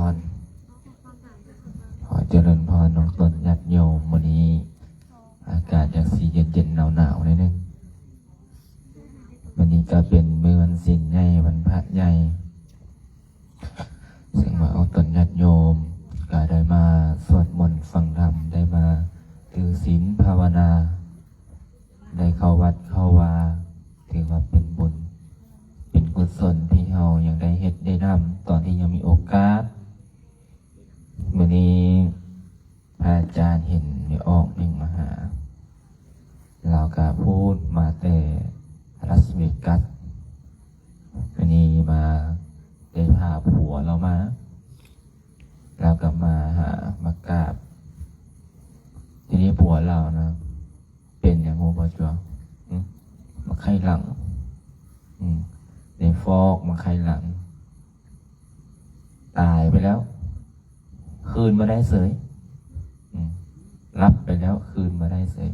ຂໍຈະເລີນພອນນ້ອງຕົນຍາດໂຍມ. ມື້ນີ້ອາກາດຢາກຊິເຢັນໆ ໜາວໆ ໜ້ອຍໜຶ່ງ. ມື້ນີ້ກໍເປັນມື້ວັນສິນໃຫຍ່ ວັນພະໃຫຍ່ ເຊິ່ງວ່າອອກຕົນຍາດໂຍມກໍໄດ້ມາສວດມົນຟັງທຳ, ໄດ້ມາຖືສິນພາວະນາ, ໄດ້ເຂົ້າວັດເຂົ້າວາ, ຖືວ່າເປັນບຸນເປັນກຸສົນທີ່ເຮົາຍັງໄດ້ເຮັດໄດ້ນຳ ຕອນທີ່ຍັງມີໂອກາດ. ມື້ນີ້ພະອາຈານເຫັນແມ່ອອກເໜັງມາຫາ, ລາວກະພູດມາແຕ່ລາສເວກັສ. ອັນນີ້ມາໄດ້ພາຜົວລາວມາ, ລາວກະມາຫາມາກາບ. ທີນີ້ຜົວລາວນະ ເປັນຫຍັງຮູ້ບໍ່ຈົວ? ຫຶ? ມາໄຂ້ຫຼັງ. ອືມ ໄດ້ຟອກມາໄຂ້ຫຼັງ. ຕາຍໄປແລ້ວ ຄືນມາໄດ້ເສີຍ. ອືມ ຫຼັບໄປແລ້ວ ຄືນມາໄດ້ເສີຍ.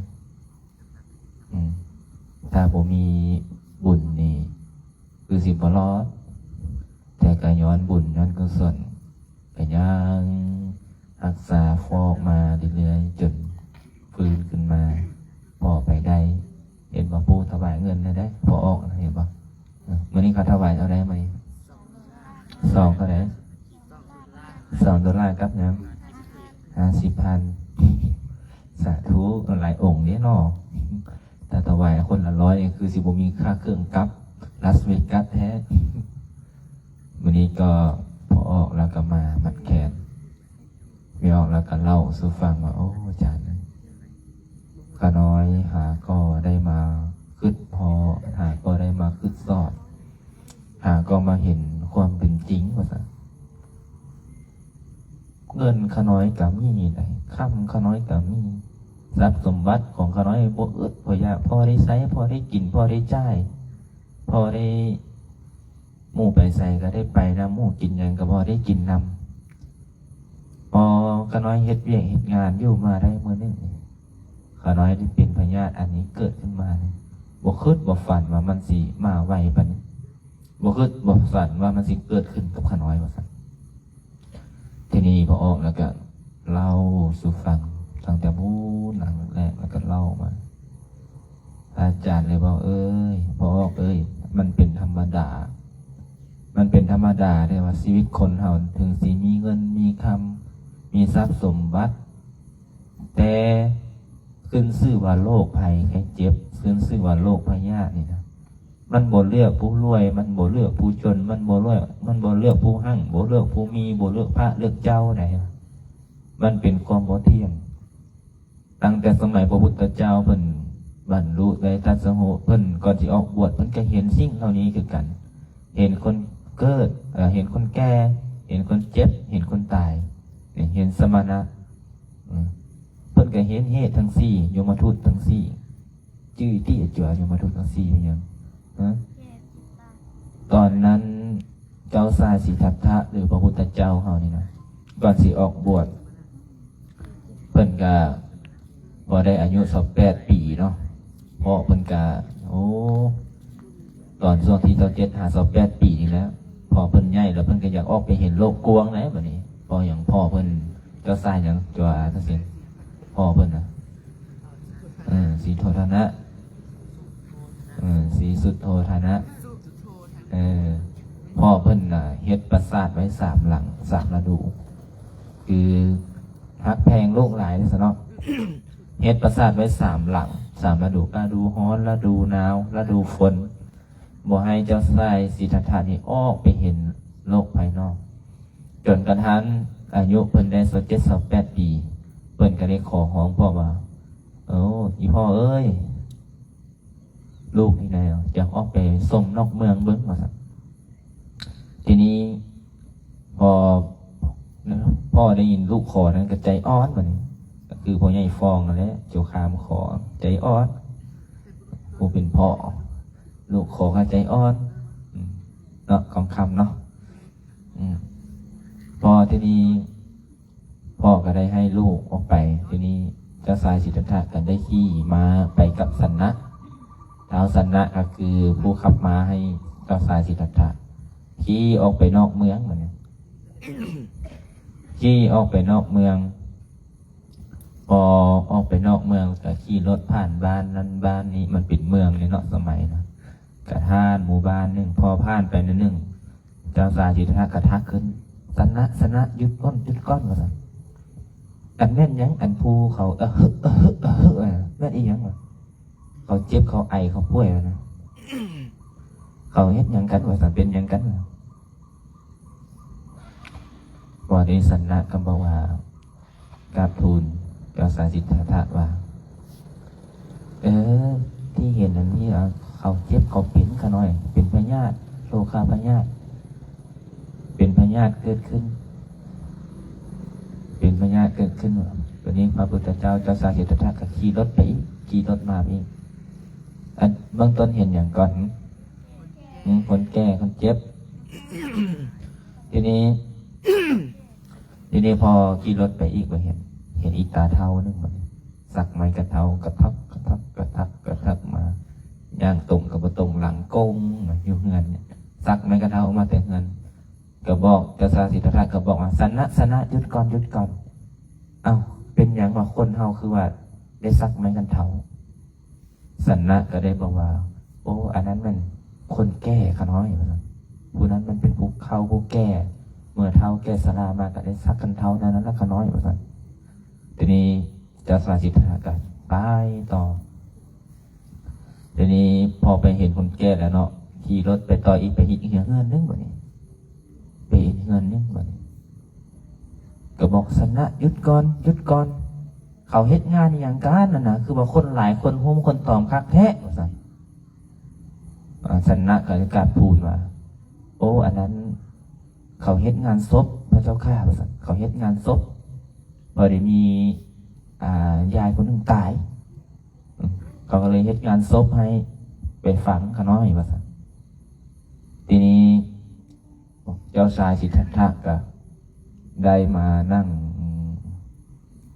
ອືມ ຖ້າບໍ່ມີບຸນນີ້ ຄືຊິບໍ່ລອດ, ແຕ່ກະຍ້ອນບຸນຍ້ອນກຸສົນ ກະຍັງຮັກສາຟອກມາເລື້ອຍໆ ຈົນຟື້ນຂຶ້ນມາພໍໄປໄດ້. ເຫັນບໍ່? ປູຖວາຍເງິນແລ້ວເດ້ ພໍອອກ ເຫັນບໍ່? ມື້ນີ້ເຂົາຖວາຍເທົ່າໃດ? ມື້ນີ້ສອງເທົ່າໃດ? ສອງໂດລາກັບຫຍັງ? ຫ້າສິບພັນ. ສາທຸ. ຫຼາຍອົງເດ້ເນາະ. ຖ້າຖວາຍຄົນລະຮ້ອຍ ຄືຊິບໍ່ມີຄ່າເຄື່ອງກັບລາສເວກັສແທ້. ມື້ນີ້ກໍພໍອອກແລ້ວກໍມາມັດແຂນ ແມ່ອອກແລ້ວກໍເລົ່າສູ່ຟັງວ່າ ໂອ້ ອາຈານ ຂ້ານ້ອຍຫາກໍໄດ້ມາຄຶດພໍ້, ຫາກໍໄດ້ມາຄຶດຊອດ, ຫາກໍມາເຫັນຄວາມເປັນຈິງ ວ່າຊັ້ນ. ເງິນຂ້ານ້ອຍກໍມີໄດ໋, ຄຳຂ້ານ້ອຍກໍມີ, ຊັບສົມບັດຂອງຂ້ານ້ອຍບໍ່ອຶດບໍ່ຢາກ, ພໍໄດ້ໃຊ້, ພໍໄດ້ກິນ, ພໍໄດ້ຈ່າຍ, ພໍໄດ້ ໝູ່ໄປໃສກໍໄດ້ໄປນຳ, ໝູ່ກິນຫຍັງກໍພໍໄດ້ກິນນຳ. ພໍຂ້ານ້ອຍເຮັດວຽກເຮັດງານຢູ່ມາໄດ້ມື້ໜຶ່ງ, ຂ້ານ້ອຍໄດ້ເປັນພະຍາດອັນນີ້ເກີດຂຶ້ນມານີ້, ບໍ່ຄິດບໍ່ຝັນວ່າມັນຊິມາໄວປານນີ້, ບໍ່ຄິດບໍ່ຝັນວ່າມັນຊິເກີດຂຶ້ນກັບຂ້ານ້ອຍ ວ່າຊັ້ນ. ທີນີ້ພໍ່ອອກແລ້ວກໍເລົ່າສູ່ຟັງ ຕັ້ງແຕ່ພຸ້ນຫຼັງແລກ ແລ້ວກໍເລົ່າມາ. ອາຈານເລີຍບອກ ເອີຍ ພໍ່ອອກເອີຍ ມັນເປັນທຳມະດາ, ມັນເປັນທຳມະດາເດ້ວ່າ ຊີວິດຄົນເຮົາເຖິງຊິມີເງິນມີຄຳ ມີຊັບສົມບັດ ແຕ່ຂຶ້ນຊື່ວ່າໂລກໄພໄຂ້ເຈັບ, ຂຶ້ນຊື່ວ່າໂລກພະຍາດນີ້ນະ ມັນບໍ່ເລືອກຜູ້ລວຍ, ມັນບໍ່ເລືອກຜູ້ຈົນ, ມັນບໍ່ເລືອກ, ມັນບໍ່ເລືອກຜູ້ຮັ່ງ, ບໍ່ເລືອກຜູ້ມີ, ບໍ່ເລືອກພະເລືອກເຈົ້າໃດ. ມັນເປັນຄວາມບໍ່ທ່ຽງ. ຕັ້ງແຕ່ສະໄໝພະພຸດທະເຈົ້າເພິ່ນບັນລຸໄດ້ຕັດສະຮູ້, ເພິ່ນກ່ອນຊິອອກບວດ ເພິ່ນກໍເຫັນສິ່ງເຫຼົ່ານີ້ຄືກັນ. ເຫັນຄົນເກີດ, ເອີ, ເຫັນຄົນແກ່, ເຫັນຄົນເຈັບ, ເຫັນຄົນຕາຍ, ເຫັນສະມະນະ, ເອີ, ເພິ່ນກໍເຫັນເຫດທັງສີ່, ຍົມມະທູດທັງສີ່. ຈື່ຕິ ອາຈົວ ຍົມມະທູດທັງສີ່ເປັນຫຍັງ? ຮະ? ຕອນນັ້ນເຈົ້າຊາຍສິດທັດຖະ ຫຼື ພະພຸດທະເຈົ້າເຮົານີ້ນະ ກ່ອນຊິອອກບວດ ເພິ່ນກະພໍໄດ້ອາຍຸຊາວແປດປີເນາະ. ພໍ່ເພິ່ນກະ ໂອ້ ຕອນຊ່ວງທີ່ຊາວເຈັດຫາຊາວແປດປີນີ້ແຫຼະ ພໍເພິ່ນໃຫຍ່ແລ້ວ ເພິ່ນກະຢາກອອກໄປເຫັນໂລກກວ້າງແຫຼະ. ບາດນີ້ ເພາະຫຍັງ? ພໍ່ເພິ່ນ ເຈົ້າຊາຍຫຍັງ? ຈົວ ຈັ່ງຊີ້ ພໍ່ເພິ່ນນະ ເອີ ສີໂທທະນະ ເອີ ສີສຸດໂທທະນະ ເອີ ພໍ່ເພິ່ນນະ ເຮັດປາສາດໄວ້ສາມຫຼັງ ສາມລະດູ ຄືຮັກແພງລູກຫຼາຍຊັ້ນເນາະ. ເຮັດປາສາດໄວ້ສາມຫຼັງ ສາມລະດູ ລະດູຮ້ອນ ລະດູໜາວ ລະດູຝົນ ບໍ່ໃຫ້ເຈົ້າຊາຍສິດທັດຖະນີ້ອອກໄປເຫັນໂລກພາຍນອກ. ຈົນກະທັ່ງອາຍຸເພິ່ນໄດ້ຊາວເຈັດ ຊາວແປດປີ ເພິ່ນກະໄດ້ຂໍຮ້ອງພໍ່ວ່າ ໂອ້ ອີ່ພໍ່ເອີຍ ລູກນີ້ນະ ຢາກອອກໄປຊົມນອກເມືອງເບິ່ງ ວ່າຊັ້ນ. ທີນີ້ ພໍ ພໍ່ໄດ້ຍິນລູກຂໍນັ້ນກໍໃຈອ່ອນ ບາດນີ້ ກໍຄືພໍ່ໃຫຍ່ຟອງນັ້ນແຫຼະ ເຈົ້າຄາມຂໍ ໃຈອ່ອນ ຜູ້ເປັນພໍ່ ລູກຂໍກໍໃຈອ່ອນ ອືມ ເນາະ ຄຳໆ ເນາະ ອືມ ພໍທີນີ້ ພໍ່ກໍໄດ້ໃຫ້ລູກອອກໄປ. ທີນີ້ເຈົ້າຊາຍສິດທັດຖະກໍໄດ້ຂີ່ມ້າໄປກັບສັນນະ. ທ້າວສັນນະກໍຄືຜູ້ຂັບມ້າໃຫ້ເຈົ້າຊາຍສິດທັດຖະ ຂີ່ອອກໄປນອກເມືອງ ບາດນີ້ ຂີ່ອອກໄປນອກເມືອງ. ພໍອອກໄປນອກເມືອງ ກໍຂີ່ລົດຜ່ານບ້ານນັ້ນບ້ານນີ້ ມັນເປັນເມືອງເດເນາະ ສະໄໝນະ. ກະຜ່ານໝູ່ບ້ານໜຶ່ງ, ພໍຜ່ານໄປໜ້ອຍໜຶ່ງ ເຈົ້າຊາຍສິດທັດຖະກໍທັກຂຶ້ນ, ຊະນະ, ຊະນະ, ຢຸດກ່ອນ, ຢຸດກ່ອນ ວ່າຊັ້ນ. ອັນແມ່ນຫຍັງ ອັນຜູ້ເຂົາ ອະຮຶ ອະຮຶ ອະຮຶ ອະ ແມ່ນອີຫຍັງວະ? ເຂົາເຈັບ, ເຂົາໄອ, ເຂົາປ່ວຍ ວ່ານະ. ເຂົາເຮັດຫຍັງກັນ ວ່າຊັ້ນ, ເປັນຫຍັງກັນ ວ່າ. ວ່ານີ້ ຊະນະກໍບອກວ່າ ກາບທູນເຈົ້າຊາຍສິດທັດຖະວ່າ ເອີ ທີ່ເຫັນອັນນີ້ ເຂົາເຈັບ ເຂົາເປັນຂະນ້ອຍ ເປັນພະຍາດ ໂລຄາພະຍາດ ເປັນພະຍາດເກີດຂຶ້ນ ເປັນພະຍາດເກີດຂຶ້ນ. ບັດນີ້ພະພຸດທະເຈົ້າ ເຈົ້າຊາຍສິດທັດຖະກໍຂີ່ລົດໄປອີກ ຂີ່ລົດມາອີກ. ອັນເບື້ອງຕົ້ນເຫັນຫຍັງກ່ອນ? ຫື ຄົນແກ່ ຄົນເຈັບ. ທີນີ້ ທີນີ້ພໍຂີ່ລົດໄປອີກ ບໍ່ເຫັນ ເຫັນອີຕາເຖົ້າໜຶ່ງ ບັດນີ້ ສັກໄມ້ກັນເທົາ ກະທັກ ກະທັກ ກະທັກ ກະທັກມາ ຍ່າງຕົງກໍບໍ່ຕົງ ຫຼັງໂກ່ງຢູ່ເຮືອນ. ສັກໄມ້ກັນເທົາອອກມາແຕ່ເຮືອນ ກໍບອກ ເຈົ້າຊາຍສິດທັດຖະກໍບອກວ່າ ຊະນະ ຊະນະ ຢຸດກ່ອນ ຢຸດກ່ອນ. ເອົ້າ ເປັນຫຍັງວ່າຄົນເຮົາຄືວ່າໄດ້ສັກໄມ້ກັນເທົ້າ? ຊະນະກໍໄດ້ບອກວ່າ ໂອ້ ອັນນັ້ນແມ່ນຄົນແກ່ຂະນ້ອຍ ວ່າຊັ້ນ. ຜູ້ນັ້ນມັນເປັນຜູ້ເຖົ້າຜູ້ແກ່ ເມື່ອເຖົ້າແກ່ຊະລາມາກໍໄດ້ສັກກັນເທົ້ານັ້ນລະຂະນ້ອຍ ວ່າຊັ້ນ. ທີນີ້ເຈົ້າຊາຍສິດທັດຖະກໍໄປຕໍ່. ທີນີ້ພໍໄປເຫັນຄົນແກ່ແລ້ວເນາະ ຂີ່ລົດໄປຕໍ່ອີກ ໄປອີກເຮືອນໜຶ່ງ ບັດນີ້ ໄປອີກເຮືອນໜຶ່ງ ບັດນີ້ ກໍບອກ ຊະນະ ຢຸດກ່ອນ ຢຸດກ່ອນ. ເຂົາເຮັດງານອີ່ຫຍັງກັນຫັ້ນນະ ຄືວ່າຄົນຫຼາຍ ຄົນໂຮມຄົນຕອມຄັກແທ້ ວ່າຊັ້ນ. ອາ ຊະນະກໍໄດ້ກາບທູນວ່າ ໂອ້ ອັນນັ້ນເຂົາເຮັດງານສົບພະເຈົ້າຂ້າ ວ່າຊັ້ນ. ເຂົາເຮັດງານສົບ ພໍໄດ້ມີ ອາ ຍາຍຄົນໜຶ່ງຕາຍ ເຂົາກໍເລີຍເຮັດງານສົບໃຫ້ໄປຝັງຂະນ້ອຍ ວ່າຊັ້ນ. ທີນີ້ ເຈົ້າຊາຍສິດທັດຖະກະໄດ້ມານັ່ງ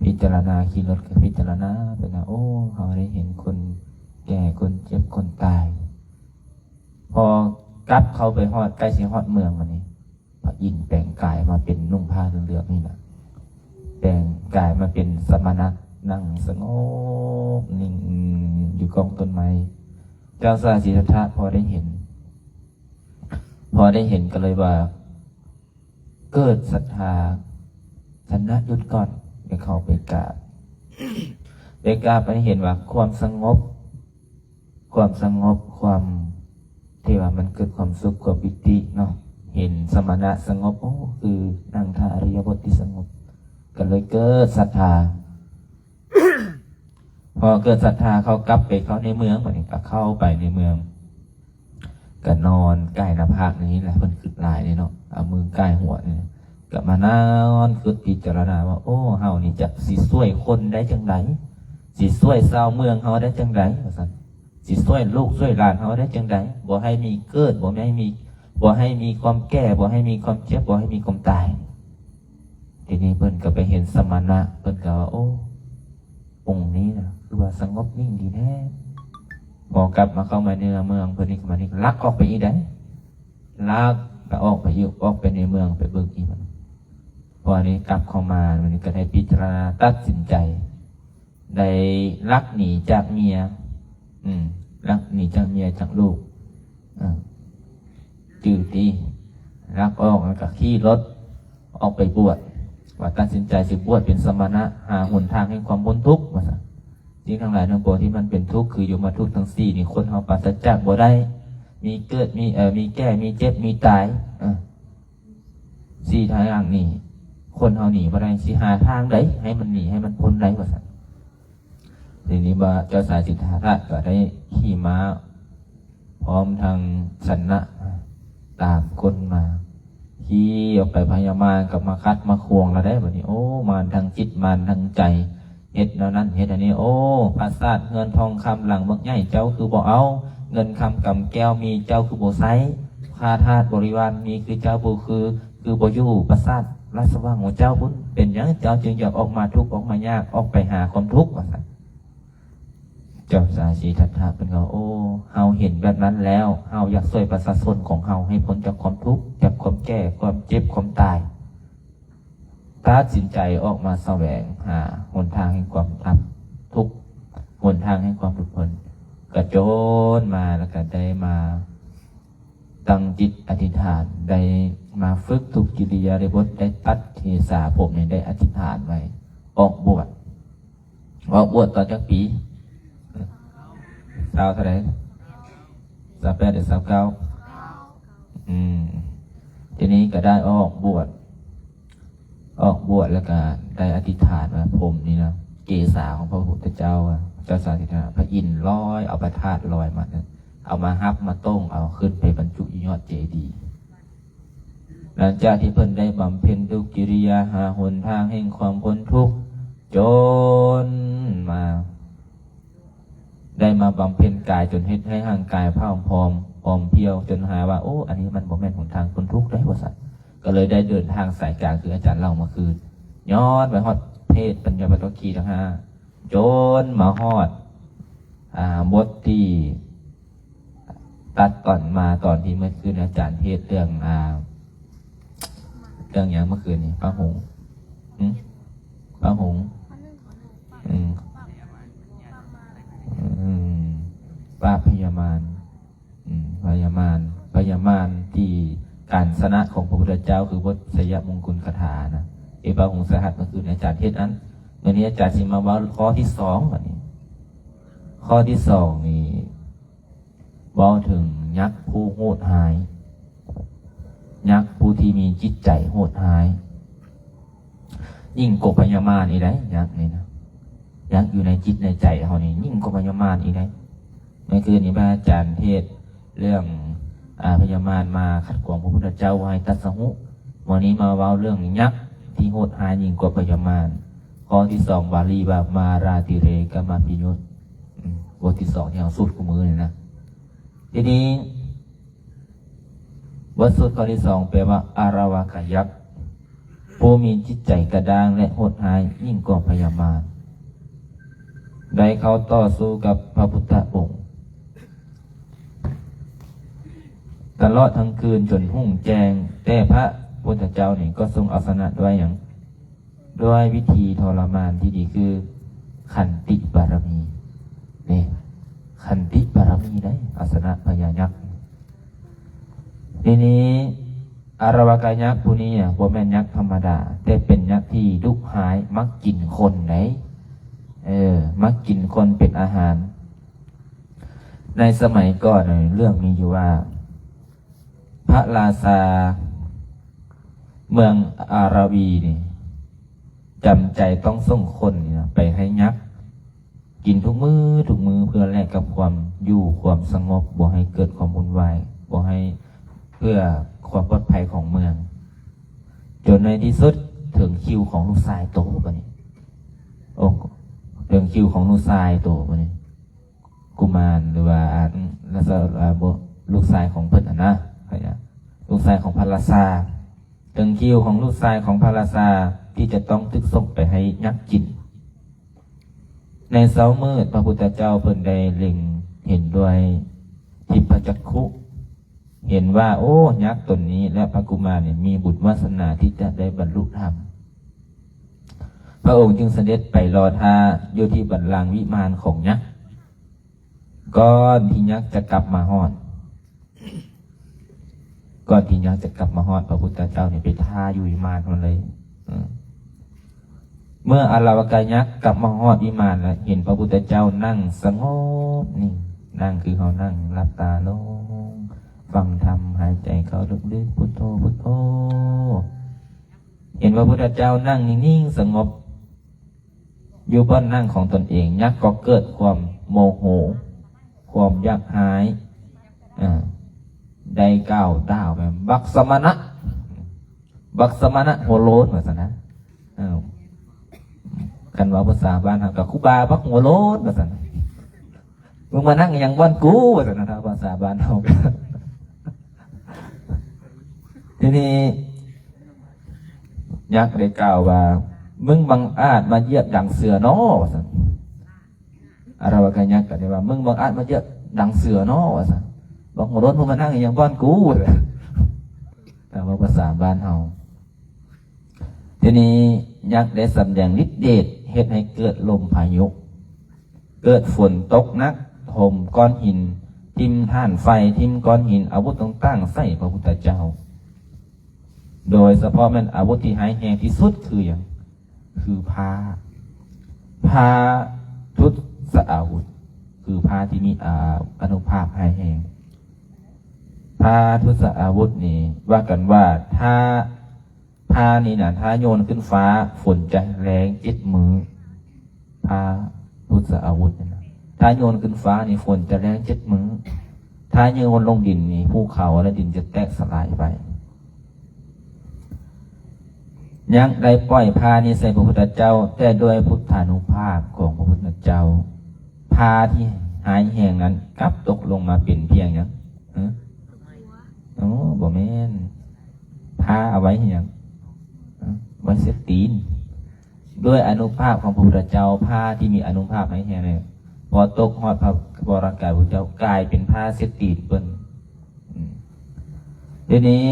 ພິຈາລະນາ ຂີ່ລົດກໍພິຈາລະນາໄປນະ ໂອ້ ເຮົາໄດ້ເຫັນຄົນແກ່ ຄົນເຈັບ ຄົນຕາຍ. ພໍກັບເຂົ້າໄປຮອດ ໃກ້ຊິຮອດເມືອງ ບາດນີ້ ພະອິນແປງກາຍມາເປັນນຸ່ງຜ້າເຫຼືອງໆນີ້ນະ ແປງກາຍມາເປັນສະມະນະ ນັ່ງສະຫງົບນິ່ງຢູ່ກ້ອງຕົ້ນໄມ້. ເຈົ້າຊາຍສິດທັດຖະພໍໄດ້ເຫັນ ພໍໄດ້ເຫັນກໍເລີຍວ່າເກີດສັດທາ ຊະນະ ຢຸດກ່ອນ ໄປເຂົ້າໄປກາບ ໄປກາບ ໄປເຫັນວ່າຄວາມສະຫງົບ ຄວາມສະຫງົບ ຄວາມທີ່ວ່າມັນເກີດຄວາມສຸກ ຄວາມປີຕິເນາະ ເຫັນສະມະນະສະຫງົບ ໂອ້ ຄືນັ່ງທ່າອິລິຍາບົດທີ່ສະຫງົບ ກໍເລີຍເກີດສັດທາ. ພໍເກີດສັດທາ ເຂົາກັບໄປເຂົ້າໃນເມືອງ ບາດນີ້ກໍເຂົ້າໄປໃນເມືອງ ກໍນອນກ່າຍໜ້າຜາກນີ້ແຫຼະ ເພິ່ນຄຶດຫຼາຍເດ້ເນາະ ເອົາມືກ່າຍຫົວນີ້ ກໍມານອນຄຶດພິຈາລະນາວ່າ ໂອ້ ເຮົານີ້ຈັກຊິຊ່ວຍຄົນໄດ້ຈັ່ງໃດ ຊິຊ່ວຍຊາວເມືອງເຮົາໄດ້ຈັ່ງໃດ ວ່າຊັ້ນ. ຊິຊ່ວຍລູກຊ່ວຍຫຼານເຮົາໄດ້ຈັ່ງໃດ ບໍ່ໃຫ້ມີເກີດ ບໍ່ໃຫ້ມີ ບໍ່ໃຫ້ມີຄວາມແກ່ ບໍ່ໃຫ້ມີຄວາມເຈັບ ບໍ່ໃຫ້ມີຄວາມຕາຍ. ທີນີ້ເພິ່ນກໍໄປເຫັນສະມະນະ ເພິ່ນກໍວ່າ ໂອ້ ອົງນີ້ນະ ຄືວ່າສະຫງົບນິ່ງດີແທ້. ພໍກັບມາເຂົ້າມາໃນເມືອງ ເພິ່ນນີ້ກໍມານີ້ ລັກອອກໄປອີກໃດ໋ ລັກກໍອອກໄປອີກ ອອກໄປໃນເມືອງ ໄປເບິ່ງອີກ. ພໍນີ້ກັບເຂົ້າມາ ເພິ່ນນີ້ກໍໄດ້ພິຈາລະນາ ຕັດສິນໃຈ ໄດ້ລັກໜີຈາກເມຍ ອືມ ລັກໜີຈາກເມຍຈາກລູກ ເອີ ຈື່ຕິ ລັກອອກ ແລ້ວກໍຂີ່ລົດອອກໄປບວດ ວ່າຕັດສິນໃຈຊິບວດເປັນສະມະນະ ຫາຫົນທາງແຫ່ງຄວາມພົ້ນທຸກ ວ່າຊັ້ນ. ສິ່ງທັງຫຼາຍທັງປວງທີ່ມັນເປັນທຸກ ຄືໂຍມະທຸກທັງສີ່ນີ້ ຄົນເຮົາປາສະຈາກບໍ່ໄດ້ ມີເກີດ ມີ ເອີ ມີແກ່ ມີເຈັບ ມີຕາຍ ເອີ ສີ່ທາງນີ້ ຄົນເຮົາໜີບໍ່ໄດ້ ຊິຫາທາງໃດໃຫ້ມັນໜີ ໃຫ້ມັນພົ້ນໄດ້ ວ່າຊັ້ນ. ທີນີ້ວ່າເຈົ້າຊາຍສິດທັດຖະກໍໄດ້ຂີ່ມ້າ ພ້ອມທັງຊະນະ ຕາມກົ້ນມາ ຂີ່ອອກໄປ ພະຍາມານກໍມາຂັດມາຂວາງລະໄດ໋ ບັດນີ້ ໂອ້ ມານທັງຈິດ ມານທັງໃຈ ເຮັດແນວນັ້ນເຮັດແນວນີ້ ໂອ້ ປາສາດເຮືອນທອງຄຳຫຼັງບັກໃຫຍ່ເຈົ້າຄືບໍ່ເອົາ ເງິນຄຳກຳແກ້ວມີເຈົ້າຄືບໍ່ໃຊ້ ຂ້າທາດບໍລິວານມີຄືເຈົ້າບໍ່ຄື ຄືບໍ່ຢູ່ປາສາດລາຊະວັງຂອງເຈົ້າພຸ້ນ ເປັນຫຍັງເຈົ້າຈຶ່ງຢາກອອກມາທຸກ ອອກມາຍາກ ອອກໄປຫາຄວາມທຸກ ວ່າຊັ້ນ. ເຈົ້າຊາຍສິດທັດຖະເພິ່ນກໍວ່າ ໂອ້ ເຮົາເຫັນແບບນັ້ນແລ້ວ ເຮົາຢາກຊ່ວຍປະຊາຊົນຂອງເຮົາໃຫ້ພົ້ນຈາກຄວາມທຸກ ຈາກຄວາມແກ່ ຄວາມເຈັບ ຄວາມຕາຍ. ຕັດສິນໃຈອອກມາສະແຫວງຫາຫົນທາງແຫ່ງຄວາມທຸກ ຫົນທາງແຫ່ງຄວາມທຸກພົ້ນ ກະຈົນມາ ແລ້ວກະໄດ້ມາຕັ້ງຈິດອະທິຖານ ໄດ້ມາຝຶກທຸກກິລິຍາໄດ້ບົດ ໄດ້ຕັດເຄສາຜົມນີ້ ໄດ້ອະທິຖານໄວ້ ອອກບວດ ອອກບວດຕອນຈັກປີ? ຊາວເທົ່າໃດ? ຊາວແປດ ຫຼື ຊາວເກົ້າ? ອືມ ທີນີ້ກະໄດ້ອອກບວດ ອອກບວດແລ້ວກະໄດ້ອະທິຖານວ່າ ຜົມນີ້ນະ ເກສາຂອງພະພຸດທະເຈົ້າ ເຈົ້າສາທິຕະນະ ພະອິນລອຍ ເອົາພະທາດລອຍມາ ເອົາມາຮັບມາໂຕ່ງເອົາ ຂຶ້ນໄປບັນຈຸຢູ່ຍອດເຈດີ. ຫຼັງຈາກທີ່ເພິ່ນໄດ້ບຳເພັນທຸກກິລິຍາຫາຫົນທາງແຫ່ງຄວາມພົ້ນທຸກ ຈົນມາ ໄດ້ມາບຳເພັນກາຍ ຈົນເຮັດໃຫ້ຮ່າງກາຍພ້ອມ ພ້ອມເພີ່ວ ຈົນຫາວ່າ ໂອ້ ອັນນີ້ມັນບໍ່ແມ່ນຫົນທາງພົ້ນທຸກເດ້ ວ່າຊັ້ນ. ກໍເລີຍໄດ້ເດີນທາງສາຍກາງ ຄືອາຈານເລົ່າເມື່ອຄືນ ຍ້ອນໄປຮອດເພດປັນຍາປາຕະກີທັງຫ້າ ຈົນມາຮອດ ອ່າ ບົດທີ່ ຕັດຕອນມາຕອນທີ່ເມື່ອຄືນອາຈານເທດເລື່ອງ ອ່າ ເລື່ອງຫຍັງເມື່ອຄືນນີ້? ພະຫົງ ຫຶ? ພະຫົງ ອືມ ອືມ ປາບພະຍາມານ ອືມ ພະຍາມານ ພະຍາມານທີ່ການຊະນະຂອງພະພຸດທະເຈົ້າ ຄືບົດໄຊຍະມົງຄຸນຄາຖານະ ທີ່ພະຫົງສະຫັດ ເມື່ອຄືນອາຈານເທດນັ້ນ. ມື້ນີ້ອາຈານຊິມາເວົ້າຂໍ້ທີສອງ ບັດນີ້ ຂໍ້ທີສອງນີ້ ເວົ້າເຖິງຍັກຜູ້ໂຫດຮ້າຍ ຍັກຜູ້ທີ່ມີຈິດໃຈໂຫດຮ້າຍ ຍິ່ງກວ່າພະຍາມານອີກໃດ໋ ຍັກນີ້ນະ ຍັກຢູ່ໃນຈິດໃນໃຈເຮົານີ້ ຍິ່ງກວ່າພະຍາມານອີກໃດ໋. ເມື່ອຄືນນີ້ພະອາຈານເທດເລື່ອງ ອາ ພະຍາມານມາຂັດຂວາງພະພຸດທະເຈົ້າບໍ່ໃຫ້ຕັດສະຮູ້ ມື້ນີ້ມາເວົ້າເລື່ອງຍັກທີ່ໂຫດຮ້າຍຍິ່ງກວ່າພະຍາມານ. ຂໍ້ທີສອງ ບາລີວ່າ ມາຣາຕິເຣກະມາພິຍຸດ ອືມ ບົດທີສອງທີ່ເຮົາສູດຄູ່ມື້ນີ້ນະ. ທີນີ້ ບົດສູດຂໍ້ທີສອງ ແປວ່າ ອາລະວະກະຍັກ ຜູ້ມີຈິດໃຈກະດ້າງ ແລະ ໂຫດຮ້າຍຍິ່ງກວ່າພະຍາມານ ໄດ້ເຂົ້າຕໍ່ສູ້ກັບພະພຸດທະອົງ ຕະຫຼອດທັງຄືນຈົນຮຸ່ງແຈ້ງ, ແຕ່ພະພຸດທະເຈົ້ານີ້ກໍຊົງເອົາຊະນະດ້ວຍຫຍັງ? ດ້ວຍວິທີທໍລະມານທີ່ດີຄືຂັນຕິບາລະມີ. ນີ້ ຂັນຕິບາລະມີໄດ໋ ເອົາຊະນະພະຍາຍັກ. ທີນີ້ ອາລະວະກະຍັກຜູ້ນີ້ນະ ບໍ່ແມ່ນຍັກທຳມະດາ, ແຕ່ເປັນຍັກທີ່ດຸຮ້າຍ, ມັກກິນຄົນໄດ໋. ເອີ ມັກກິນຄົນເປັນອາຫານ. ໃນສະໄໝກ່ອນນະ ເລື່ອງມີຢູ່ວ່າ ພະລາຊາເມືອງອາລະວີນີ້ ຈຳໃຈຕ້ອງສົ່ງຄົນນີ້ນະ ໄປໃຫ້ຍັກກິນທຸກມື້ ທຸກມື້ ເພື່ອແລກກັບຄວາມຢູ່ຄວາມສະຫງົບ, ບໍ່ໃຫ້ເກີດຄວາມວຸ່ນວາຍ, ບໍ່ໃຫ້ເພື່ອຄວາມປອດໄພຂອງເມືອງ. ຈົນໃນທີ່ສຸດເຖິງຄິວຂອງລູກຊາຍໂຕບາດນີ້. ໂອ້ ເຖິງຄິວຂອງລູກຊາຍໂຕບາດນີ້. ກຸມານ ຫຼືວ່າ ອາ ລາຊາ ອາ ບໍ່ ລູກຊາຍຂອງເພິ່ນຫັ້ນນະ ລູກຊາຍຂອງພະລາຊາ. ເຖິງຄິວຂອງລູກຊາຍຂອງພະລາຊາທີ່ຈະຕ້ອງຖືກສົ່ງໄປໃຫ້ຍັກກິນ. ໃນເຊົ້າມືດ ພະພຸດທະເຈົ້າເພິ່ນໄດ້ເລັງເຫັນດ້ວຍທິບພະຈັກຂຸ ເຫັນວ່າ ໂອ້ ຍັກຕົນນີ້ ແລະ ພະກຸມານນີ້ມີບຸນວາສະໜາທີ່ຈະໄດ້ບັນລຸທຳ. ພະອົງຈຶ່ງສະເດັດໄປລໍຖ້າຢູ່ທີ່ບັນລັງວິມານຂອງຍັກ ກ່ອນທີ່ຍັກຈະກັບມາຮອດ. ກ່ອນທີ່ຍັກຈະກັບມາຮອດ ພະພຸດທະເຈົ້ານີ້ໄປຖ້າຢູ່ວິມານພຸ້ນເລີຍ. ເອີ ເມື່ອອາລະວະກະຍັກກັບມາຮອດວິມານແລ້ວ ເຫັນພະພຸດທະເຈົ້ານັ່ງສະຫງົບນິ່ງ ນັ່ງຄືເຮົານັ່ງ ຫຼັບຕາລົງ ຟັງທຳ ຫາຍໃຈເຂົ້າເລິກໆ ພຸດໂທ ພຸດໂທ. ເຫັນພະພຸດທະເຈົ້ານັ່ງນິ່ງໆ ສະຫງົບຢູ່ບ່ອນນັ່ງຂອງຕົນເອງ, ຍັກກໍເກີດຄວາມໂມໂຫ, ຄວາມຢາກຮ້າຍ, ເອີ ໄດ້ກ່າວດ່າໄປ, ບັກສະມະນະ, ບັກສະມະນະຫົວໂລ້ນ ວ່າຊັ້ນນະ. ເອີ ຄັນເວົ້າພາສາບ້ານເຮົາກໍ ຄູບາບັກຫົວໂລ້ນ ວ່າຊັ້ນ. ມຶງມານັ່ງອີ່ຫຍັງບ່ອນກູ ວ່າຊັ້ນນະ ພາສາບ້ານເຮົາ. ທີນີ້ຍັກໄດ້ກ່າວວ່າ ມຶງບັງອາດມາຢຽບດັງເສືອນໍ ວ່າຊັ້ນ. ອາລະວະກະຍັກກໍໄດ້ວ່າ ມຶງບັງອາດມາຢຽບດັງເສືອນໍ ວ່າຊັ້ນ. ບັກຫົວໂລ້ນ ມຶງມານັ່ງອີ່ຫຍັງບ່ອນກູ ວ່າຊັ້ນ ຖ້າເວົ້າພາສາບ້ານເຮົາ. ທີນີ້ຍັກໄດ້ສຳແດງລິດເດດ ເຮັດໃຫ້ເກີດລົມພາຍຸ ເກີດຝົນຕົກໜັກ ຖົມກ້ອນຫີນ ຖິ້ມຖ່ານໄຟ ຖິ້ມກ້ອນຫີນ ອາວຸດຕ່າງໆ ໃສ່ພະພຸດທະເຈົ້າ. ໂດຍສະເພາະແມ່ນອາວຸດທີ່ຮ້າຍແຮງທີ່ສຸດຄືຫຍັງ? ຄືພ້າ ພ້າທຸດສະອາວຸດ ຄືພ້າທີ່ມີ ອາ ອານຸພາບຮ້າຍແຮງ. ພ້າທຸດສະອາວຸດນີ້ ວ່າກັນວ່າຖ້າພ້ານີ້ນະ ຖ້າໂຍນຂຶ້ນຟ້າ ຝົນຈະແລງເຈັດມື້. ພ້າທຸດສະອາວຸດນີ້ນະ ຖ້າໂຍນຂຶ້ນຟ້ານີ້ ຝົນຈະແລງເຈັດມື້. ຖ້າໂຍນລົງດິນນີ້ ພູເຂົາ ແລະ ດິນຈະແຕກສະຫຼາຍໄປ. ຍັກໄດ້ປ່ອຍພ້ານີ້ໃສ່ພະພຸດທະເຈົ້າ ແຕ່ດ້ວຍພຸດທານຸພາບຂອງພະພຸດທະເຈົ້າ ພ້າທີ່ຮ້າຍແຮງນັ້ນກັບຕົກລົງມາເປັນພຽງຫຍັງ? ຮະ? ໂອ້ ບໍ່ແມ່ນ. ພ້າເອົາໄວ້ເຮັດຫຍັງ? ຮະ? ໄວ້ເຊັດຕີນ. ດ້ວຍອານຸພາບຂອງພະພຸດທະເຈົ້າ ພ້າທີ່ມີອານຸພາບຮ້າຍແຮງນັ້ນ ພໍຕົກຮອດພະ ພະວໍລະກາຍພະພຸດທະເຈົ້າ ກາຍເປັນພ້າເຊັດຕີນເພິ່ນ. ອືມ ທີນີ້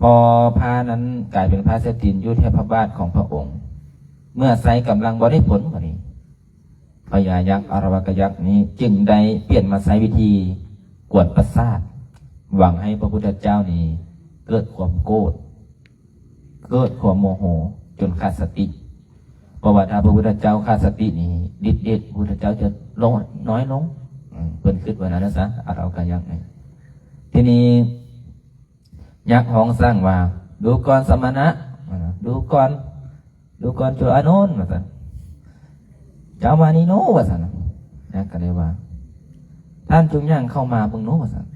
ພໍພ້ານັ້ນກາຍເປັນພ້າເຊັດຕີນຢູ່ແຖວພະບາດຂອງພະອົງ ເມື່ອໃຊ້ກຳລັງບໍ່ໄດ້ຜົນບາດນີ້ ພະຍາຍັກອາລະວະກະຍັກນີ້ຈຶ່ງໄດ້ປ່ຽນມາໃຊ້ວິທີກວນປະສາດ ຫວັງໃຫ້ພະພຸດທະເຈົ້ານີ້ເກີດຄວາມໂກດ ເກີດຄວາມໂມໂຫຈົນຂາດສະຕິ. ເພາະວ່າຖ້າພະພຸດທະເຈົ້າຂາດສະຕິນີ້ ລິດເດດພະພຸດທະເຈົ້າຈະລົງ ນ້ອຍລົງ. ອືມ ເພິ່ນຄິດວ່ານັ້ນນະຊະ ອາລະວະກະຍັກນີ້. ທີນີ້ ຍັກຮ້ອງສັ່ງວ່າ ດູກ່ອນສະມະນະ ອ່າ ດູກ່ອນ ດູກ່ອນໂຈອານົນ ວ່າຊັ້ນ. ເຈົ້າມານີ້ໂນ ວ່າຊັ້ນ. ຍັກກໍເລີຍວ່າ ທ່ານຈົ່ງຍ່າງເຂົ້າມາເບິ່ງໂນ ວ່າຊັ້ນ.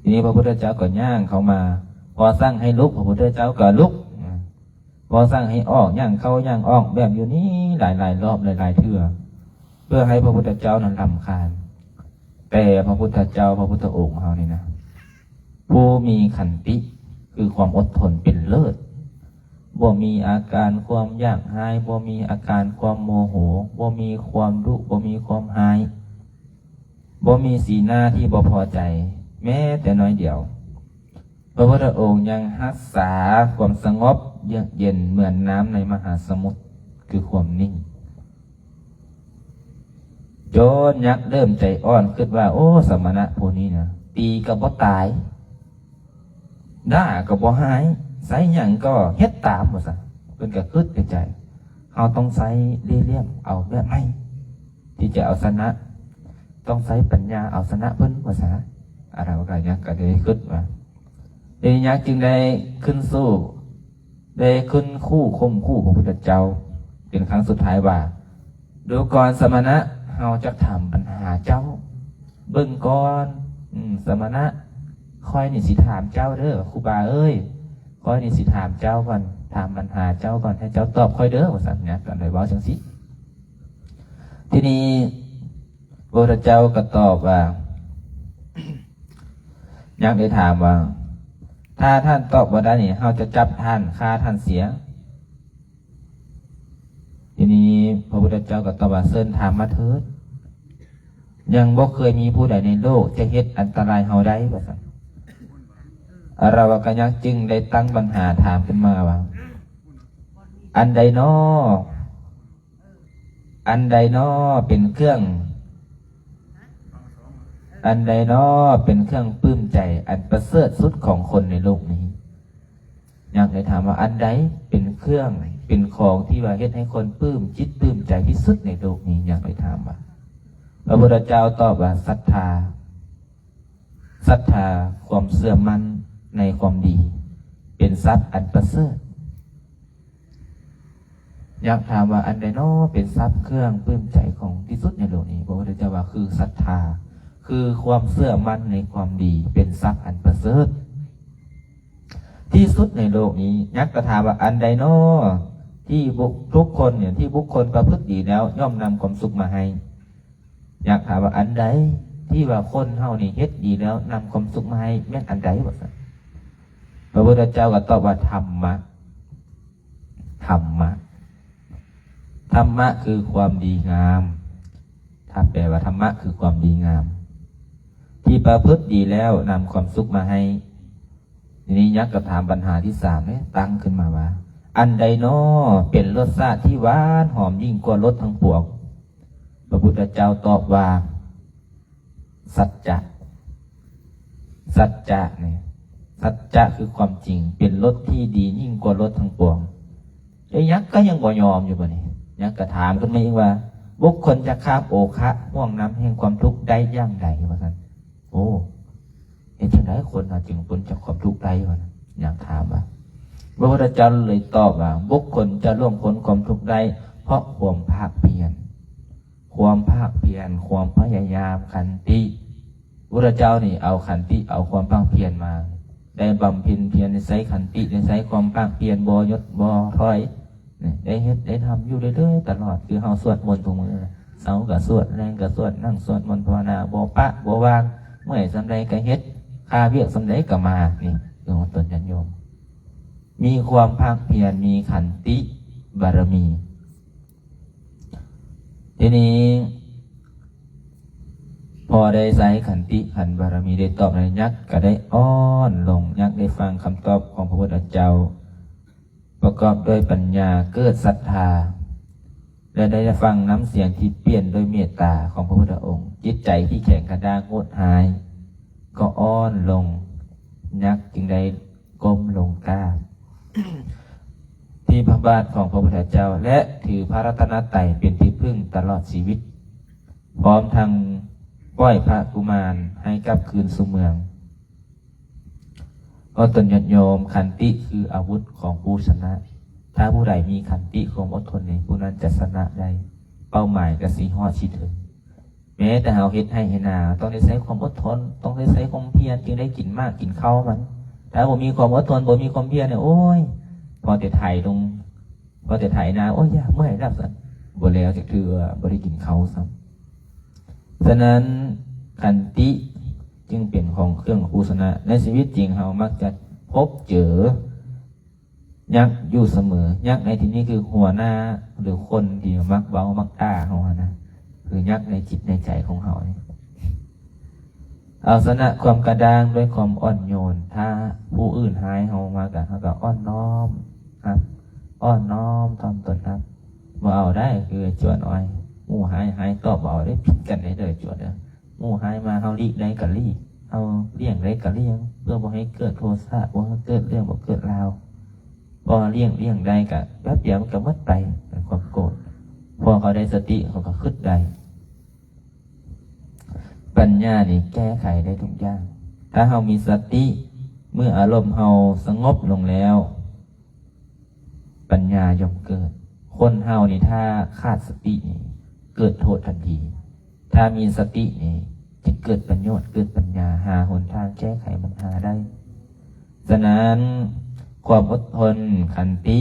ທີນີ້ພະພຸດທະເຈົ້າກໍຍ່າງເຂົ້າມາ ພໍສັ່ງໃຫ້ລຸກ ພະພຸດທະເຈົ້າກໍລຸກ. ພໍສັ່ງໃຫ້ອອກ ຍ່າງເຂົ້າຍ່າງອອກ ແບບຢູ່ນີ້ຫຼາຍໆລອບ ຫຼາຍໆເທື່ອ ເພື່ອໃຫ້ພະພຸດທະເຈົ້ານັ້ນລຳຄານ. ແຕ່ພະພຸດທະເຈົ້າ ພະພຸດທະອົງເຮົານີ້ນະ ຜູ້ມີຂັນຕິ ຄືຄວາມອົດທົນເປັນເລີດ ບໍ່ມີອາການຄວາມຢາກຮ້າຍ ບໍ່ມີອາການຄວາມໂມໂຫ ບໍ່ມີຄວາມດຸ ບໍ່ມີຄວາມຮ້າຍ ບໍ່ມີສີໜ້າທີ່ບໍ່ພໍໃຈແມ້ແຕ່ໜ້ອຍດຽວ. ພະພຸດທະອົງຍັງຮັກສາຄວາມສະຫງົບເຢືອກເຢັນເໝືອນນ້ຳໃນມະຫາສະໝຸດ ຄືຄວາມນິ່ງ. ຈົນຍັກເລີ່ມໃຈອ່ອນ ຄິດວ່າ ໂອ້ ສະມະນະຜູ້ນີ້ນະ ຕີກໍບໍ່ຕາຍ ດ່າກໍບໍ່ຮ້າຍ ໃຊ້ຫຍັງກໍເຮັດຕາມ ວ່າຊັ້ນ. ເພິ່ນກໍຄິດໃນໃຈ ເຮົາຕ້ອງໃຊ້ເລ່ຫຼ່ຽມເອົາແບບໃໝ່ ທີ່ຈະເອົາຊະນະ ຕ້ອງໃຊ້ປັນຍາເອົາຊະນະເພິ່ນ ວ່າຊັ້ນ. ອາລະວະກະຍັກກໍໄດ້ຄິດວ່າ ເດຍະຍັກຈຶ່ງໄດ້ຂຶ້ນສູ້ ໄດ້ຂຶ້ນຂູ່ຂົ່ມຂູ່ພະພຸດທະເຈົ້າເປັນຄັ້ງສຸດທ້າຍວ່າ ດູກ່ອນສະມະນະ ເຮົາຈະຖາມບັນຫາເຈົ້າ ເບິ່ງກ່ອນ. ອືມ ສະມະນະ ຂ້ອຍນີ້ຊິຖາມເຈົ້າເດີ ຄູບາເອີຍ ຂ້ອຍນີ້ຊິຖາມເຈົ້າກ່ອນ ຖາມບັນຫາເຈົ້າກ່ອນ ໃຫ້ເຈົ້າຕອບຂ້ອຍເດີ ວ່າຊັ້ນ. ຍັກກໍໄດ້ເວົ້າຈັ່ງຊີ້. ທີນີ້ ພະພຸດທະເຈົ້າກໍຕອບວ່າ ຍັກໄດ້ຖາມວ່າ ຖ້າທ່ານຕອບບໍ່ໄດ້ນີ້ ເຮົາຈະຈັບທ່ານ ຂ້າທ່ານເສຍ. ທີນີ້ພະພຸດທະເຈົ້າກໍຕອບວ່າ ເຊີນຖາມມາເທີດ ຍັງບໍ່ເຄີຍມີຜູ້ໃດໃນໂລກຈະເຮັດອັນຕະລາຍເຮົາໄດ້ ວ່າຊັ້ນ. ອາລະວະກະຍັກຈຶ່ງໄດ້ຕັ້ງບັນຫາຖາມຂຶ້ນມາວ່າ ອັນໃດນໍ ອັນໃດນໍເປັນເຄື່ອງ ອັນໃດນໍເປັນເຄື່ອງປຶ້ມໃຈອັນປະເສີດສຸດຂອງຄົນໃນໂລກນີ້? ຍັກໄດ້ຖາມວ່າ ອັນໃດເປັນເຄື່ອງ ເປັນຂອງທີ່ວ່າເຮັດໃຫ້ຄົນປຶ້ມຈິດປຶ້ມໃຈທີ່ສຸດໃນໂລກນີ້? ຍັກໄດ້ຖາມວ່າ ພະພຸດທະເຈົ້າຕອບວ່າ ສັດທາ. ສັດທາ ຄວາມເຊື່ອໝັ້ນໃນຄວາມດີ ເປັນຊັບອັນປະເສີດ. ຍັກຖາມວ່າ ອັນໃດນໍເປັນຊັບເຄື່ອງປຶ້ມໃຈຂອງທີ່ສຸດໃນໂລກນີ້? ພະພຸດທະເຈົ້າວ່າ ຄືສັດທາ ຄືຄວາມເຊື່ອໝັ້ນໃນຄວາມດີ ເປັນຊັບອັນປະເສີດທີ່ສຸດໃນໂລກນີ້. ຍັກກໍຖາມວ່າ ອັນໃດນໍທີ່ບຸກ ທຸກຄົນເນຍ ທີ່ບຸກຄົນປະພຶດດີແລ້ວ ຍ່ອມນຳຄວາມສຸກມາໃຫ້? ຍັກຖາມວ່າ ອັນໃດທີ່ວ່າຄົນເຮົານີ້ເຮັດດີແລ້ວນຳຄວາມສຸກມາໃຫ້ ແມ່ນອັນໃດ? ວ່າຊັ້ນ. ພະພຸດທະເຈົ້າກໍຕອບວ່າ ທຳມະ. ທຳມະ. ທຳມະຄືຄວາມດີງາມ. ຖ້າແປວ່າ ທຳມະຄືຄວາມດີງາມ ທີ່ປະພຶດດີແລ້ວນຳຄວາມສຸກມາໃຫ້. ທີນີ້ຍັກກໍຖາມບັນຫາທີສາມເດ້ ຕັ້ງຂຶ້ນມາວ່າ ອັນໃດນໍເປັນລົດຊາດທີ່ຫວານຫອມຍິ່ງກວ່າລົດທັງປວງ? ພະພຸດທະເຈົ້າຕອບວ່າ ສັດຈະ. ສັດຈະນີ້ ສັດຈະຄືຄວາມຈິງ ເປັນລົດທີ່ດີຍິ່ງກວ່າລົດທັງປວງ. ແຕ່ຍັກກໍຍັງບໍ່ຍອມຢູ່ບັດນີ້ ຍັກກໍຖາມຂຶ້ນມາອີກວ່າ ບຸກຄົນຈະຂ້າມໂອຄະ ຫ່ວງນ້ຳແຫ່ງຄວາມທຸກໄດ້ຢ່າງໃດ? ວ່າຊັ້ນ. ໂອ້ ເຮັດຈັ່ງໃດຄົນເຮົາຈຶ່ງພົ້ນຈາກຄວາມທຸກໄດ້? ວ່າຊັ້ນ ຍັກຖາມວ່າ. ພະພຸດທະເຈົ້າເລີຍຕອບວ່າ ບຸກຄົນຈະລ່ວງພົ້ນຄວາມທຸກໄດ້ ເພາະຄວາມພາກພຽນ. ຄວາມພາກພຽນ ຄວາມພະຍາຍາມ ຂັນຕິ. ພຸດທະເຈົ້ານີ້ເອົາຂັນຕິ ເອົາຄວາມພາກພຽນມາ ໄດ້ບຳເພັນພຽນ ໄດ້ໃຊ້ຂັນຕິ ໄດ້ໃຊ້ຄວາມພາກພຽນ ບໍ່ຢຸດບໍ່ຖອຍ ໄດ້ເຮັດໄດ້ທຳຢູ່ເລື້ອຍໆຕະຫຼອດ. ຄືເຮົາສວດມົນທຸກມື້ ເຊົ້າກໍສວດ ແລງກໍສວດ ນັ່ງສວດມົນພາວະນາ ບໍ່ປະບໍ່ວາງ ເມື່ອຍສ່ຳໃດກໍເຮັດ ຄາວຽກສ່ຳໃດກໍມາ. ນີ້ຄືຂອງຕົນຍາດໂຍມ ມີຄວາມພາກພຽນ ມີຂັນຕິບາລະມີ. ທີນີ້ ພໍໄດ້ໃຊ້ຂັນຕິຂັນບາລະມີ ໄດ້ຕອບໃນຍັກກໍໄດ້ອ່ອນລົງ, ຍັກໄດ້ຟັງຄຳຕອບຂອງພະພຸດທະເຈົ້າ ປະກອບດ້ວຍປັນຍາ ເກີດສັດທາ ແລະ ໄດ້ຟັງນ້ຳສຽງທີ່ປ່ຽນດ້ວຍເມດຕາຂອງພະພຸດທະອົງ, ຈິດໃຈທີ່ແຂງກະດ້າງໂຫດຮ້າຍກໍອ່ອນລົງ, ຍັກຈຶ່ງໄດ້ ກົ້ມລົງກາບທີ່ພະບາດຂອງພະພຸດທະເຈົ້າ ແລະ ຖືພະລັດຕະນະໄຕເປັນທີ່ເພິ່ງຕະຫຼອດຊີວິດ, ພ້ອມທັງປ່ອຍພະກຸມານໃຫ້ກັບຄືນສູ່ເມືອງ. ຂໍຕົນຍາດໂຍມ, ຂັນຕິຄືອາວຸດຂອງຜູ້ຊະນະ. ຖ້າຜູ້ໃດມີຂັນຕິຄວາມອົດທົນນີ້, ຜູ້ນັ້ນຈະຊະນະໄດ້, ເປົ້າໝາຍກໍຊິຮອດຊິເຖິງ. ແມ້ແຕ່ເຮົາເຮັດໄຮ່ເຮັດນາ ຕ້ອງໄດ້ໃຊ້ຄວາມອົດທົນ, ຕ້ອງໄດ້ໃຊ້ຄວາມພຽນ ຈຶ່ງໄດ້ກິນໝາກກິນເຂົ້າມັນ. ຖ້າບໍ່ມີຄວາມອົດທົນ, ບໍ່ມີຄວາມພຽນນີ້ ໂອ້ຍ ພໍແຕ່ໄຖລົງ, ພໍແຕ່ໄຖນາ, ໂອ້ຍ ຢາກເມື່ອຍແລ້ວຊັ້ນ, ບໍ່ແລ້ວຈັກເທື່ອ, ບໍ່ໄດ້ກິນເຂົ້າຊ້ຳ. ສະນັ້ນ ຂັນຕິຈຶ່ງເປັນຂອງ ເຄື່ອງຂອງຜູ້ຊະນະ. ໃນຊີວິດຈິງເຮົາມັກຈະພົບເຈີ ຍັກຢູ່ສະເໝີ. ຍັກໃນທີ່ນີ້ຄືຫົວໜ້າ ຫຼື ຄົນທີ່ມັກເວົ້າມັກດ່າເຮົາຫັ້ນນະ, ຄືຍັກໃນຈິດໃນໃຈຂອງເຮົານີ້. ເອົາຊະນະຄວາມກະດ້າງດ້ວຍຄວາມອ່ອນໂຍນ. ຖ້າຜູ້ອື່ນຮ້າຍເຮົາມາກະ ເຮົາກະອ່ອນນ້ອມຮັບ, ອ່ອນນ້ອມຖ່ອມຕົນຮັບ. ບໍ່ເອົາໄດ້ ຄືຈວນອ້ອຍ, ໝູ່ຮ້າຍ ຮ້າຍຕອບ ບໍ່ເອົາໄດ້, ຜິດກັນໄດ້ເດີຈວນເດີ. ໝູ່ຮ້າຍມາ ເຮົາຫຼີກໄດ້ກະຫຼີກ, ເຮົາລ່ຽງໄດ້ກະລ່ຽງ ເພື່ອບໍ່ໃຫ້ເກີດໂທສະ, ບໍ່ໃຫ້ເກີດເລື່ອງ ບໍ່ເກີດລາວ. ພໍລ່ຽງ ລ່ຽງໄດ້ກະແປັບດຽວມັນກະໝົດໄປ ຄວາມໂກດ. ພໍເຂົາໄດ້ສະຕິ ເຂົາກະຄຶດໄດ້. ປັນຍານີ້ແກ້ໄຂໄດ້ທຸກຢ່າງ. ຖ້າເຮົາມີສະຕິ, ເມື່ອອາລົມເຮົາສະຫງົບລົງແລ້ວ, ປັນຍາຍ່ອມເກີດ. ຄົນເຮົານີ້ຖ້າຂາດສະຕິນີ້ເກີດໂທດທັນທີ, ຖ້າມີສະຕິນີ້ຈະເກີດປະໂຫຍດ, ເກີດປັນຍາ, ຫາຫົນທາງແກ້ໄຂບັນຫາໄດ້. ສະນັ້ນ ຄວາມອົດທົນ, ຂັນຕິ,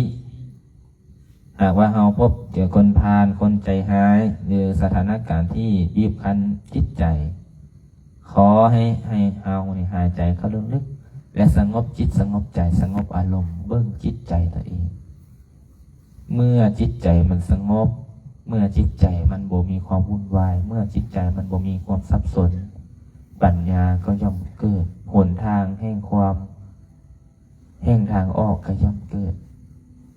ຫາກວ່າເຮົາພົບເຈີຄົນພານ, ຄົນໃຈຮ້າຍ ຫຼື ສະຖານະການທີ່ບີບຄັ້ນຈິດໃຈ, ຂໍໃຫ້ ໃຫ້ເຮົານີ້ຫາຍໃຈເຂົ້າເລິກໆ ແລະ ສະຫງົບຈິດ ສະຫງົບໃຈ ສະຫງົບອາລົມ, ເບິ່ງຈິດໃຈຕົວເອງ. ເມື່ອຈິດໃຈມັນສະຫງົບ, ເມື່ອຈິດໃຈມັນບໍ່ມີຄວາມວຸ່ນວາຍ, ເມື່ອຈິດໃຈມັນບໍ່ມີຄວາມສັບສົນ, ປັນຍາກໍຍ່ອມເກີດ, ຫົນທາງແຫ່ງຄວາມ ແຫ່ງທາງອອກກໍຍ່ອມເກີດ.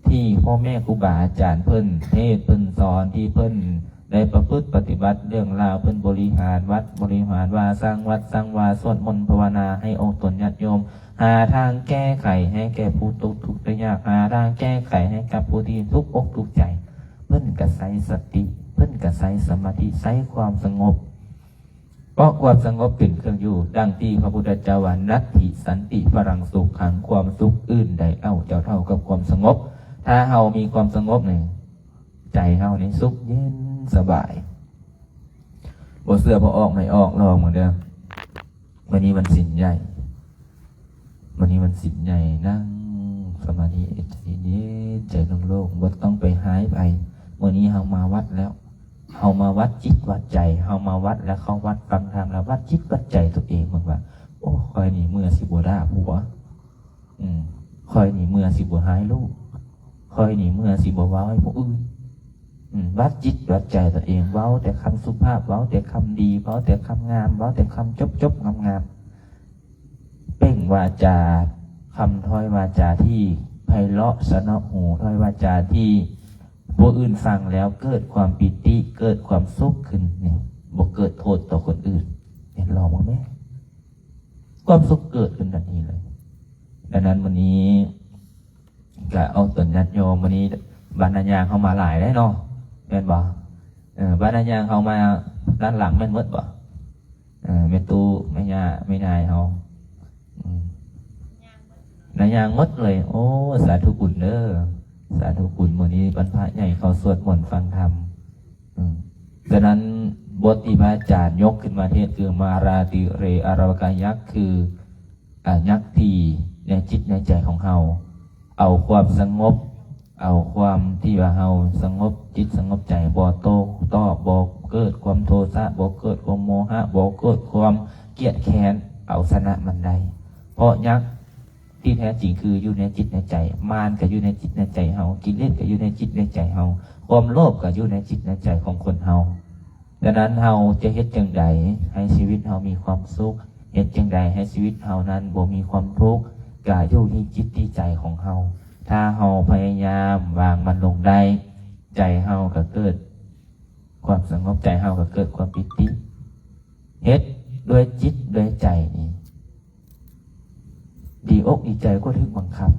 ທີ່ພໍ່ແມ່ຄູບາອາຈານເພິ່ນເທດເພິ່ນສອນ, ທີ່ເພິ່ນໄດ້ປະພຶດປະຕິບັດເລື່ອງລາວ, ເພິ່ນບໍລິຫານວັດ, ບໍລິຫານວາ, ສ້າງວັດ, ສ້າງວາ, ສວດມົນພາວະນາໃຫ້ອອກຕົນຍາດໂຍມ, ຫາທາງແກ້ໄຂໃຫ້ແກ່ຜູ້ຕົກທຸກໄດ້ຍາກ, ຫາທາງແກ້ໄຂໃຫ້ກັບຜູ້ທີ່ທຸກອົກທຸກໃຈ. ເພິ່ນກໍໃຊ້ສະຕິ, ເພິ່ນກໍໃຊ້ສະມາທິ, ໃຊ້ຄວາມສະຫງົບ. ເພາະຄວາມສະຫງົບເປັນເຄື່ອງຢູ່, ດັ່ງທີ່ພະພຸດທະເຈົ້າວ່າ, ນັດຖິສັນຕິພະລັງສຸຂັງ, ຄວາມສຸກອື່ນໃດເລົ່າຈະເທົ່າກັບຄວາມສະຫງົບ. ຖ້າເຮົາມີຄວາມສະຫງົບນີ້, ໃຈເຮົານີ້ສຸກເຢັນສະບາຍ. ບໍ່ເຊື່ອ ພໍອອກໃຫ້ອອກ, ລອງເບິ່ງເດີ. ມື້ນີ້ວັນສິນໃຫຍ່. ມື້ນີ້ວັນສິນໃຫຍ່, ນັ່ງສະມາທິໃຈເຢັນ, ໃຈໂລ່ງໆ, ບໍ່ຕ້ອງໄປຮ້າຍໃຜ. ມື້ນີ້ເຮົາມາວັດແລ້ວ, ເຮົາມາວັດຈິດວັດໃຈ, ເຮົາມາວັດແລ້ວເຂົ້າວັດຟັງທຳ, ແລ້ວວັດຈິດວັດໃຈຕົວເອງເບິ່ງວ່າ, ໂອ້ ຂ້ອຍນີ້ເມື່ອຊິບໍ່ດ່າຜົວ, ອືມ, ຂ້ອຍນີ້ເມື່ອຊິບໍ່ຮ້າຍລູກ, ຂ້ອຍນີ້ເມື່ອຊິບໍ່ເວົ້າໃຫ້ຜູ້ອື່ນ. ອືມ, ວັດຈິດວັດໃຈຕົວເອງ, ເວົ້າແຕ່ຄຳສຸພາບ, ເວົ້າແຕ່ຄຳດີ, ເວົ້າແຕ່ຄຳງາມ, ເວົ້າແຕ່ຄຳຈົບໆງາມໆ. ເປັ່ງວາຈາ, ຄຳຖ້ອຍວາຈາທີ່ໄພເລາະສະເນາະຫູ, ຖ້ອຍວາຈາທີ່ຜູ້ອື່ນຟັງແລ້ວເກີດຄວາມປີຕິ, ເກີດຄວາມສຸກຂຶ້ນນີ້, ບໍ່ເກີດໂທດຕໍ່ຄົນອື່ນ. ເຫັນລອງເບິ່ງແມ້? ຄວາມສຸກເກີດຂຶ້ນທັນທີເລີຍ. ດັ່ງນັ້ນ ມື້ນີ້ກະອອກຕົນຍາດໂຍມ, ມື້ນີ້ບັນດາຍາງເຮົາມາຫຼາຍເດ້ເນາະ, ແມ່ນບໍ່? ເອີ ບັນດາຍາງເຮົາມາດ້ານຫຼັງແມ່ນໝົດບໍ່? ເອີ ແມ່ຕູ້ ແມ່ຍ່າ ແມ່ຍາຍເຮົາ ອືມ ນາຍາງໝົດເລີຍ. ໂອ້ ສາທຸບຸນເດີ ສາທຸບຸນ. ມື້ນີ້ວັນພະໃຫຍ່ ເຂົ້າສວດມົນຟັງທຳ. ອືມ ສະນັ້ນ ບົດທີ່ພະອາຈານຍົກຂຶ້ນມາເທດ ຄືມາຣາຕິເຣອາຣະວະກະຍັກ ຄື ອາ ຍັກທີ່ໃນຈິດໃນໃຈຂອງເຮົາ ເອົາຄວາມສະຫງົບ ເອົາຄວາມທີ່ວ່າເຮົາສະຫງົບຈິດສະຫງົບໃຈ ບໍ່ໂຕ້ຕອບ ບໍ່ເກີດຄວາມໂທສະ ບໍ່ເກີດຄວາມໂມຫະ ບໍ່ເກີດຄວາມກຽດແຄ້ນ ເອົາຊະນະມັນໄດ້. ເພາະຍັກທີ່ແທ້ຈິງຄືຢູ່ໃນຈິດໃນໃຈ, ມານກໍຢູ່ໃນຈິດໃນໃຈເຮົາ, ກິເລດກໍຢູ່ໃນຈິດໃນໃຈເຮົາ, ຄວາມໂລບກໍຢູ່ໃນຈິດໃນໃຈຂອງຄົນເຮົາ. ດັ່ງນັ້ນ ເຮົາຈະເຮັດຈັ່ງໃດໃຫ້ຊີວິດເຮົາມີຄວາມສຸກ? ເຮັດຈັ່ງໃດໃຫ້ຊີວິດເຮົານັ້ນບໍ່ມີຄວາມທຸກ? ກະຢູ່ທີ່ຈິດທີ່ໃຈຂອງເຮົາ. ຖ້າເຮົາພະຍາຍາມວາງມັນລົງໄດ້, ໃຈເຮົາກະເກີດຄວາມສະຫງົບ, ໃຈເຮົາກະເກີດຄວາມປີຕິ. ເຮັດດ້ວຍຈິດດ້ວຍໃຈນີ້ ດີອົກດີໃຈກວ່າຖືກບັງຄັບ.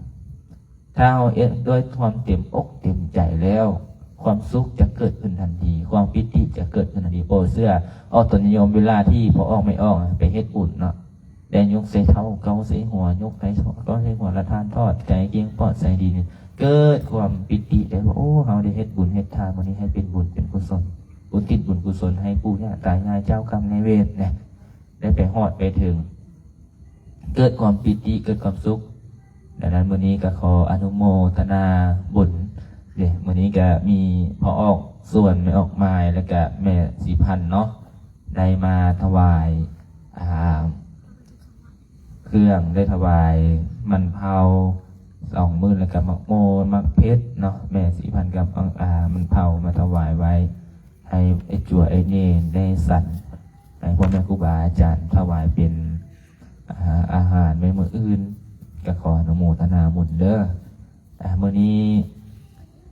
ຖ້າເຮົາເຮັດດ້ວຍຄວາມເຕັມອົກເຕັມໃຈແລ້ວ, ຄວາມສຸກຈະເກີດຂຶ້ນທັນທີ, ຄວາມປີຕິຈະເກີດຂຶ້ນທັນທີ. ບໍ່ເຊື່ອ, ອອກຕົນຍາດໂຍມເວລາທີ່ພໍ່ອອກແມ່ອອກໄປເຮັດບຸນເນາະ, ແລ້ວຍົກໃສ່ເທົ້າເກົາໃສ່ຫົວ, ຍົກໃສ່ເກົາໃສ່ຫົວ ແລ້ວທ່ານທອດໃຈເກັ່ງປອດໃສດີນີ້, ເກີດຄວາມປີຕິໄດ້ວ່າ ໂອ້ ເຮົາໄດ້ເຮັດບຸນເຮັດທານມື້ນີ້ໃຫ້ເປັນບຸນເປັນກຸສົນ, ອຸທິດບຸນກຸສົນໃຫ້ປູ່ຍ່າຕາຍາຍເຈົ້າກຳນາຍເວນນະ. ໄດ້ໄປຮອດໄປເຖິງ, ເກີດຄວາມປີຕິ ເກີດຄວາມສຸກ. ດັ່ງນັ້ນ ມື້ນີ້ກໍຂໍອະນຸໂມທະນາບຸນເດ້, ມື້ນີ້ກໍມີພໍ່ອອກສວນ ແມ່ອອກໝາຍ ແລ້ວກໍແມ່ສີພັນເນາະ ໄດ້ມາຖວາຍ ອ່າ ເຄື່ອງ, ໄດ້ຖວາຍມັນເຜົາສອງມື້ ແລ້ວກໍໝາກໂມນ ໝາກເຜັດເນາະ, ແມ່ສີພັນກັບ ອ່າ ມັນເຜົາມາຖວາຍໄວ້ ໃຫ້ໄອ້ຈົວໄອ້ເນນໄດ້ສັນ, ໃຫ້ພໍ່ແມ່ຄູບາອາຈານຖວາຍເປັນ ອາ ອາຫານໄວ້ມື້ອື່ນ, ກໍຂໍອະນຸໂມທະນາບຸນເດີ. ອາ ມື້ນີ້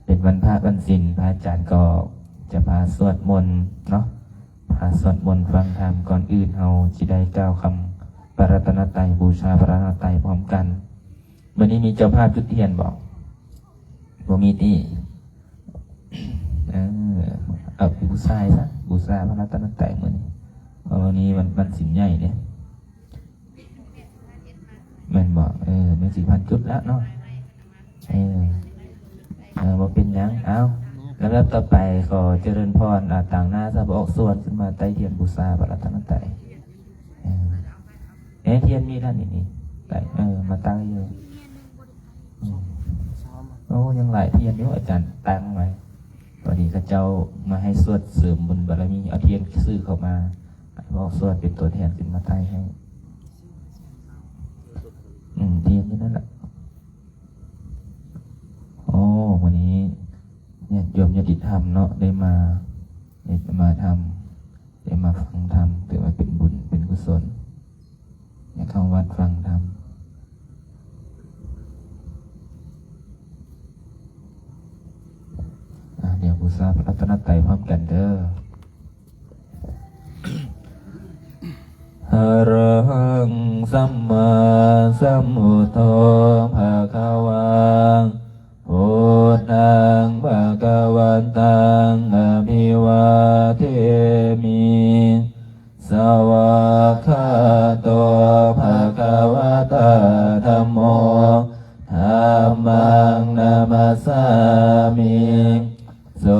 ເປັນວັນພະວັນສິນ, ພະອາຈານກໍຈະພາສວດມົນເນາະ, ພາສວດມົນຟັງທຳ. ກ່ອນອື່ນເຮົາຊິໄດ້ກ່າວຄຳພະລັດຕະນະໄຕ, ບູຊາພະລັດຕະນະໄຕພ້ອມກັນ. ມື້ນີ້ມີເຈົ້າພາບຈຸດທຽນບໍ່? ບໍ່ມີຕິ? ເອີ ເອົາບູຊາຊະ, ບູຊາພະລັດຕະນະໄຕມື້ນີ້, ເພາະມື້ນີ້ວັນ ວັນສິນໃຫຍ່ເດ້. ແມ່ນບໍ່? ເອີ ແມ່ນສິພັນຈຸດແລ້ວເນາະ. ເອີ ເອີ ບໍ່ເປັນຫຍັງ. ເອົາ ລຳດັບຕໍ່ໄປ ຂໍຈະເລີນພອນ ອາ ຕາງໜ້າ ຊາວອອກສວນ ຂຶ້ນມາໄຕ້ທຽນບູຊາພະລັດຕະນະໄຕ. ເອີ ເອີ ທຽນມີແລ້ວນີ້ ນີ້ ໄຕ້ ເອີ ມາຕັ້ງຢູ່. ອືມ ໂອ້ ຍັງຫຼາຍທຽນຢູ່ ອາຈານຕັ້ງໄວ້. ພໍດີເຂົາເຈົ້າມາໃຫ້ສວດເສີມບຸນບາລະມີ, ເອົາທຽນຊື່ເຂົ້າມາ, ໃຫ້ອອກສວນເປັນຕົວແທນຂຶ້ນມາໄຕ້ໃຫ້. ອືມ ທຽນຢູ່ນັ້ນລະ. ໂອ້ ມື້ນີ້ຍາດໂຍມຍາດຕິທຳເນາະ ໄດ້ມາ ໄດ້ມາທຳ ໄດ້ມາຟັງທຳ ຖືວ່າເປັນບຸນເປັນກຸສົນ ໄດ້ເຂົ້າວັດຟັງທຳ. ອາ ດຽວບູຊາພະລັດຕະນະໄຕພ້ອມກັນເດີ. ອະລະຫັງ ສຳມາສຳພຸດໂທ ພະຄະວາ. ພຸດທັງ ພະຄະວັນຕັງ ອະພິວາເທມິ. ສະວາກຂາໂຕ ພະຄະວະຕາ ທຳໂມ ທຳມັງ ນະມັດສາມິ. ສຸ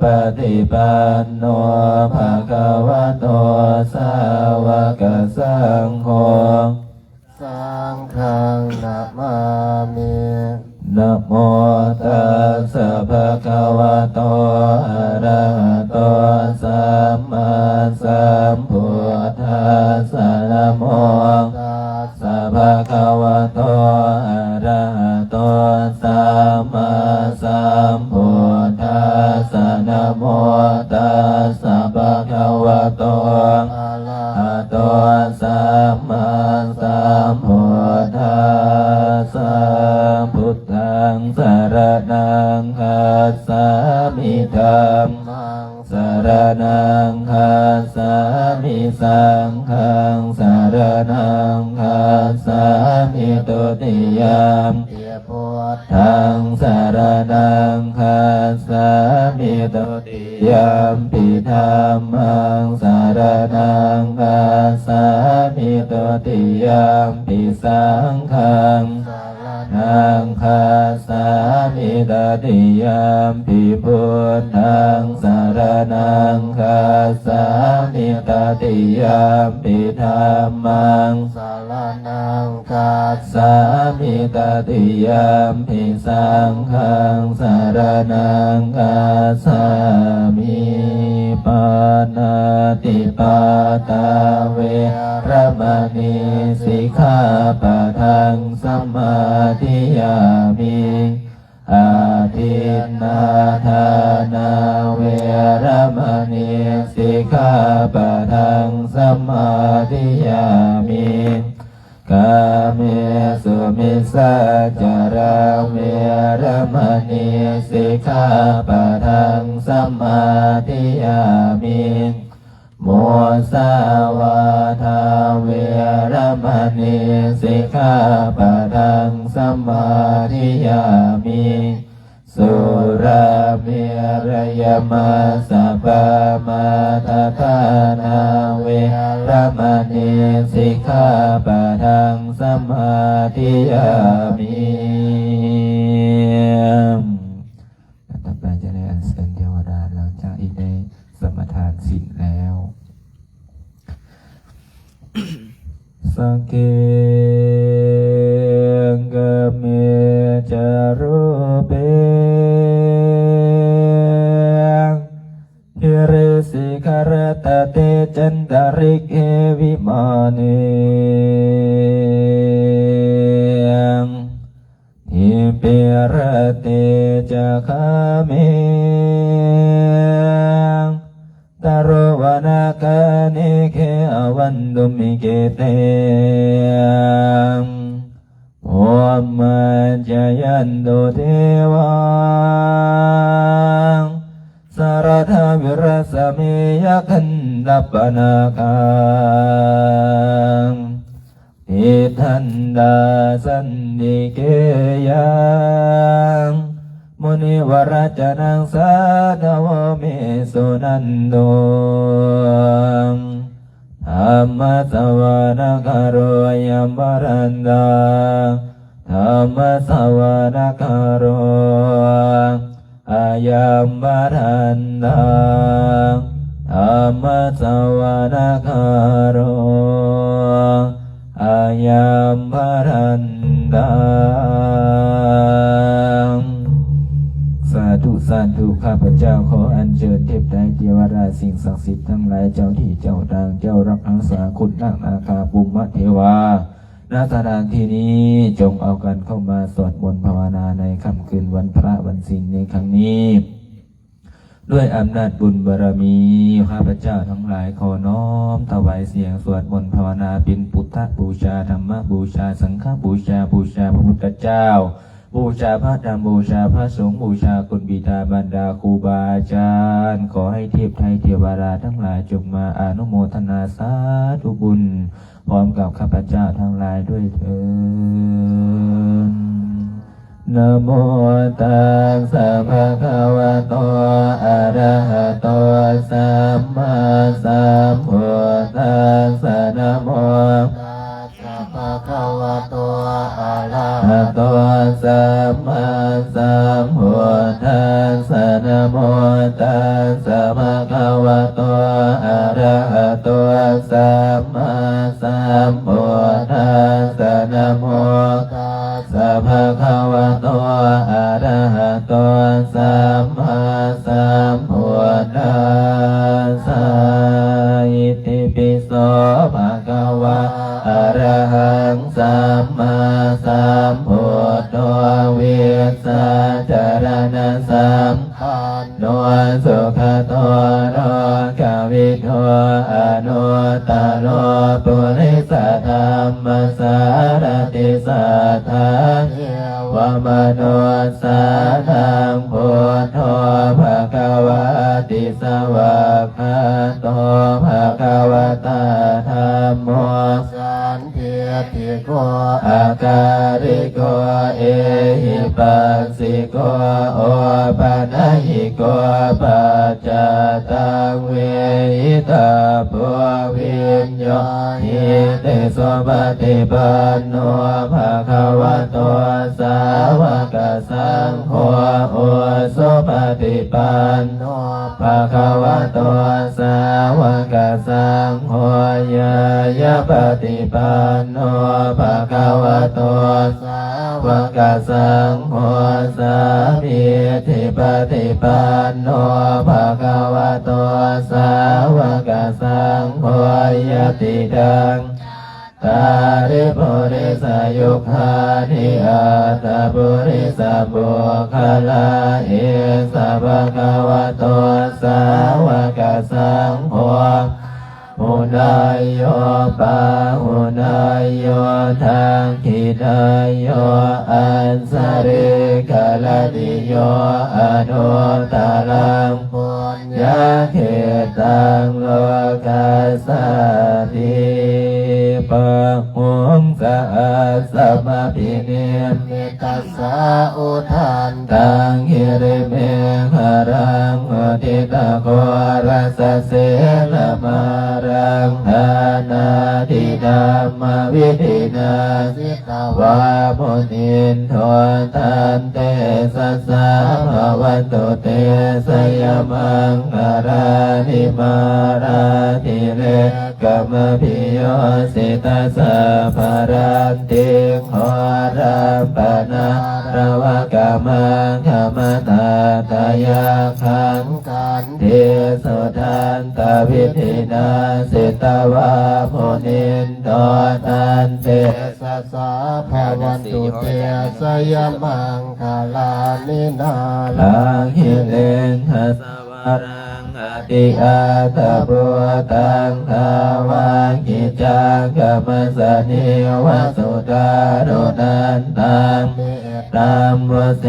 ປະຕິປັນໂນ ພະຄະວະໂຕ ສາວະກະສັງໂຄ ສັງຄັງ ນະມາມິ. ນະໂມຕັດສະ ພະຄະວະໂຕ ອະລະຫະໂຕ ສຳມາສຳພຸດທັດສະ. ນະໂມຕັດສະ ພະຄະວະໂຕ ອະລະຫະໂຕ ສຳມາສຳພຸດທັດສະ. ນະໂມຕັດສະ ພະຄະວະໂຕ ອະລະຫະໂຕ ສຳມາສຳພຸດທັດ ນັງຄັດສາມິ ທຳມັງສະຣະນັງຄັດສາມິ ສັງຄັງສະຣະນັງຄັດສາມິ ທຸຕິຍຳ ພຸດທັງສະຣະນັງຄັດສາມິ ທຸຕິຍຳປິ ທຳມັງສະຣະນັງຄັດສາມິ ທຸຕິຍຳປິ ສັງຄັງສະຣະນັງຄັດສາມິ ຕະຕິຍຳປິ ພຸດທັງສະຣະນັງຄັດສາມິ ຕະຕິຍຳປິ ທຳມັງສະຣະນັງ ຄັດສາມິ ຕະຕິຍຳປິ ສັງຄັງສະຣະນັງຄັດສາມິ ປານາຕິປາຕາ ເວລະມະນີ ສິກຂາປະທັງ ສະມາທິຍາມິ ອາທິນນາທານາ ເວລະມະນີ ສິກຂາປະທັງ ສະມາທິຍາມິ ກາເມສຸມິດສາຈາຣາ ເວລະມະນີ ສິກຂາປະທັງ ສະມາທິຍາມິ ມຸສາວາທາ ເວລະມະນີ ສິກຂາປະທັງ ສະມາທິຍາມິ ສຸລາເມຣະຍະມັດສະປາມາທະຖານາ ເວລະມະນີ ສິກຂາປະທັງ ສະມາທິຍາມິ ຕໍ່ໄປຈະໄດ້ອັນເຊີນເທວະດາ ຫຼັງຈາກທີ່ໄດ້ສະມາທານສິນແລ້ວ ສັກເກງກະເມຈະຮູເປ ທິເຣສີຄະຣະຕະເຕ ຈັນຕະລິກເຂ ວິມາເນ ທິເປຣະເຕ ຈະຄາເມ ຕະໂຣວະນາກາເນ ເຂອະວັນຕຸມມິເກເຕ ໂພມມາຈະຍັນຕຸເທວາ ສະລັດຖະວິລັດສະເມ ຍັກຂັນທັບປະນາຄາ ຕິດທັນດາສັນຕິເກຍັງ ມຸນີວະຣັດຈະນັງ ສາທະໂວ ເມ ສຸນັນໂຕ ທຳມະສະວະນະຄາໂຣ ອະຍັມພະລັນຕາ ທຳມະສະວະນະຄາໂຣ ອະຍັມພະລັນຕາ ທຳມະສະວະນະຄາໂຣ ອະຍັມພະລັນຕາ ສາທຸ ສາທຸ ຂ້າພະເຈົ້າຂໍອັນເຊີນເທບໄຕເທວະດາ ສິ່ງສັກສິດທັງຫຼາຍ ເຈົ້າທີ່ເຈົ້າທາງ ເຈົ້າລັກຮັກສາ ຄຸນນາງນາຄາ ພູມມະເທວາ ນະສະຖານທີ່ນີ້ ຈົ່ງເອົາກັນເຂົ້າມາສວດມົນພາວະນາໃນຄ່ຳຄືນວັນພະວັນສິນໃນຄັ້ງນີ້ ດ້ວຍອຳນາດບຸນບາລະມີ ຂ້າພະເຈົ້າທັງຫຼາຍຂໍນ້ອມຖວາຍສຽງສວດມົນພາວະນາ ເປັນພຸດທະບູຊາ ທຳມະບູຊາ ສັງຄະບູຊາ ບູຊາພະພຸດທະເຈົ້າ ບູຊາພະທຳ ບູຊາພະສົງ ບູຊາຄຸນບິດາມານດາ ຄູບາອາຈານ ຂໍໃຫ້ເທບໄທເທວະດາທັງຫຼາຍ ຈົ່ງມາອະນຸໂມທະນາສາທຸບຸນ ພ້ອມກັບຂ້າພະເຈົ້າທັງຫຼາຍດ້ວຍເທີ້ນ. ນະໂມຕັດສະ ພະຄະວະໂຕ ອະລະຫະໂຕ ສຳມາສຳພຸດທັດສະ ນະໂມ ພະຄະວະໂຕ ອະລະຫະໂຕ ສຳມາສຳພຸດທັດສະ ນະໂມຕັດສະ ພະຄະວະໂຕ ອະລະຫະໂຕ ສຳມາສຳພຸດທັດສະ ນະໂມຕັດສະ ພະຄະວະໂຕ ອະລະຫະໂຕ ສຳມາສຳພຸດທັດສະ ອິຕິປິໂສ ພະຄະວາ ອະລະຫັງ ສຳມາສຳພຸດໂທ ວິດສາຈະ ະລະນະສຳພັນໂນ ສຸຂະໂຕໂລກະວິທູ ອະນຸດຕະໂລ ປຸລິສະທຳມະສາລະຕິ ສັດຖາເທວະມະນຸດສານັງ ພຸດໂທ ພະຄະວາຕິ ສະຫວາກຂາໂຕ ພະຄະວະຕາ ທຳໂມ ສັນທິດຖິໂກ ອາກາລິໂກ ເອຫິປັສສິໂກ ໂອປະນະຫິໂກ ປັດຈະຕັງ ເວຫິຕະໂພ ວິນຍາເອຕິ ສຸປະຕິປັນໂນ ພະຄະວະໂຕ ສາວະກະສັງໂຄ ອຸຊຸປະຕິປັນໂນ ພະຄະວະໂຕ ສາວະກະສັງໂຄ ຍາຍະປະຕິປັນໂນ ພະຄະວະໂຕ ສາວະກະສັງໂຄ ສາມີທິປະຕິປັນໂນ ພະຄະວະໂຕ ສາວະກະສັງໂຄ ຍະຕິດາງ ຕາລິ ປຸລິສະຍຸກຂານິ ອັດຕະປຸລິສະບຸກຄະລາ ເອສະ ພະຄະວະໂຕ ສາວະກະສັງໂຄ ຫຸນາຍໂຍ ປາຫຸນາຍໂຍ ທັກຂິນາຍໂຍ ອັນສະລີກະລະນິໂຍ ອະນຸດຕະລັງ ປຸນ ຍະເຂຕັງ ໂລກັດສາຕິ ປະຫົງສະອັດສະມະພິນິມມິດຕັດສະ ອຸທັນຕັງ ກິລິເມຂະລັງ ອຸທິດຕະໂຄລະສະເສນະມາລັງ ທານາທິທຳມະວິທິນາ ສິ ຕະວາມຸນິນໂທ ຕັນເຕຊະສະ ພະວັນຕຸເຕຊະຍະມັງຄະລານິ ມາລາທິເລກະມະພິໂຍສິຕະສັບພະລັດຕິງ ໂຫລະປະນາລະວະກະມັງຄະມະຕາດຕະຍາຄັງ ຂັນ ທີສຸທັນຕະວິທິນາ ສິຕະວາມຸນິນໂທ ຕັນເຕຊະສະ ພະວັນຕຸເຕຊະຍະມັງຄະລານິ ນາລັງຫິລິງຄະສະວະລັງ ອະຕິອັດຕະພູຕັງ ທາວະກິດຈັງກະມະສະນີວະ ສຸທາຣຸນັນຕັງ ເມ ຕັມໂມເສ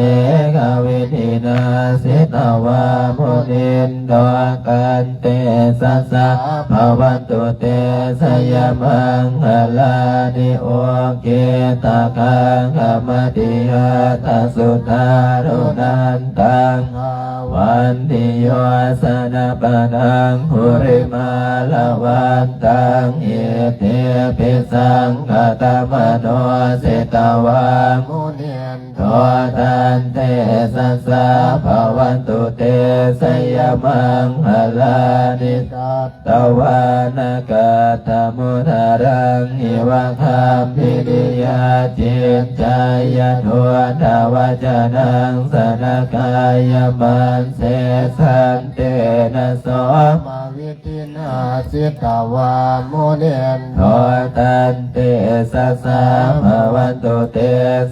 ກະວິທິນາ ສິຕະວາມຸນິນໂທ ຕັນເຕຊະສະ ພະວັນຕຸເຕຊະຍະມັງຄະລານິ ໂອເກຕະຄັງຄະມະຕິຮັດຕະ ສຸທາຣຸນັນຕັງ ທາວັນຕິໂຍຊະນະປະດັງ ປຸລິມາລະວັນຕັງ ອິດທິພິສັງຄະຕະມະໂນ ສິຕະວາມຸນິນ ໂທ ຕັນເຕຊະສະ ພະວັນຕຸເຕຊະຍະມັງຄະລານິ ສັດຕະວານະກັດຖະມຸທາລັງ ອິວະຄຳພິນິຍາ ຈິດຈາຍະທຸດທະວັດຈະນັງ ສະນະກາຍະມັນເສ ສັນເຕນະໂສ ມະວິ ທິນາ ສິຕະວາມຸນິນໂທ ຕັນເຕຊະສະ ພະວັນຕຸເຕ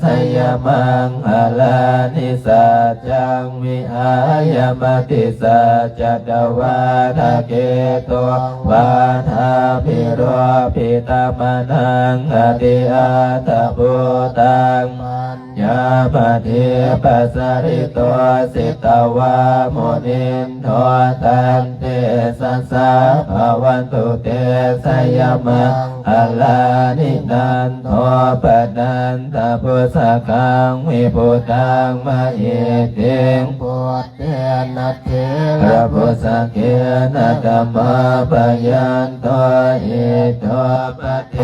ຊະຍະມັງຄະລານິ ສັດຈັງວິຫາຍະ ມະຕິສັດຈະຕະວາທະເກຕຸງ ວາທາພິໂຣພິຕະມະນັງ ອະຕິອັດຕະພູຕັງ ປັນ ຍາປະຕິປັດສະລິໂຕ ສິຕະວາມຸນິນໂທ ຕັນເຕຊະສະ ພະວັນຕຸເຕຊະຍະມັງຄະລານິ ນັນໂທປະນັນຕະພຸດສະກັງ ວິພຸດທັງມະຫິດຖິງ ພຸດເທນະເຖລະພຸດສະເກນະ ທຳມາປະຍັນໂຕ ອິດໂທປະ ເທ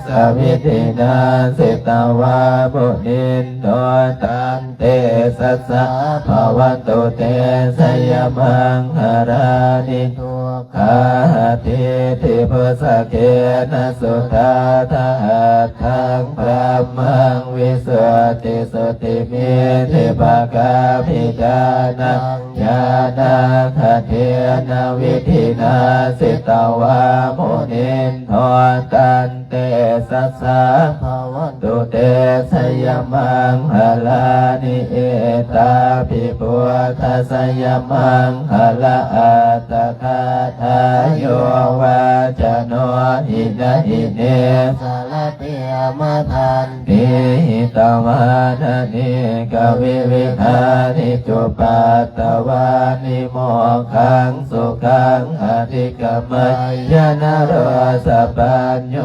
ສະວິທິນາ ສິຕະວາມຸນິນໂທ ຕັນເຕຊະສະ ພະວັນຕຸເຕຊະຍະມັງຄະລານິ ທຸກຂາຫະທິທິພຸດສະເກນະ ສຸທາທະຫັດຖັງ ບະຣະມັງ ວິສຸດທິສຸດທິມິດທິພະກາພິຈານະ ຍານາຄະເທນະ ວິທິນາ ສິຕະວາມຸນິນໂທ ຕັນເຕຊະສະ ພະວັນຕຸ ເຕ ຊະຍະມັງຄະລານິ ເອຕາປິ ພຸດທະຊະຍະມັງຄະລະອັດຖະກະຖາ ໂຍ ວາຈະໂນ ຫິນະຫິເນ ສາລະເຕ ມະທັນ ຕິ ຫິຕະວານະເນກະວິວິທານິ ຈຸປັດຕະວານິ ໂມກຂັງ ສຸຂັງ ອະທິກະໄມຍະ ນະໂຣ ສະປັນໂຍ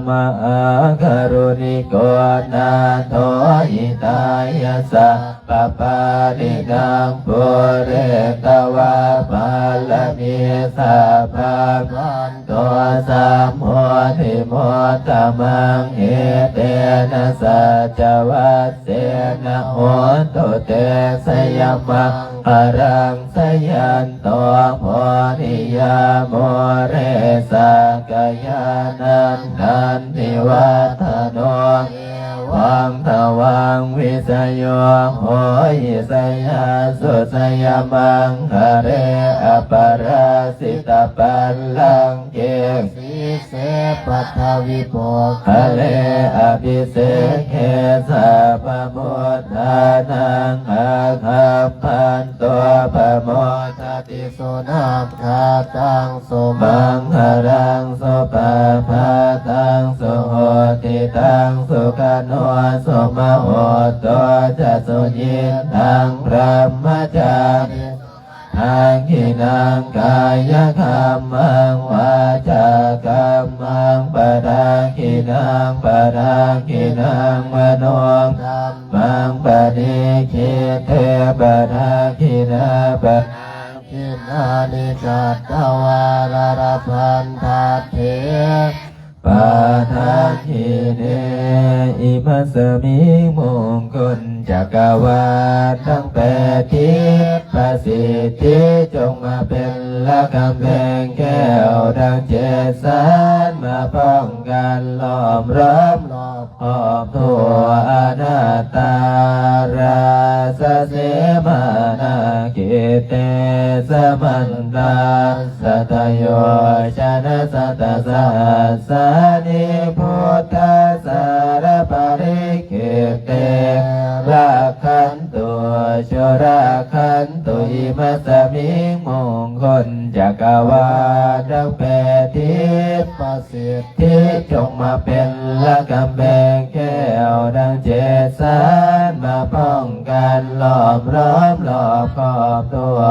ມະຫາກະລຸນິໂກ ນາໂຖ ຫິຕາຍະ ສະບ ປະປານິໜັງ ປູເຣຕະວາ ປາລະມີ ສັບພະ ພັນໂຕ ສຳໂພທິ ມຸດຕະມັງ ເອເຕນະ ສັດຈະວັດເສນະ ໂຫນຕຸ ເຕ ຊະຍະມັງຄະລັງ ຊະຍັນໂຕ ໂພນິຍາ ມູເຣ ສັກກະຍານັນທັນຕິວັດທະໂນ ເອວັງຕະວັງ ວິສະໂຍ ໂຫຫິ ຊະຍາສຸ ຊະຍະມັງຄະເລ ອະປະລາຊິຕະປັນລັງເກ ສີເສ ປັດຖະວິປຸກຄະເລ ອະພິເສກເກ ສັບພະບຸດທານັງ ອາຄັບພັນໂຕ ປະໂມທະຕິ ສຸນັກຂະຕັງ ສຸມັງຄະລັງ ສຸປະພາຕັງ ສຸໂຫຕິຕັງ ສຸຂະໂນ ສຸມະໂຫໂຕ ຈະ ສຸຍິດທັງ ບຣະມະຈາຣິ ທັງຂິນັງ ກາຍະກັມມັງ ວາຈາກັມມັງ ປະດັກຂິນັງ ປະດັກຂິນັງ ມະໂນກັມມັງ ປະນິກຂິເຕ ປະດັກຂິນາ ປະດັກຂິນານິ ກະຕະວາ ລະລະພັນທັດເຖ ປະດັກຂິເນ ອິມັດສະມິງ ມົງຄົນຈັກກະວານທັງແປດທິດ ປະສິດທິ ຈົ່ງມາເປັນລະກຳແພງແກ້ວທັງເຈັດສັນ ມາປ້ອງກັນລ້ອມລ້ອມລອບ ຄອບທົ່ວອະນັດຕາ ລາຊະເສມານາເຂເຕ ສະມັນຕາ ສັດຕະໂຍຊະນະ ສັດຕະສະຫັດສານິ ພຸດທະສາລະປະລິເຂເຕ ລັກຂັນຕຸ ສຸລັກຂັນຕຸ ອິມັດສະມິງ ມົງຄົນຈັກກະວານທັງແປດທິດ ປະສິດທິ ຈົ່ງມາເປັນລະກຳແພງແກ້ວທັງເຈັດສັນ ມາປ້ອງກັນລ້ອມລ້ອມລອບຄອບທົ່ວ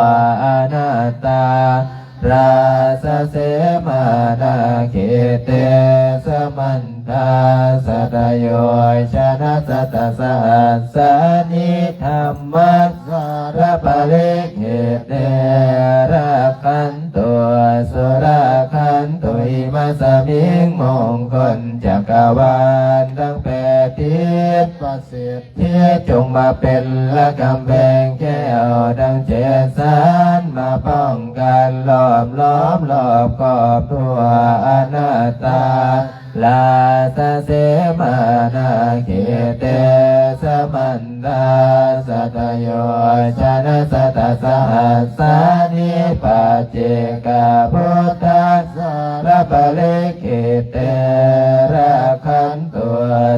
ອະນັດຕາ ລາຊະເສມານາເຂເຕ ສະມັນຕາ ສັດຕະໂຍຊະນະ ສັດຕະສະຫັດສານິ ທຳມັດສາລະປະລິເຂເຕ ລັກຂັນຕຸ ສຸລັກຂັນຕຸ ອິມັດສະມິງ ມົງຄົນຈັກກະວານທັງແປດທິດ ປະສິດທິ ຈົ່ງມາເປັນລະກຳແພງແກ້ວທັງເຈັດສັນ ມາປ້ອງກັນລ້ອມລ້ອມລອບຄອບທົ່ວອະນັດຕາ ລາຊະເສມານາເຂເຕ ສະມັນຕາ ສັດຕະໂຍຊະນະ ສັດຕະສະຫັດສານິ ປັດເຈກະພຸດທະສາລະປະລິເຂເຕ ລັກຂັນຕຸ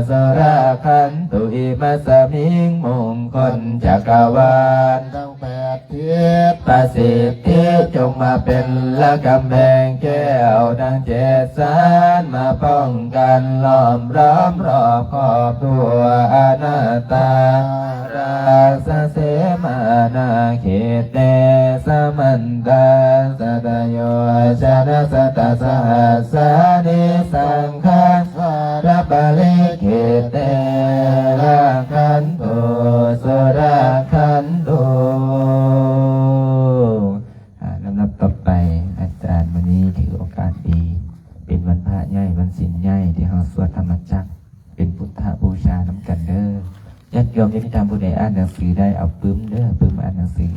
ສຸລັກຂັນຕຸ ອິມັດສະມິງ ມົງຄົນຈັກກະວານ ແປດທິດ ປະສິດທິ ຈົ່ງມາເປັນລະກຳແພງແກ້ວທັງເຈັດສັນ ມາປ້ອງກັນລ້ອມລ້ອມລອບຄອບທົ່ວອະນັດຕາ ລາຊະເສມານາເຂເຕ ສະມັນຕາ ສັດຕະໂຍຊະນະ ສັດຕະສະຫັດສານິ ສັງຄະສາລະປະລິເຂເຕ ລັກຂັນຕຸ ສຸລັກຂັນຕຸ ອາ ລຳດັບຕໍ່ໄປ ອາຈານມື້ນີ້ຖືໂອກາດດີ ເປັນວັນພະໃຫຍ່ ວັນສິນໃຫຍ່ ທີ່ເຮົາສວດທຳມະຈັກ ເປັນພຸດທະບູຊານຳກັນເດີ. ຍາດໂຍມທີ່ມີທ່ານຜູ້ໃດອ່ານໜັງສືໄດ້ ເອົາປຶ້ມເດີ ປຶ້ມອ່ານໜັງສື.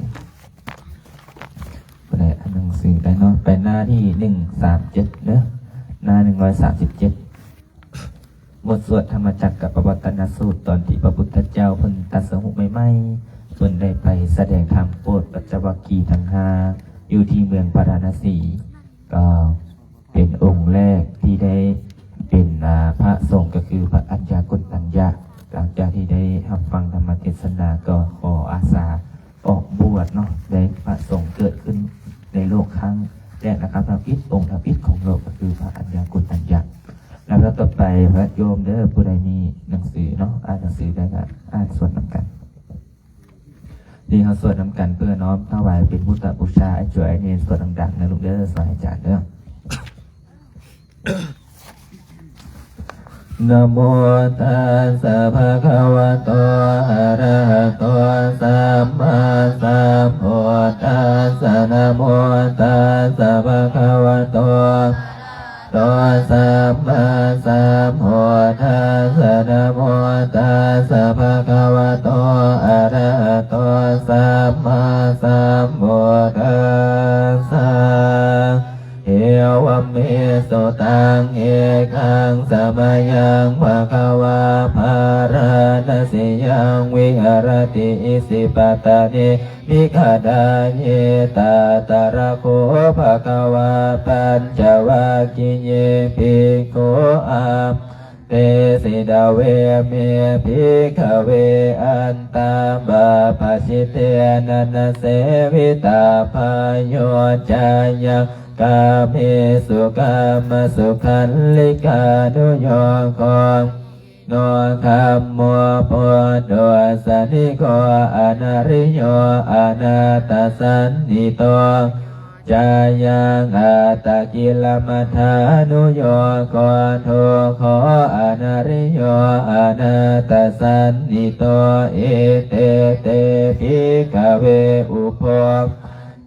ຜູ້ໃດອ່ານໜັງສືໄດ້ເນາະ ໄປໜ້າທີ່ໜຶ່ງສາມເຈັດເດີ ໜ້າໜຶ່ງຮ້ອຍສາມສິບເຈັດ. ບົດສວດທຳມະຈັກກະປະວັດຕະນະສູດ ຕອນທີ່ພະພຸດທະເຈົ້າເພິ່ນຕັດສະຮູ້ໃໝ່ໆ ເພິ່ນໄດ້ໄປສະແດງທຳໂປດປັນຈະວັກຄີທັງຫ້າ ຢູ່ທີ່ເມືອງພາລານະສີ ກໍເປັນອົງແລກທີ່ໄດ້ ເປັນ ອ່າ ພະສົງກໍຄືພະອັນຍາກຸນຕັນຍະ. ຫຼັງຈາກທີ່ໄດ້ຮັບຟັງທຳມະເທດສະນາ ກໍຂໍອາສາອອກບວດເນາະ, ໄດ້ພະສົງເກີດຂຶ້ນໃນໂລກຄັ້ງແລກນະຄັບ ທຳອິດ ອົງທຳອິດຂອງໂລກ ກໍຄືພະອັນຍາກຸນຕັນຍະ. ລຳດັບຕໍ່ໄປ ຍາດໂຍມເດີ ຜູ້ໃດມີໜັງສືເນາະ ອ່ານໜັງສືໄດ້ກໍອ່ານສວດນຳກັນ. ນີ້ເຮົາສວດນຳກັນເພື່ອນ້ອມຖວາຍເປັນພຸດທະບູຊາ. ອາຈານ ສວດດັງໆ ນະລູກເດີ ສວດໃຫ້ອາຈານເດີ. ນະໂມຕັດສະ ພະຄະວະໂຕ ອະລະຫະໂຕ ສຳມາສຳພຸດທັດສະ ນະໂມຕັດສະ ພະຄະວະໂຕ ໂຕ ສຳມາສຳພຸດທັດສະ ນະໂມຕັດສະ ພະຄະວະໂຕ ອະລະຫະໂຕ ສຳມາສຳພຸດທັດສະ. ເອວັມເມ ສຸຕັງ ເອຄັງສະມະຍັງ ພະຄະວາ ພາລານະສີຍັງ ວິຫະຣະຕິ ອິສິປະຕານີ ມິຂະດາເຍ ຕາຕະລະໂຄ ພະຄະວາ ປັນຈະວັກຄີເຍ ພິກຂຸ ອາເຕສິ ດະເວເມ ພິກຂະເວ ອັນຕາ ບາປະສິເຕນະ ນະເສວິຕະ ພະໂຍ ຈະຍັງ ກາເມສຸ ກາມະສຸຂັນລິການຸໂຍໂກ ໂນ ຄັມໂມ ປຸດໂທ ສະນິໂກ ອະນະລິໂຍ ອະນາດຕະສັນນິໂຕ ຈະຍັງ ອັດຕະກິລະມັດຖານຸໂຍໂກ ທຸກໂຂ ອະນະລິໂຍ ອະນາດຕະສັນນິໂຕ ເອເຕ ເຕ ພິກຂະເວ ອຸໂພ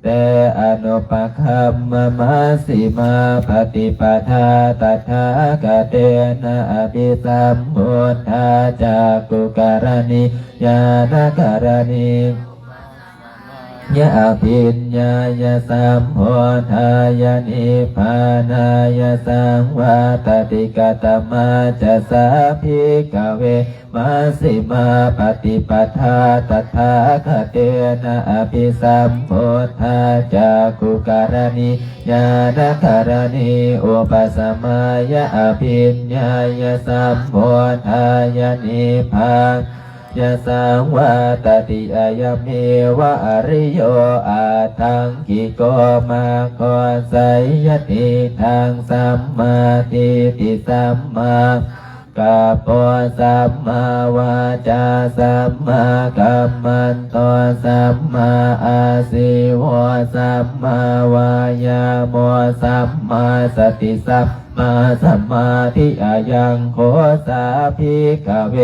ເຕ ອະນຸປະຄຳມະ ມັດຊິມາປະຕິປະທາ ຕະຖາຄະເຕນະ ອະພິສຳພຸດທາ ຈັກຂຸກະລະນີ ຍານະກະລະນີ ຍະ ອະພິນຍາຍະ ສຳໂພທາຍະ ນິບພານາຍະ ສັງວັດຕະຕິ ກະຕະມາຈະສາ ພິກຂະເວ ມັດຊິມາປະຕິປະທາ ຕະຖາຄະເຕນະ ອະພິສຳພຸດທາ ຈັກຂຸກະລະນີ ຍານະກະລະນີ ອຸປະສະມາຍະ ອະພິນຍາຍະ ສຳໂພທາຍະ ນິບພານາຍະ ສັງວັດຕະຕິ ອະຍະເມວະ ອະລິໂຍ ອະທັງກິໂກ ມັກໂຄ ໄສຍະທິດທັງ ສຳມາທິດຖິ ສຳມາສັງກັບໂປ ສຳມາວາຈາ ສຳມາກຳມັນໂຕ ສຳມາອາຊີໂວ ສຳມາວາຍາໂມ ສຳມາສະຕິ ສຳມາສະມາທິ ອະຍັງໂຄ ສາ ພິກຂະເວ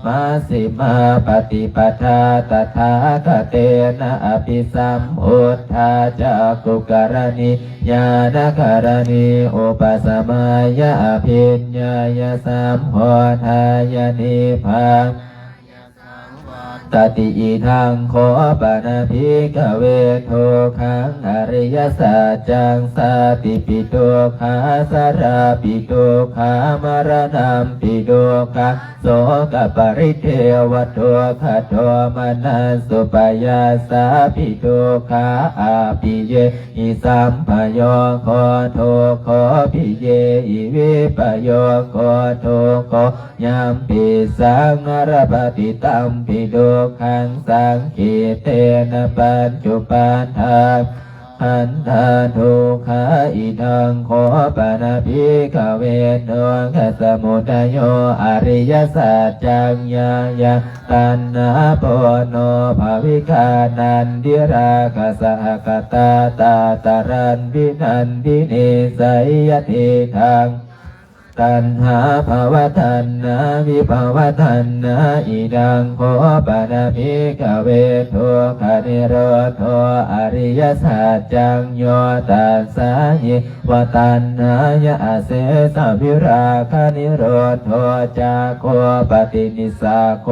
ມັດຊິມາປະຕິປະທາ ຕະຖາຄະເຕນະ ອະພິສຳພຸດທາ ຈັກຂຸກະລະນີ ຍານະກະລະນີ ອຸປະສະມາຍະ ອະພິນຍາຍະ ສຳໂພທາຍະ ນິບພານາຍະ ສັງວັດຕະຕິ ອິທັງໂຄ ປະນະ ພິກຂະເວ ທຸກຂັງ ອະລິຍະສັດຈັງ ຊາຕິປິ ທຸກຂາ ຊະລາປິ ທຸກຂາ ມະລະນຳປິ ທຸກຂັງ ໂສກະປະລິເທວະ ທຸກຂະໂທມະນັດສຸປາຍາສາປິ ທຸກຂາ ອາປິເຍຫິ ສຳປະໂຍໂຄ ທຸກໂຄ ປິເຍຫິ ວິປະໂຍໂຄ ທຸກໂຄ ຍຳປິສັງ ອາລະປະຕິ ຕັມປິ ທຸກຂັງ ສັງເຂເຕນະ ປັນຈຸປາທານ ຂັນທາ ທຸກຂາ ອິທັງໂຄ ປະນະ ພິກຂະເວ ທຸກຂະສະມຸດທະໂຍ ອະລິຍະສັດຈັງ ຍາຍັງ ຕັນຫາ ໂປນໂນ ພະວິກາ ນັນທິຣາຄະ ສະຫະກະຕາ ຕາຕະລັນ ວິນັນທິນີ ໄສຍະທິດທັງ ຕັນຫາ ພະວະຕັນຫາ ວິພະວະຕັນຫາ ອິທັງໂຄ ປະນະ ພິກຂະເວ ທຸກຂະນິໂຣໂທ ອະລິຍະສັດຈັງ ໂຍ ຕັດສາ ເຍ ວະ ຕັນຫາຍະ ອະເສສະ ວິຣາຄະນິໂຣໂທ ຈັກໂຄ ປະຕິນິສາໂຄ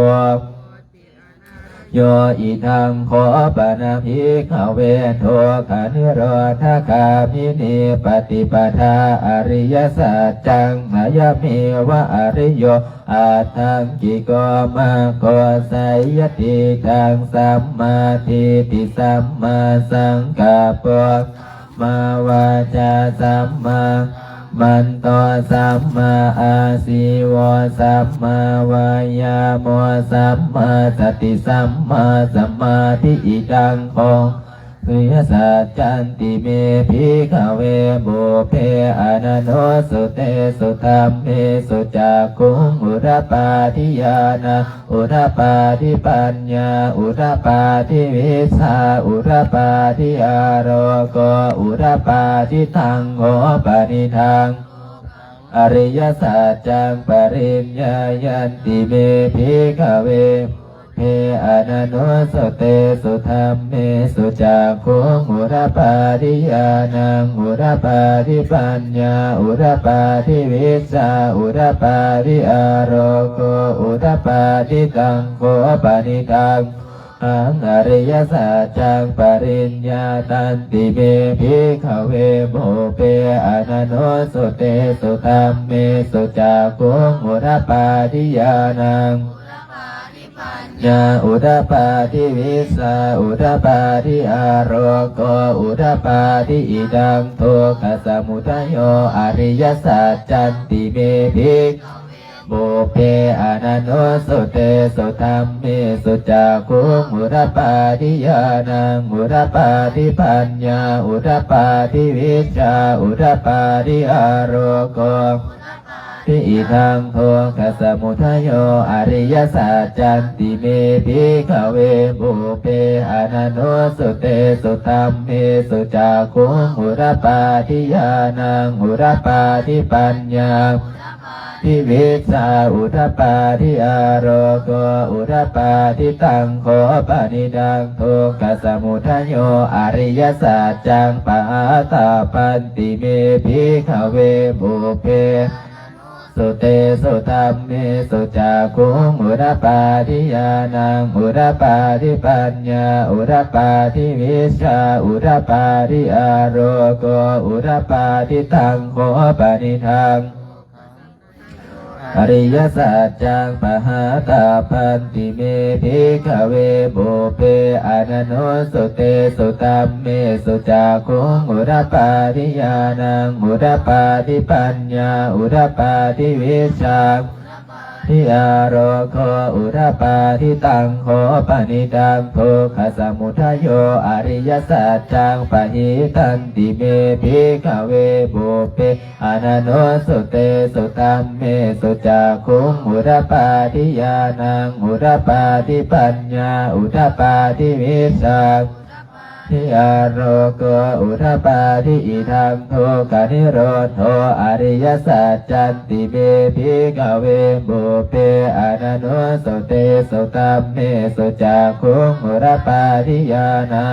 ໂຍ ອິທັງໂຄ ປະນະ ພິກຂະເວ ທຸກຂະນິໂຣດທະກາມິນີ ປະຕິປະທາ ອະລິຍະສັດຈັງ ອະຍະເມວະ ອະລິໂຍ ອະທັງກິໂກ ມັກໂຄ ໄສຍະທິດທັງ ສຳມາທິດຖິ ສຳມາສັງກັບໂປ ມາວາຈາ ສຳມາ ມັນໂຕ ສຳມາອາຊີວະ ສຳມາວາຍາໂມະ ສຳມາສະຕິ ສຳມາສະມາທິ ອິດທັງໂຄ ອະລິຍະສັດຈັນຕິເມ ພິກຂະເວ ປຸບເພ ອະນະນຸສະຕຸເຕສຸ ທຳເມສຸ ຈັກຂຸງ ອຸດປາທິຍານະ ອຸດປາທິປັນຍາ ອຸດປາທິວິຊາ ອຸດປາທິອາໂລໂກ ອຸດປາທິທັງໂຄ ປະນິດທັງ ອະລິຍະສັດຈັງ ປະລິນຍາຍັນຕິເມ ພິກຂະເວ ເພ ອະນະນຸສະຕຸເຕສຸ ທຳເມສຸ ຈັກຂຸງ ອຸດປາທິຍານະ ອຸດປາທິປັນຍາ ອຸດປາທິວິຊາ ອຸດປາທິອາໂລໂກ ອຸດປາທິທັງໂຄ ປະນິດທັງ ອະລິຍະສັດຈັງ ປະລິນຍາຕັນຕິເມ ພິກຂະເວ ປຸບເພ ອະນະນຸສະຕຸເຕສຸ ທຳເມສຸ ຈັກຂຸງ ອຸດປາທິຍານະ ຍາ ອຸດປາທິວິຊາ ອຸດປາທິອາໂລໂກ ອຸດປາທິ ອິດທັງ ທຸກຂະສະມຸດທະໂຍ ອະລິຍະສັດຈັນຕິເມ ພິກຂະເວ ປຸບເພ ອະນະນຸສະຕຸເຕສຸ ທຳເມສຸ ຈັກຂຸງ ອຸດປາທິຍານະ ອຸດປາທິປັນຍາ ອຸດປາທິວິຊາ ອຸດປາທິອາໂລໂກ ທິ ອິດທັງ ທຸກຂະສະມຸດທະໂຍ ອະລິຍະສັດຈັນຕິເມ ພິກຂະເວ ປຸບເພ ອະນະນຸສະຕຸເຕສຸ ທຳເມສຸ ຈັກຂຸງ ອຸດປາທິຍານະ ອຸດປາທິປັນຍາ ທິວິຊາ ອຸດປາທິອາໂລໂກ ອຸດປາທິຕັງໂຄ ປະນິດທັງ ທຸກຂະສະມຸດທະໂຍ ອະລິຍະສັດຈັງ ປະຫາຕາປັນຕິເມ ພິກຂະເວ ປຸບເພ ສຸເຕສຸທຳເມສຸ ຈັກຂຸງ ອຸດປາທິຍານະ ອຸດປາທິປັນຍາ ອຸດປາທິວິຊາ ອຸດປາທິອາໂລໂກ ອຸດປາທິຕັງໂຄ ປະນິດທັງ ອະລິຍະສັດຈັງ ປະຫາຕາປັນຕິເມ ພິກຂະເວ ປຸບເພ ອະນະນຸສະຕຸເຕສຸທຳເມສຸ ຈັກຂຸງ ອຸດປາທິຍານະ ອຸດປາທິປັນຍາ ອຸດປາທິວິຊາ ທິອາໂລໂກ ອຸດປາທິຕັງໂຄ ປະນິດທັງ ທຸກຂະສະມຸດທະໂຍ ອະລິຍະສັດຈັງ ປະຫິຕັນຕິເມ ພິກຂະເວ ປຸບເພ ອະນະນຸສະຕຸເຕສຸທຳເມສຸ ຈັກຂຸງ ອຸດປາທິຍານະ ອຸດປາທິປັນຍາ ອຸດປາທິວິຊາ ທິອາໂລໂກ ອຸດປາທິ ອິດທັງ ທຸກຂະນິໂຣໂທ ອະລິຍະສັດຈັນຕິເມ ພິກຂະເວ ປຸບເພ ອະນະນຸສະຕຸເຕສຸທຳເມສຸ ຈັກຂຸງ ອຸດປາທິຍານະ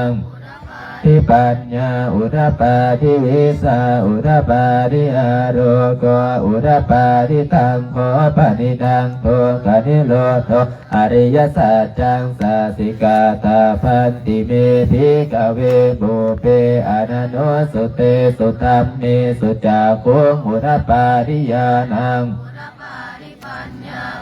ທິປັນຍາ ອຸດປາທິວິຊາ ອຸດປາທິອາໂລໂກ ອຸດປາທິຕັງໂຄ ປະນິດທັງ ທຸກຂະນິໂຣໂທ ອະລິຍະສັດຈັງ ສາຕິກາຕາພັນຕິເມ ພິກຂະເວ ປຸບເພ ອະນະນຸສະຕຸເຕສຸທຳເມສຸ ຈັກຂຸງ ອຸດປາທິຍານະ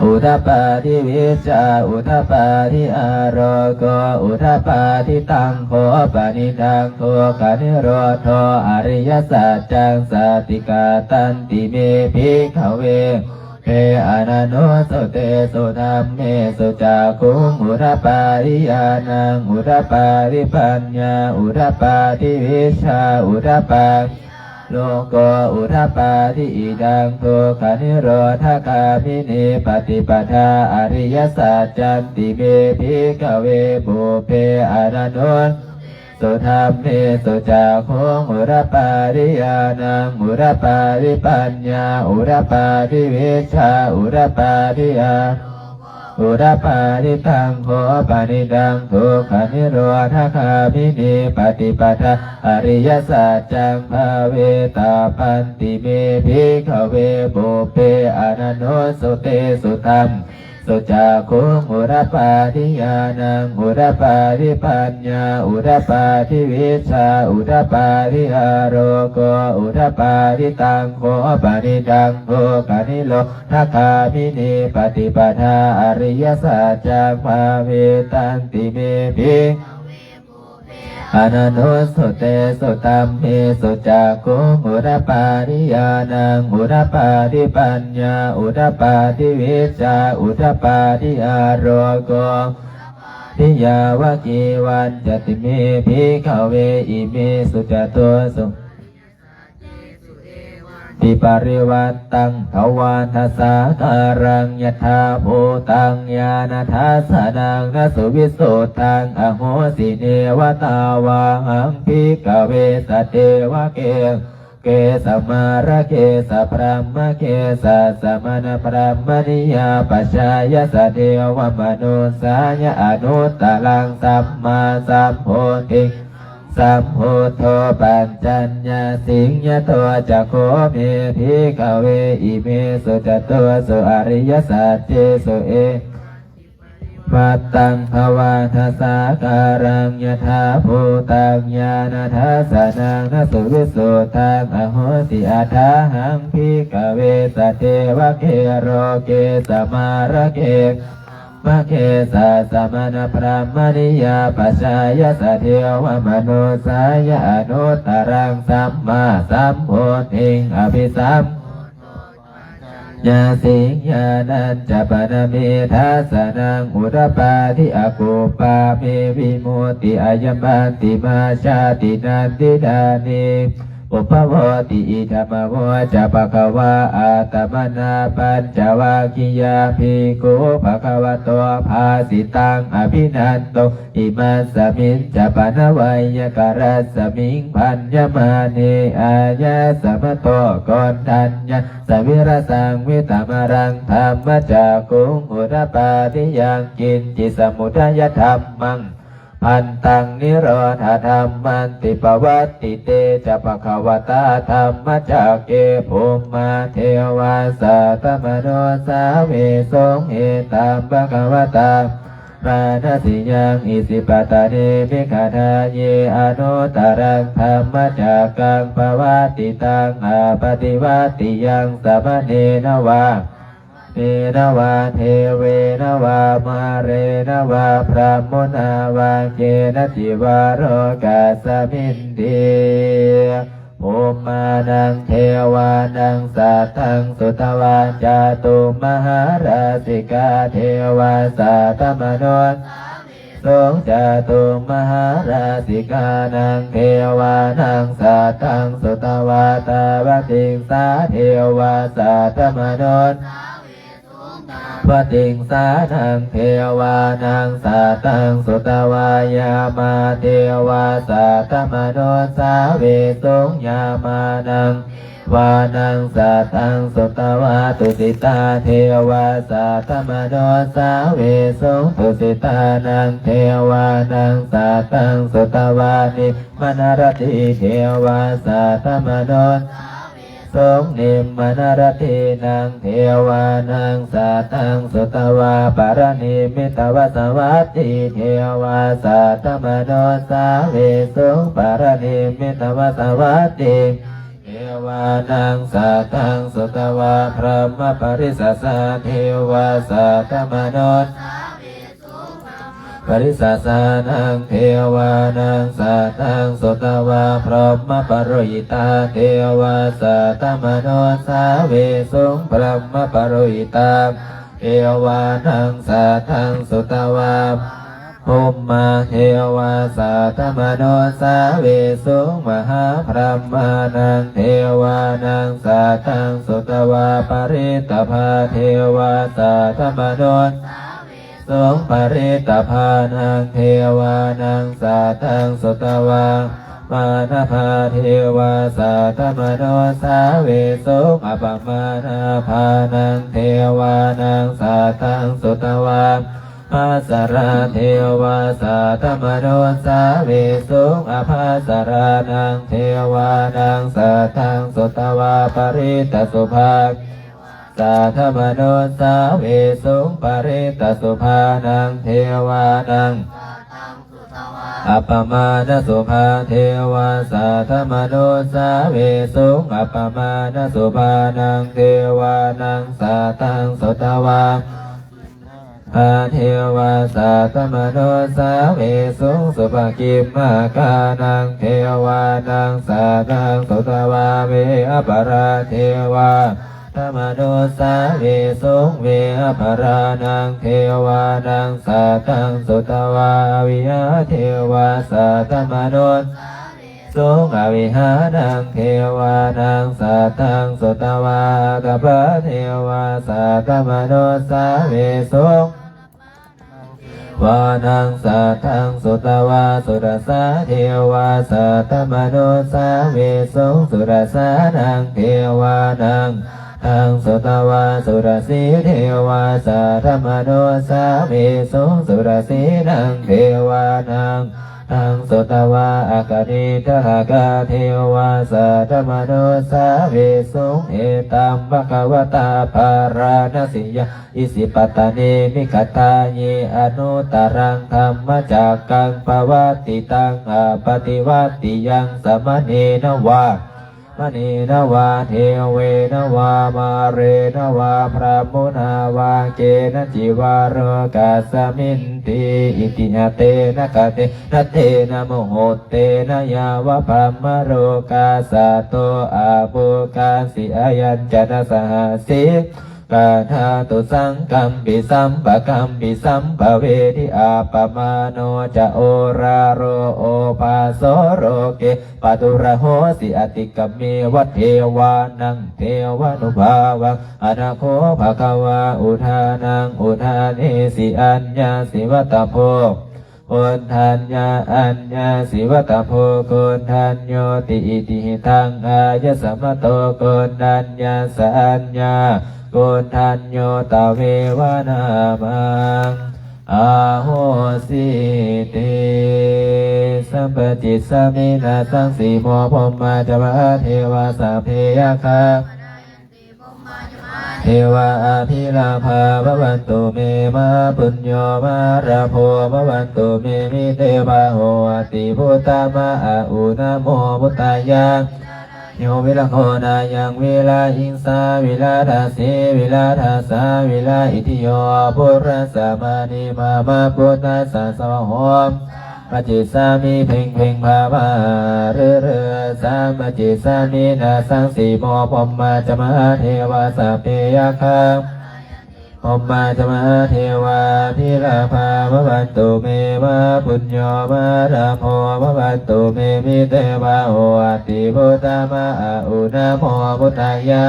ອຸດປາທິວິຊາ ອຸດປາທິອາໂລໂກ ອຸດປາທິຕັງໂຄ ປະນິດທັງ ທຸກຂະນິໂຣໂທ ອະລິຍະສັດຈັງ ສາຕິກາຕັນຕິເມ ພິກຂະເວ ເພ ອະນະນຸສະຕຸເຕສຸທຳເມສຸ ຈັກຂຸງ ອຸດປາທິຍານະ ອຸດປາທິປັນຍາ ອຸດປາທິວິຊາ ອຸດປາ ໂລໂກ ອຸດປາທິ ອິດທັງ ທຸກຂະນິໂຣທະກາມິນີ ປະຕິປະທາ ອະລິຍະສັດຈັນຕິເມ ພິກຂະເວ ປຸບເພ ອະນະນຸສະຕຸທຳເມສຸ ຈັກຂຸງ ອຸດປາທິຍານະ ອຸດປາທິປັນຍາ ອຸດປາທິວິຊາ ອຸດປາທິອາ ອຸດປາທິຕັງໂຄ ປະນິດທັງ ທຸກຂະນິໂຣທະກາມິນີ ປະຕິປະທາ ອະລິຍະສັດຈັງ ພາເວຕາປັນຕິເມ ພິກຂະເວ ປຸບເພ ອະນະນຸສະຕຸເຕສຸທຳເມສຸ ຈັກຂຸງ ອຸດປາທິຍານະ ອຸດປາທິປັນຍາ ອຸດປາທິວິຊາ ອຸດປາທິອາໂລໂກ ອຸດປາທິຕັງໂຄ ປະນິດທັງ ທຸກຂະນິໂຣ ທະກາມິນີ ປະຕິປະທາ ອະລິຍະສັດຈັງ ພາເວຕັນຕິເມ ພິກຂະເວ ອະນະນຸສຊຸເຕສຸ ທຳເມສຸ ຈັກຂຸງອຸດປາທິ ຍານັງອຸດປາທິ ປັນຍາອຸດປາທິ ວິຊຊາອຸດປາທິ ອາໂລໂກ ທິ ຍາວະເກວັນຈະຕິເມ ພິກຂະເວ ອິເມສຸຈະຕຸສຸ ຕິປະລິວັດຕັງ ທະວາດະສາກາລັງ ຍະຖາພູຕັງ ຍານະທັດສະນັງ ນະສຸວິສຸດທັງ ອະໂຫສິ ເນວະຕາວາຫັງ ພິກຂະເວ ສະເທວະເກ ເກ ສະມາລະເກ ສະບຣາມະເກ ສະສະມະນະບຣາມະນິຍາ ປະຊາຍະ ສະເທວະມະນຸດສາຍະ ອະນຸດຕະລັງ ສຳມາສຳໂພທິ ສຳພຸດໂທ ປັນຈັນຍາສິງ ຍະໂທ ຈັກຂຸເມ ພິກຂະເວ ອິເມສຸຈະຕຸສຸ ອະລິຍະສັດເຈສຸ ເອ ວັດຕັງ ທະວາດະສາກາລັງ ຍະຖາພູຕັງ ຍານະທັດສະນັງ ນະສຸວິສຸດທັງ ອະໂຫສິ ອະຖາຫັງ ພິກຂະເວ ສະເທວະເກ ໂລເກ ສະມາລະເກ ມະເຄ ສະສະມະນະບຣາມະນິຍາ ປະຊາຍະ ສະເທວະມະນຸດສາຍະ ອະນຸດຕະລັງ ສຳມາສຳໂພທິງ ອະພິສຳ ຍາສິງ ຍານັນຈະປະນະເມ ທັດສະນັງ ອຸດປາທິ ອະກຸບປາເມ ວິມຸດຕິ ອາຍະມັນຕິມາ ຊາຕິ ນັນທິດານີ ອຸບພະໂວຕິ ອິດຖະມະໂວຈະ ພະຄະວາ ອາດຕະມະນາ ປັນຈະວັກຄີຍາ ພິກຂຸ ພະຄະວະໂຕ ພາສິຕັງ ອະພິນັນຕຸ ອິມັດສະມິນຈະ ປະນະໄວຍະກະລັດສະມິງ ພັນຍະມາເນ ອາຍະສະມະໂຕ ໂກນທັນຍະ ສະວິລະສັງ ວິຕະມະລັງ ທຳມະຈັກຂຸງ ອຸດປາທິ ຍັງກິນຈິ ສະມຸດທະຍະທຳມັງ ພັນຕັງ ນິໂຣທະທຳມັນຕິ ປະວັດຕິເຕຈະ ພະຄະວະຕາ ທຳມະຈັກເກ ພຸມມາ ເທວາ ສັດຕະມະນຸດສາເວສຸງ ເອຕັມ ພະຄະວະຕັງ ມານະສິຍັງ ອິຊິປະຕະເນ ມິກຂະທາເຍ ອະນຸດຕະລັງ ທຳມະຈັກກັງ ປະວັດຕິຕັງ ອະປະຕິວັດຕິຍັງ ສະມະເນນະວາ ເນນະວາ ເທເວນະວາ ມາເຣນະວາ ບຣາໝຸນາວາ ເກນະຈິວາ ໂລກັດສະມິນຕິ ພຸມມານັງ ເທວານັງ ສັດທັງ ສຸຕະວາ ຈາຕຸມະຫາລາສິກາ ເທວາ ສັດຕະມະນຸດສາເວສຸງ ຈາຕຸມະຫາລາສິການັງ ເທວານັງ ສັດທັງ ສຸຕະວາ ຕາວະຕິງສາ ເທວາ ສັດຕະມະນຸດສາເວສຸງ ຕາວະຕິງສານັງ ເທວານັງ ສັດທັງ ສຸຕະວາ ຍາມາ ເທວາ ສັດຕະມະນຸດສາເວສຸງ ຍາມານັງ ວານັງ ສັດທັງ ສຸຕະວາ ຕຸສິຕາ ເທວາ ສັດຕະມະນຸດສາເວສຸງ ຕຸສິຕານັງ ເທວານັງ ສັດທັງ ສຸຕະວາ ນິມມະນະລະທີ ເທວາ ສັດຕະມະນຸດສາເວສຸງ ນິມມະນະລະທີນັງ ເທວານັງ ສັດທັງ ສຸຕະວາ ປະລະນິມມິຕະວາສະວັດທີ ເທວາ ສັດຕະມະນຸດສາເວສຸງ ປະລະນິມມິຕະວາສະວັດທີ ເທວານັງ ສັດທັງ ສຸຕະວາ ບຣາໝະປະລິສັດສາ ເທວາ ສັດຕະມະນຸດສາເວສຸງ ບຣາໝະປະລິສັດສານັງ ເທວານັງ ສັດທັງ ສຸຕະວາ ບຣາໝະປະໂລຫິຕາ ເທວາ ສັດຕະມະນຸດສາເວສຸງ ບຣາໝະປະໂລຫິຕາ ເທວານັງ ສັດທັງ ສຸຕະວາ ພຸມມາ ເທວາ ສັດຕະມະນຸດສາເວສຸງ ມະຫາບຣາໝານັງ ເທວານັງ ສັດທັງ ສຸຕະວາ ປະລິດຕະພາ ເທວາ ສັດຕະມະນຸດສາເວສຸງ ປະລິດຕະພານັງ ເທວານັງ ສັດທັງ ສຸຕະວາ ມານະພາ ເທວາ ສັດຕະມະນຸດສາເວສຸງ ອະປະມານາພານັງ ເທວານັງ ສັດທັງ ສຸຕະວາ ມະສະລາ ເທວາ ສັດຕະມະນຸດສາເວສຸງ ອະພາສະລານັງ ເທວານັງ ສັດທັງ ສຸຕະວາ ປະລິດຕະສຸພາ ສັດຕະມະນຸດສາເວສຸງ ປະລິດຕະສຸພານັງ ເທວານັງ ອັບປະມານະສຸພາ ເທວາ ສັດຕະມະນຸດສາເວສຸງ ອັບປະມານະສຸພານັງ ເທວານັງ ສັດທັງ ສຸຕະວາ Devā saddamanussāvesuṃ. Supakimmānānaṃ devānaṃ saddaṃ sutvā ve aparā devā saddamanussāvesuṃ. Ve aparānaṃ devānaṃ saddaṃ sutvā avihā devā saddamanussāvesuṃ. Avihānaṃ devānaṃ saddaṃ sutvā atappā devā saddamanussāvesuṃ. Vānaṃ saddaṃ sutvā surasā devā saddamanussāvesuṃ. Surasānaṃ devānaṃ saddaṃ sutvā surasī devā saddamanussāvesuṃ. Surasīnaṃ devānaṃ saddaṃ sutvā akaniṭṭhakā devā saddamanussāvesuṃ. Etaṃ bhagavatā Bārāṇasiyaṃ Isipatane Migadāye anuttaraṃ dhammacakkaṃ pavattitaṃ appaṭivattiyaṃ samaṇena vā brāhmaṇena vā devena vā mārena vā brahmunā vā kenaci vā lokasminti. Itiha tena katena tena muhuttena yāva brahmalokā saddo abbhuggacchi. Ayañca dasasahassī gāthā tu saṅkampi sampakampi sampavedhi. Appamāṇo ca oḷāro obhāso loke pāturahosi atikkammeva devānaṃ devanubhāvaṃ. Atha kho bhagavā udānaṃ udānesi: Aññāsi vata bho koṇḍaññā, aññāsi vata bho koṇḍaññoti. Itihidaṃ āyasmato koṇḍaññassa aññākoṇḍañño tveva nāmaṃ ahosīti. Sampacicchāmi nāsaṃsimo brahmā ca mahādevā sabbe yakkhā devā abhilābhā bhavantu me, mahāpuñño mahālābho bhavantu me, mite bāhuvatthi uttama ahu namo buddhāya. Yo virāgo nāyaṃ virāhiṃsā virādāsi virādasā virāitthiyo purasmāni mama buddhassa svāhom. Sampacicchāmi pheṅ pheṅ phā phā rū rū. Sampacicchāmi nāsaṃsimo brahmā ca mahādevā sabbe yakkhā brahmā ca mahādevā abhilābhā bhavantu me, mahāpuñño mahālābho bhavantu me, mite bāhuvatthi uttama ahu namo buddhāya.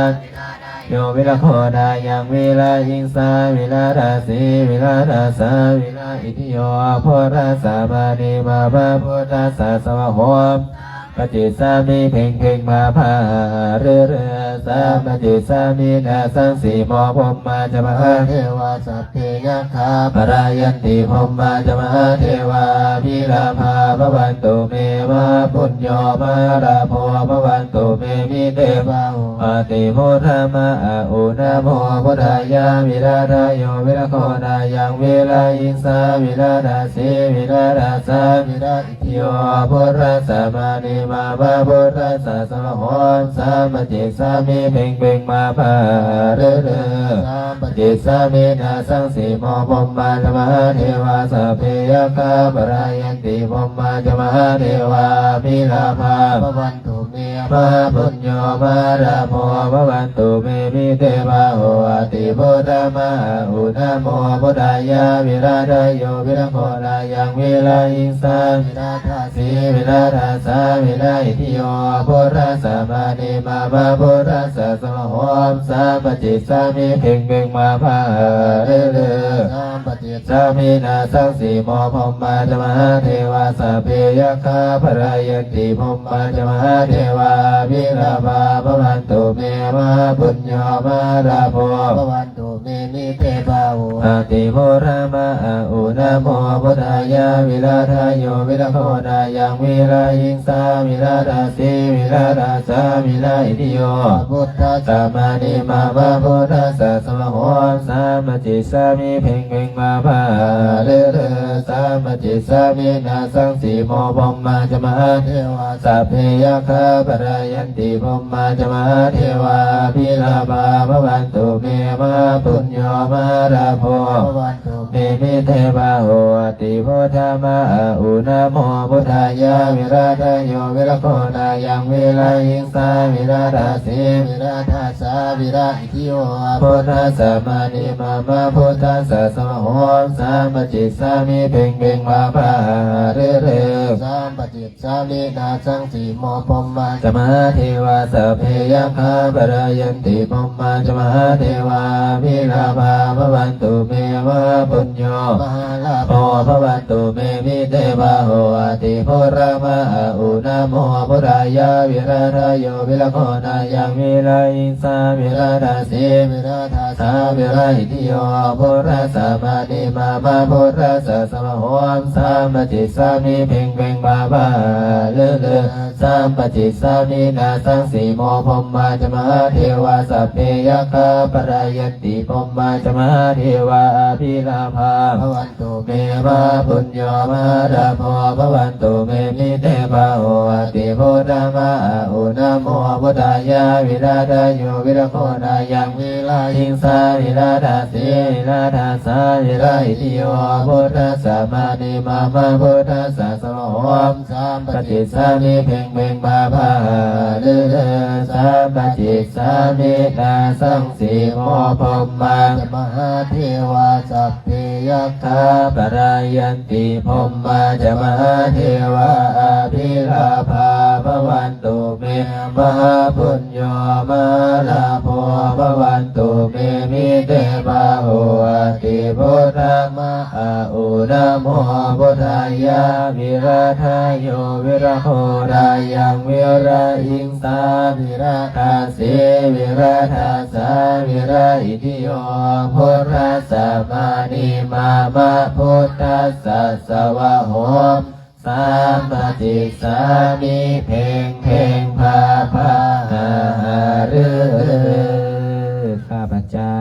Yo virāgo nāyaṃ virāhiṃsā virādāsi virādasā virāitthiyo purasmāni mama buddhassa svāhom. Sampacicchāmi pheṅ pheṅ phā phā rū rū. Sampacicchāmi nāsaṃsimo brahmā ca mahādevā sabbe yakkhā palāyanti brahmā ca mahādevā abhilābhā bhavantu me, mahāpuñño mahālābho bhavantu me, mite bāhuvatthi uttama ahu namo buddhāya. Virāgayo virāgo nāyaṃ virāhiṃsā virādāsi virādasā virāitthiyo purasmāni mama buddhassa svāhom. Sampacicchāmi pheṅ pheṅ phā phā rū rū. Sampacicchāmi nāsaṃsimo brahmā ca mahādevā sabbe yakkhā palāyanti brahmā ca mahādevā abhilābhā bhavantu me, mahāpuñño mahālābho bhavantu me, mite bāhuvatthi uttama ahu namo buddhāya. Virāgayo virāgo nāyaṃ virāhiṃsā virādāsi virādasā virāitthiyo purasmāni mama buddhassa svāhom. Sampacicchāmi pheṅ pheṅ phā phā rū rū. Sampacicchāmi nāsaṃsimo brahmā ca mahādevā sabbe yakkhā palāyanti brahmā ca mahādevā abhilābhā bhavantu me, mahāpuñño mahālābho bhavantu me, mite bāhuvatthi uttama ahu namo buddhāya. Virāgayo virāgo nāyaṃ virāhiṃsā virādāsi virādasā virāitthiyo purasmāni mama buddhassa svāhom. Sampacicchāmi pheṅ pheṅ phā phā rū rū. Sampacicchāmi nāsaṃsimo brahmā ca mahādevā sabbe yakkhā palāyanti brahmā ca mahādevā abhilābhā bhavantu me, mahāpuñño mahālābho bhavantu me mite bahuti buddha ma a u namo buddhaya viradayo viragonayang virahingsā viradasi viradasā viraitthiyo buddhassa māni mama buddhassa svāhom sampacicchāmi pheṅ pheṅ pha pha ha ha ru ru sampacicchāmi nāsaṃsimo brahmā ca mahādevā sabbe yakkhā parāyanti brahmā ca mahādevā abhilābhā bhavantu me mahāpuñño mahālābho bhavantu me mite bahuti buddha ma a u namo buddhaya viradayo viragonayang virahingsā viradasi viradasā viraitthiyo buddhassa māni mama buddhassa svāhom sampacicchāmi pheṅ pheṅ pha pha ha ha ru ru sampacicchāmi nāsaṃsimo brahmā ca mahādevā sabbe yakkhā parāyanti brahmā ca mahādevā abhilābhā bhavantu me mahāpuñño mahālābho bhavantu me mite bahuti buddha ma a u namo buddhaya viradayo viragonayang virahingsā viradasi viradasā viraitthiyo buddhassa māni mama buddhassa svāhom sampacicchāmi pheṅ pheṅ pha pha ha ha ru ru sampacicchāmi nāsaṃsimo brahmā ca mahādevā sabbe yakkhā parāyanti brahmā ca mahādevā abhilābhā bhavantu me mahāpuñño mahālābho bhavantu me mite bahuti buddha ma a u namo buddhaya viradayo viragonayang virahingsā viradasi viradasā viraitthiyo buddhassa māni mama buddhassa svāhom sampacicchāmi pheṅ pheṅ pha pha ha ha ruเจ้า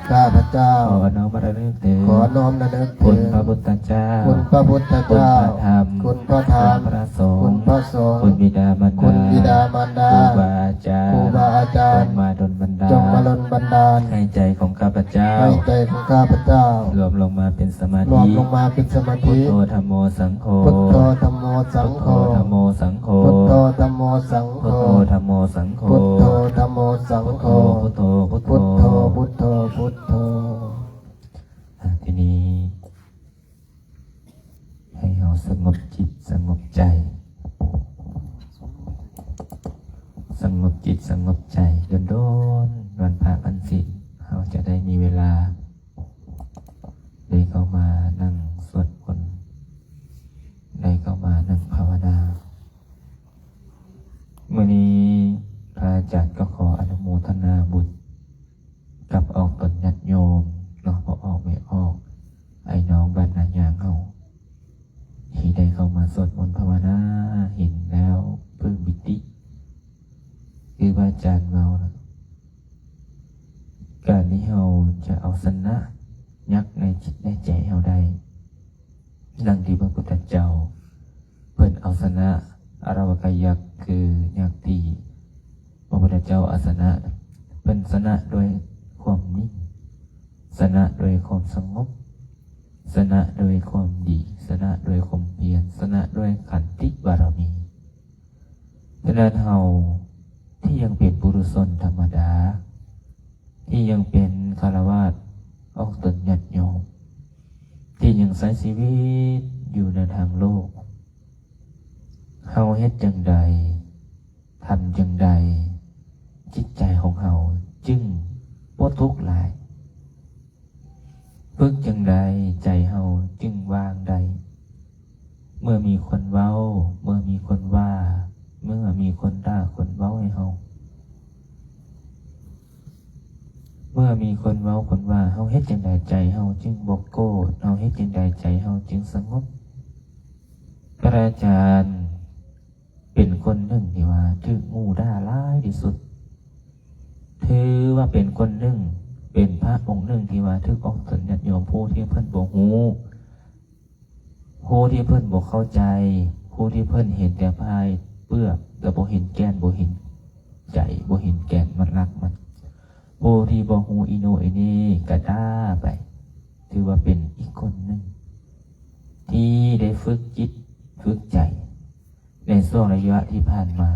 ข้าพเจ้า ขอน้อมระลึกถึง ขอน้อมระลึกถึง คุณพระพุทธเจ้า คุณพระพุทธเจ้า คุณพระธรรม คุณพระธรรม คุณพระสงฆ์ คุณพระสงฆ์ คุณบิดามารดา คุณบิดามารดา ครูบาอาจารย์ ครูบาอาจารย์ จงมาดลบันดาล จงมาดลบันดาล ให้ใจของข้าพเจ้า ให้ใจของข้าพเจ้า รวมลงมาเป็นสมาธิ รวมลงมาเป็นสมาธิ พุทโธธัมโมสังโฆ พุทโธธัมโมสังโฆ พุทโธธัมโมสังโฆ พุทโธธัมโมสังโฆ พุทโธธัมโมสังโฆ พุทโธ พุทโธ พุทโธ พุทโธ พุทโธ อ่ะ ทีนี้ ให้เฮาสงบจิตสงบใจ สงบจิตสงบใจ โดนๆ วันพระวันศีล เฮาจะได้มีเวลา ได้เข้ามานั่งสวดมนต์ ได้เข้ามานั่งภาวนา มื้อนี้พระอาจารย์ก็ขออนุโมทนาบุญ กับออกตนญาติโยมเนาะ พ่อออกแม่ออก อ้ายน้องบ้านนายางเฮา ที่ได้เข้ามาสวดมนต์ภาวนา เห็นแล้วปลื้มปิติ คือพระอาจารย์เว้านะ การที่เฮาจะเอาชนะยักษ์ในจิตในใจเฮาได้ ดังที่พระพุทธเจ้าเพิ่นเอาชนะอารวกยักษ์ คือยักษ์ที่พระพุทธเจ้าเอาชนะ เพิ่นชนะด้วยความนิ่ง ชนะด้วยความสงบ ชนะด้วยความดี ชนะด้วยความเพียร ชนะด้วยขันติบารมี ฉะนั้นเฮาที่ยังเป็นปุถุชนธรรมดา ที่ยังเป็นฆราวาสออกตนญาติโยม ที่ยังใช้ชีวิตอยู่ในทางโลก เฮาเฮ็ดจั่งใด ทำจั่งใด จิตใจของเฮาจึงบ่ทุกข์หลาย ฝึกจั่งใดใจเฮาจึงวางได้ เมื่อมีคนเว้า เมื่อมีคนว่า เมื่อมีคนด่าคนเว้าให้เฮา เมื่อมีคนเว้าคนว่า เฮาเฮ็ดจั่งใดใจเฮาจึงบ่โกรธ เฮาเฮ็ดจั่งใดใจเฮาจึงสงบ พระอาจารย์ เป็นคนหนึ่งที่ว่าถูกหมู่ด่าหลายที่สุด ถือว่าเป็นคนหนึ่ง เป็นพระองค์หนึ่งที่ว่าถูกออกตนญาติโยม ผู้ที่เพิ่นบ่ฮู้ ผู้ที่เพิ่นบ่เข้าใจ ผู้ที่เพิ่นเห็นแต่ภายเปลือก แต่บ่เห็นแก่น บ่เห็นใจ บ่เห็นแก่นมันรากมัน ผู้ที่บ่ฮู้อีโหน่อีเหน่ก็ด่าไป ຖືວ່າເປັນອີກຄົນໜຶ່ງ ທີ່ໄດ້ຝຶກຈິດຝຶກໃຈໃນຊ່ວງໄລຍະທີ່ຜ່ານມາ.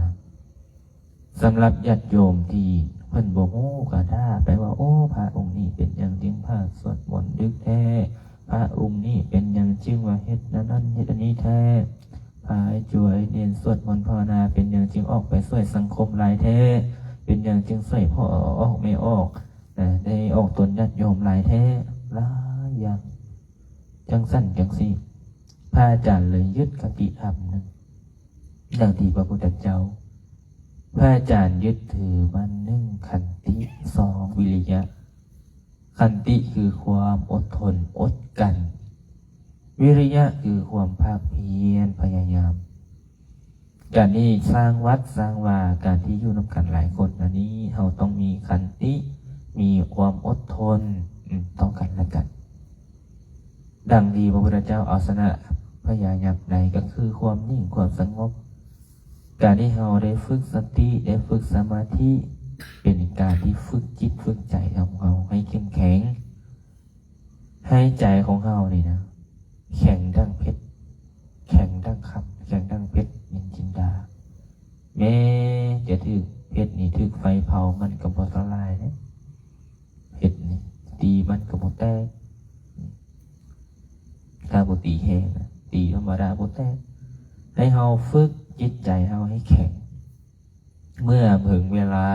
ສຳລັບຍາດໂຍມທີ່ເພິ່ນບໍ່ຮູ້ກະຖ້າໄປວ່າ ໂອ້ ພະອົງນີ້ເປັນຫຍັງຈຶ່ງພາສວດມົນດຶກແທ້? ພະອົງນີ້ເປັນຫຍັງຈຶ່ງວ່າເຮັດອັນນັ້ນເຮັດອັນນີ້ແທ້? ພະໃຫ້ຈວຍເນນສວດມົນພາວະນາ ເປັນຫຍັງຈຶ່ງອອກໄປຊ່ວຍສັງຄົມຫຼາຍແທ້? ເປັນຫຍັງຈຶ່ງຊ່ວຍພໍ່ອອກແມ່ອອກ ນະ ໄດ້ອອກຕົນຍາດໂຍມຫຼາຍແທ້? ຫຼາຍຢ່າງ ຈັ່ງຊັ້ນຈັ່ງຊີ້ ພະອາຈານເລີຍຍຶດຄະຕິທຳໜຶ່ງ ດັ່ງທີ່ພະພຸດທະເຈົ້າ ພະອາຈານຍຶດຖືມາ ໜຶ່ງ ຂັນຕິ, ສອງ ວິລິຍະ. ຂັນຕິຄືຄວາມອົດທົນອົດກັ້ນ, ວິລິຍະຄືຄວາມພາກພຽນພະຍາຍາມ. ການທີ່ສ້າງວັດສ້າງວາ ການທີ່ຢູ່ນຳກັນຫຼາຍຄົນອັນນີ້ ເຮົາຕ້ອງມີຂັນຕິ ມີຄວາມອົດທົນ ອືມ ຕໍ່ກັນແລະກັນ. ດັ່ງທີ່ພະພຸດທະເຈົ້າເອົາຊະນະພະຍາຍັກໄດ້ ກໍຄືຄວາມນິ່ງ ຄວາມສະຫງົບ. ການທີ່ເຮົາໄດ້ຝຶກສະຕິ ໄດ້ຝຶກສະມາທິ ເປັນການທີ່ຝຶກຈິດຝຶກໃຈຂອງເຮົາໃຫ້ເຂັ້ມແຂງ. ໃຫ້ໃຈຂອງເຮົານີ້ນະ ແຂງດັ່ງເພັດ ແຂງດັ່ງຄຳ ແຂງດັ່ງເພັດນິນຈິນດາ. ແມ້ຈະຖືກເພັດນີ້ ຖືກໄຟເຜົາ ມັນກໍບໍ່ສະລາຍເດ້. ເພັດນີ້ ຕີມັນກໍບໍ່ແຕກ ຖ້າບໍ່ຕີແຮງນະ ຕີທຳມະດາບໍ່ແຕກ. ໃຫ້ເຮົາຝຶກຈິດໃຈເຮົາໃຫ້ແຂງ. ເມື່ອເຖິງເວລາ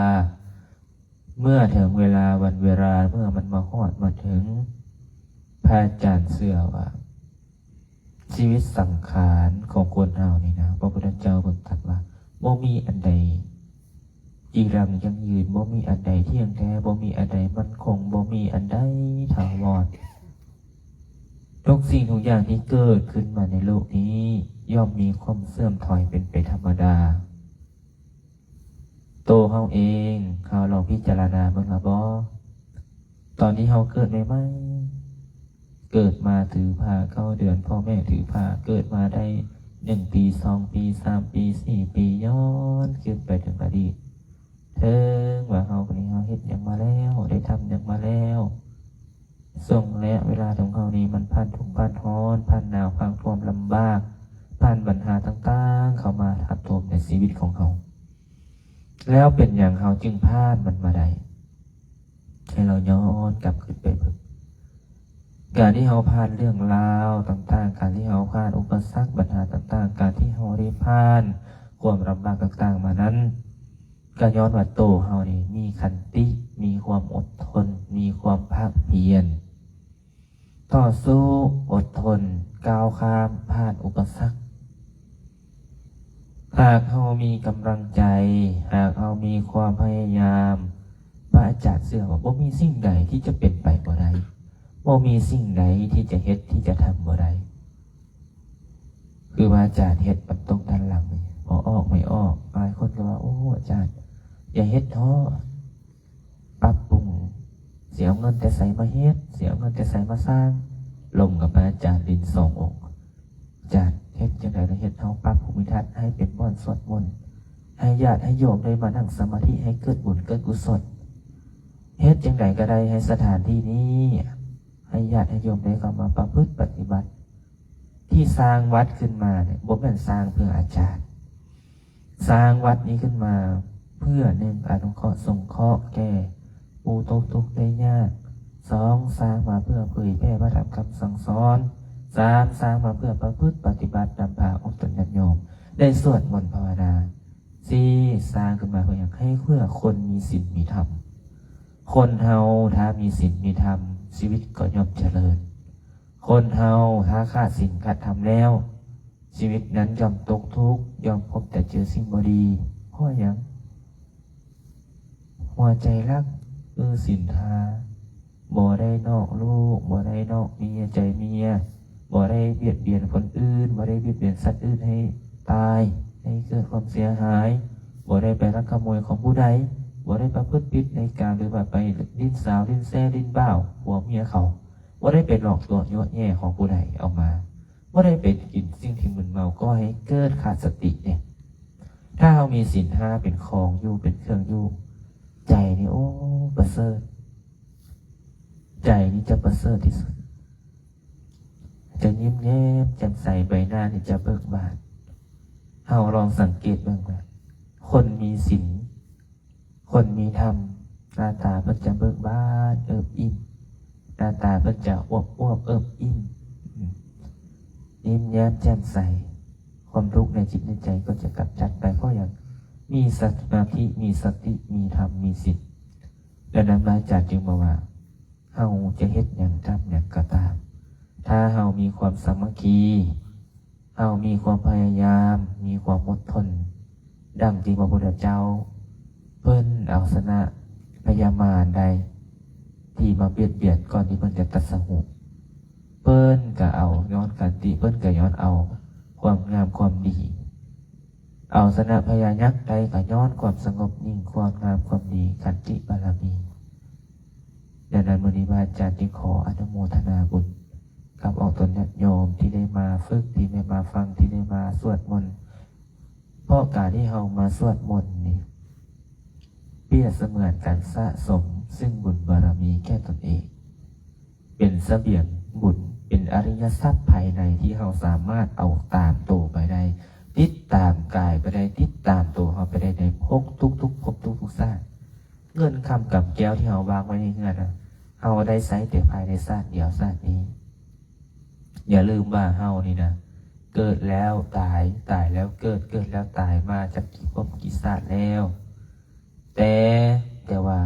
ເມື່ອເຖິງເວລາວັນເວລາ ເມື່ອມັນມາຮອດມາເຖິງ, ພະອາຈານເຊື່ອວ່າ ຊີວິດສັງຂານຂອງຄົນເຮົານີ້ນະ, ພະພຸດທະເຈົ້າເພິ່ນຕັດວ່າ ບໍ່ມີອັນໃດຈີລັງຢັ້ງຢືນ, ບໍ່ມີອັນໃດທ່ຽງແທ້, ບໍ່ມີອັນໃດໝັ້ນຄົງ, ບໍ່ມີອັນໃດຖາວອນ. ທຸກສິ່ງທຸກຢ່າງທີ່ເກີດຂຶ້ນມາໃນໂລກນີ້ ຍ່ອມມີຄວາມເສື່ອມຖອຍເປັນໄປທຳມະດາ. ໂຕເຮົາເອງ ເຮົາລອງພິຈາລະນາເບິ່ງລະບໍ່? ຕອນທີ່ເຮົາເກີດໃໝ່ໆ ເກີດມາຖືພາເກົ້າເດືອນ, ພໍ່ແມ່ຖືພາ, ເກີດມາໄດ້ໜຶ່ງປີ, ສອງປີ, ສາມປີ, ສີ່ປີ, ຍ້ອນຄືນໄປເຖິງອະດີດ, ເຖິງວ່າເຮົານີ້ ເຮົາເຮັດຫຍັງມາແລ້ວ, ໄດ້ທຳຫຍັງມາແລ້ວ. ຊ່ວງໄລຍະເວລາຂອງເຮົານີ້ ມັນຜ່ານທຸກ ຜ່ານຮ້ອນ ຜ່ານໜາວ ຜ່ານຄວາມລຳບາກ ຜ່ານບັນຫາຕ່າງໆ ເຂົ້າມາຖາມໂຖມໃນຊີວິດຂອງເຮົາ. ແລ້ວເປັນຫຍັງເຮົາຈຶ່ງຜ່ານມັນມາໄດ້? ໃຫ້ເຮົາຍ້ອນກັບຄືນໄປເບິ່ງ ການທີ່ເຮົາຜ່ານເລື່ອງລາວຕ່າງໆ, ການທີ່ເຮົາຜ່ານອຸປະສັກບັນຫາຕ່າງໆ, ການທີ່ເຮົາໄດ້ຜ່ານຄວາມລຳບາກຕ່າງໆມານັ້ນ ກໍຍ້ອນວ່າໂຕເຮົານີ້ມີຂັນຕິ, ມີຄວາມອົດທົນ, ມີຄວາມພາກພຽນ ຕໍ່ສູ້, ອົດທົນ, ກ້າວຂ້າມຜ່ານອຸປະສັກ. ຫາກເຮົາມີກຳລັງໃຈ, ຫາກເຮົາມີຄວາມພະຍາຍາມ, ພະອາຈານເຊື່ອວ່າບໍ່ມີສິ່ງໃດທີ່ຈະເປັນໄປບໍ່ໄດ້, ບໍ່ມີສິ່ງໃດທີ່ຈະເຮັດ, ທີ່ຈະທຳບໍ່ໄດ້. ຄືວ່າອາຈານເຮັດບັນຕົງດ້ານຫຼັງນີ້ ບໍ່ອອກໄມ່ອອກ, ຫຼາຍຄົນກໍວ່າ ໂອ້ ອາຈານ ຢ່າເຮັດເທາະ, ປັບປຸງ, ຊິເອົາເງິນແຕ່ໃສມາເຮັດ, ຊິເອົາເງິນແຕ່ໃສມາສ້າງ. ລົມກັບພະອາຈານລິນສອງອົງ, ອາຈານ ເຮັດຈັ່ງໃດລະເຮັດເຮົາປັບພູມິທັດໃຫ້ເປັນບ່ອນສວດມົນ, ໃຫ້ຍາດໃຫ້ໂຍມໄດ້ມານັ່ງສະມາທິ, ໃຫ້ເກີດບຸນເກີດກຸສົນ. ເຮັດຈັ່ງໃດກໍໄດ້ໃຫ້ສະຖານທີ່ນີ້ ໃຫ້ຍາດໃຫ້ໂຍມໄດ້ເຂົ້າມາປະພຶດປະຕິບັດ. ທີ່ສ້າງວັດຂຶ້ນມານີ້ ບໍ່ແມ່ນສ້າງເພື່ອອາຈານ. ສ້າງວັດນີ້ຂຶ້ນມາເພື່ອ ໜຶ່ງ ອະນຸເຄາະສົງເຄາະແກ່ຜູ້ຕົກທຸກໄດ້ຍາກ, ສອງ ສ້າງມາເພື່ອເຜີຍແຜ່ພະທຳຄຳສັ່ງສອນ, ສາມ ສ້າງມາເພື່ອປະພຶດປະຕິບັດນຳພາອົງຕົນຍາດໂຍມໄດ້ສວດມົນພາວະນາ, ສີ່ ສ້າງຂຶ້ນມາເພື່ອຫຍັງ? ໃຫ້ເພື່ອຄົນມີສິນມີທຳ. ຄົນເຮົາຖ້າມີສິນມີທຳ ຊີວິດກໍຍ່ອມຈະເລີນ. ຄົນເຮົາຖ້າຂາດສິນຂາດທຳແລ້ວ ຊີວິດນັ້ນຍ່ອມຕົກທຸກ, ຍ່ອມພົບແຕ່ເຈີສິ່ງບໍ່ດີ. ເພາະຫຍັງ? ຫົວໃຈລັກ ອື ສິນຫ້າ, ບໍ່ໄດ້ນອກລູກ, ບໍ່ໄດ້ນອກເມຍໃຈເມຍ, ບໍ່ໄດ້ບຽດບຽນຄົນອື່ນ, ບໍ່ໄດ້ບຽດບຽນສັດອື່ນໃຫ້ຕາຍ, ໃຫ້ເກີດຄວາມເສຍຫາຍ, ບໍ່ໄດ້ໄປລັກຂະໂມຍຂອງຜູ້ໃດ, ບໍ່ໄດ້ປະພຶດຜິດໃນກາມ ຫຼືວ່າໄປຫຼິ້ນສາວຫຼິ້ນແຊຫຼິ້ນບ່າວຜົວເມຍເຂົາ, ບໍ່ໄດ້ໄປຫຼອກຕົວະຍົວະແຍ່ຂອງຜູ້ໃດອອກມາ, ບໍ່ໄດ້ໄປກິນສິ່ງທີ່ມຶນເມົາ ກໍໃຫ້ເກີດຂາດສະຕິເດ້. ຖ້າເຮົາມີສິນຫ້າເປັນຂອງຢູ່ ເປັນເຄື່ອງຢູ່, ໃຈນີ້ ໂອ້ ປະເສີດ, ໃຈນີ້ຈະປະເສີດທີ່ສຸດ. ຈະຍິ້ມແຍ້ມແຈ່ມໃສ, ໃບໜ້ານີ້ຈະເບີກບານ. ເຮົາລອງສັງເກດເບິ່ງວ່າ ຄົນມີສິນ, ຄົນມີທຳ, ໜ້າຕາເພິ່ນຈະເບີກບານເອິບອີ່ມ, ໜ້າຕາເພິ່ນຈະອວບໆເອິບອີ່ມ, ຍິ້ມແຍ້ມແຈ່ມໃສ. ຄວາມທຸກໃນຈິດໃນໃຈກໍຈະກຳຈັດໄປ. ເພາະຫຍັງ? ມີສະມາທິ, ມີສະຕິ, ມີທຳ, ມີສິນ. ດັ່ງນັ້ນ ພະອາຈານຈຶ່ງບອກວ່າ ເຮົາຈະເຮັດຫຍັງ ທຳຫຍັງກໍຕາມ, ຖ້າເຮົາມີຄວາມສາມັກຄີ, ເຮົາມີຄວາມພະຍາຍາມ, ມີຄວາມອົດທົນ, ດັ່ງທີ່ພະພຸດທະເຈົ້າເພິ່ນເອົາຊະນະພະຍາມານໄດ້ ທີ່ມາບຽດບຽນກ່ອນທີ່ເພິ່ນຈະຕັດສະຮູ້, ເພິ່ນກໍເອົາຍ້ອນຂັນຕິ, ເພິ່ນກໍຍ້ອນເອົາຄວາມງາມຄວາມດີ, ເອົາຊະນະພະຍາຍັກໄດ້ກໍຍ້ອນຄວາມສະຫງົບນິ່ງ, ຄວາມງາມຄວາມດີ, ຂັນຕິບາລະມີ. ດັ່ງນັ້ນ ມື້ນີ້ພະອາຈານຈຶ່ງຂໍອະນຸໂມທະນາບຸນກັບອອກຕົນຍາດໂຍມທີ່ໄດ້ມາຝຶກ, ທີ່ໄດ້ມາຟັງ, ທີ່ໄດ້ມາສວດມົນ. ເພາະການທີ່ເຮົາມາສວດມົນນີ້ ປຽບສະເໝືອນການສະສົມຊຶ່ງບຸນບາລະມີແກ່ຕົນເອງ, ເປັນສະບຽງບຸນ, ເປັນອະລິຍະຊັບພາຍໃນທີ່ເຮົາສາມາດເອົາຕາມໂຕໄປໄດ້, ຕິດຕາມກາຍໄປໄດ້, ຕິດຕາມໂຕເຮົາໄປໄດ້ໃນພບທຸກໆ ພົບທຸກໆຊາດ. ເງິນຄຳກຳແກ້ວທີ່ເຮົາວາງໄວ້ໃນເຮືອນນະ, ເຮົາໄດ້ໃຊ້ແຕ່ພາຍໃນຊາດດຽວຊາດນີ້. ຢ່າລືມວ່າເຮົານີ້ນະ ເກີດແລ້ວຕາຍ, ຕາຍແລ້ວເກີດ, ເກີດແລ້ວຕາຍ, ມາຈັກກີ່ພົບກີ່ຊາດແລ້ວ. ແຕ່, ແຕ່ວ່າ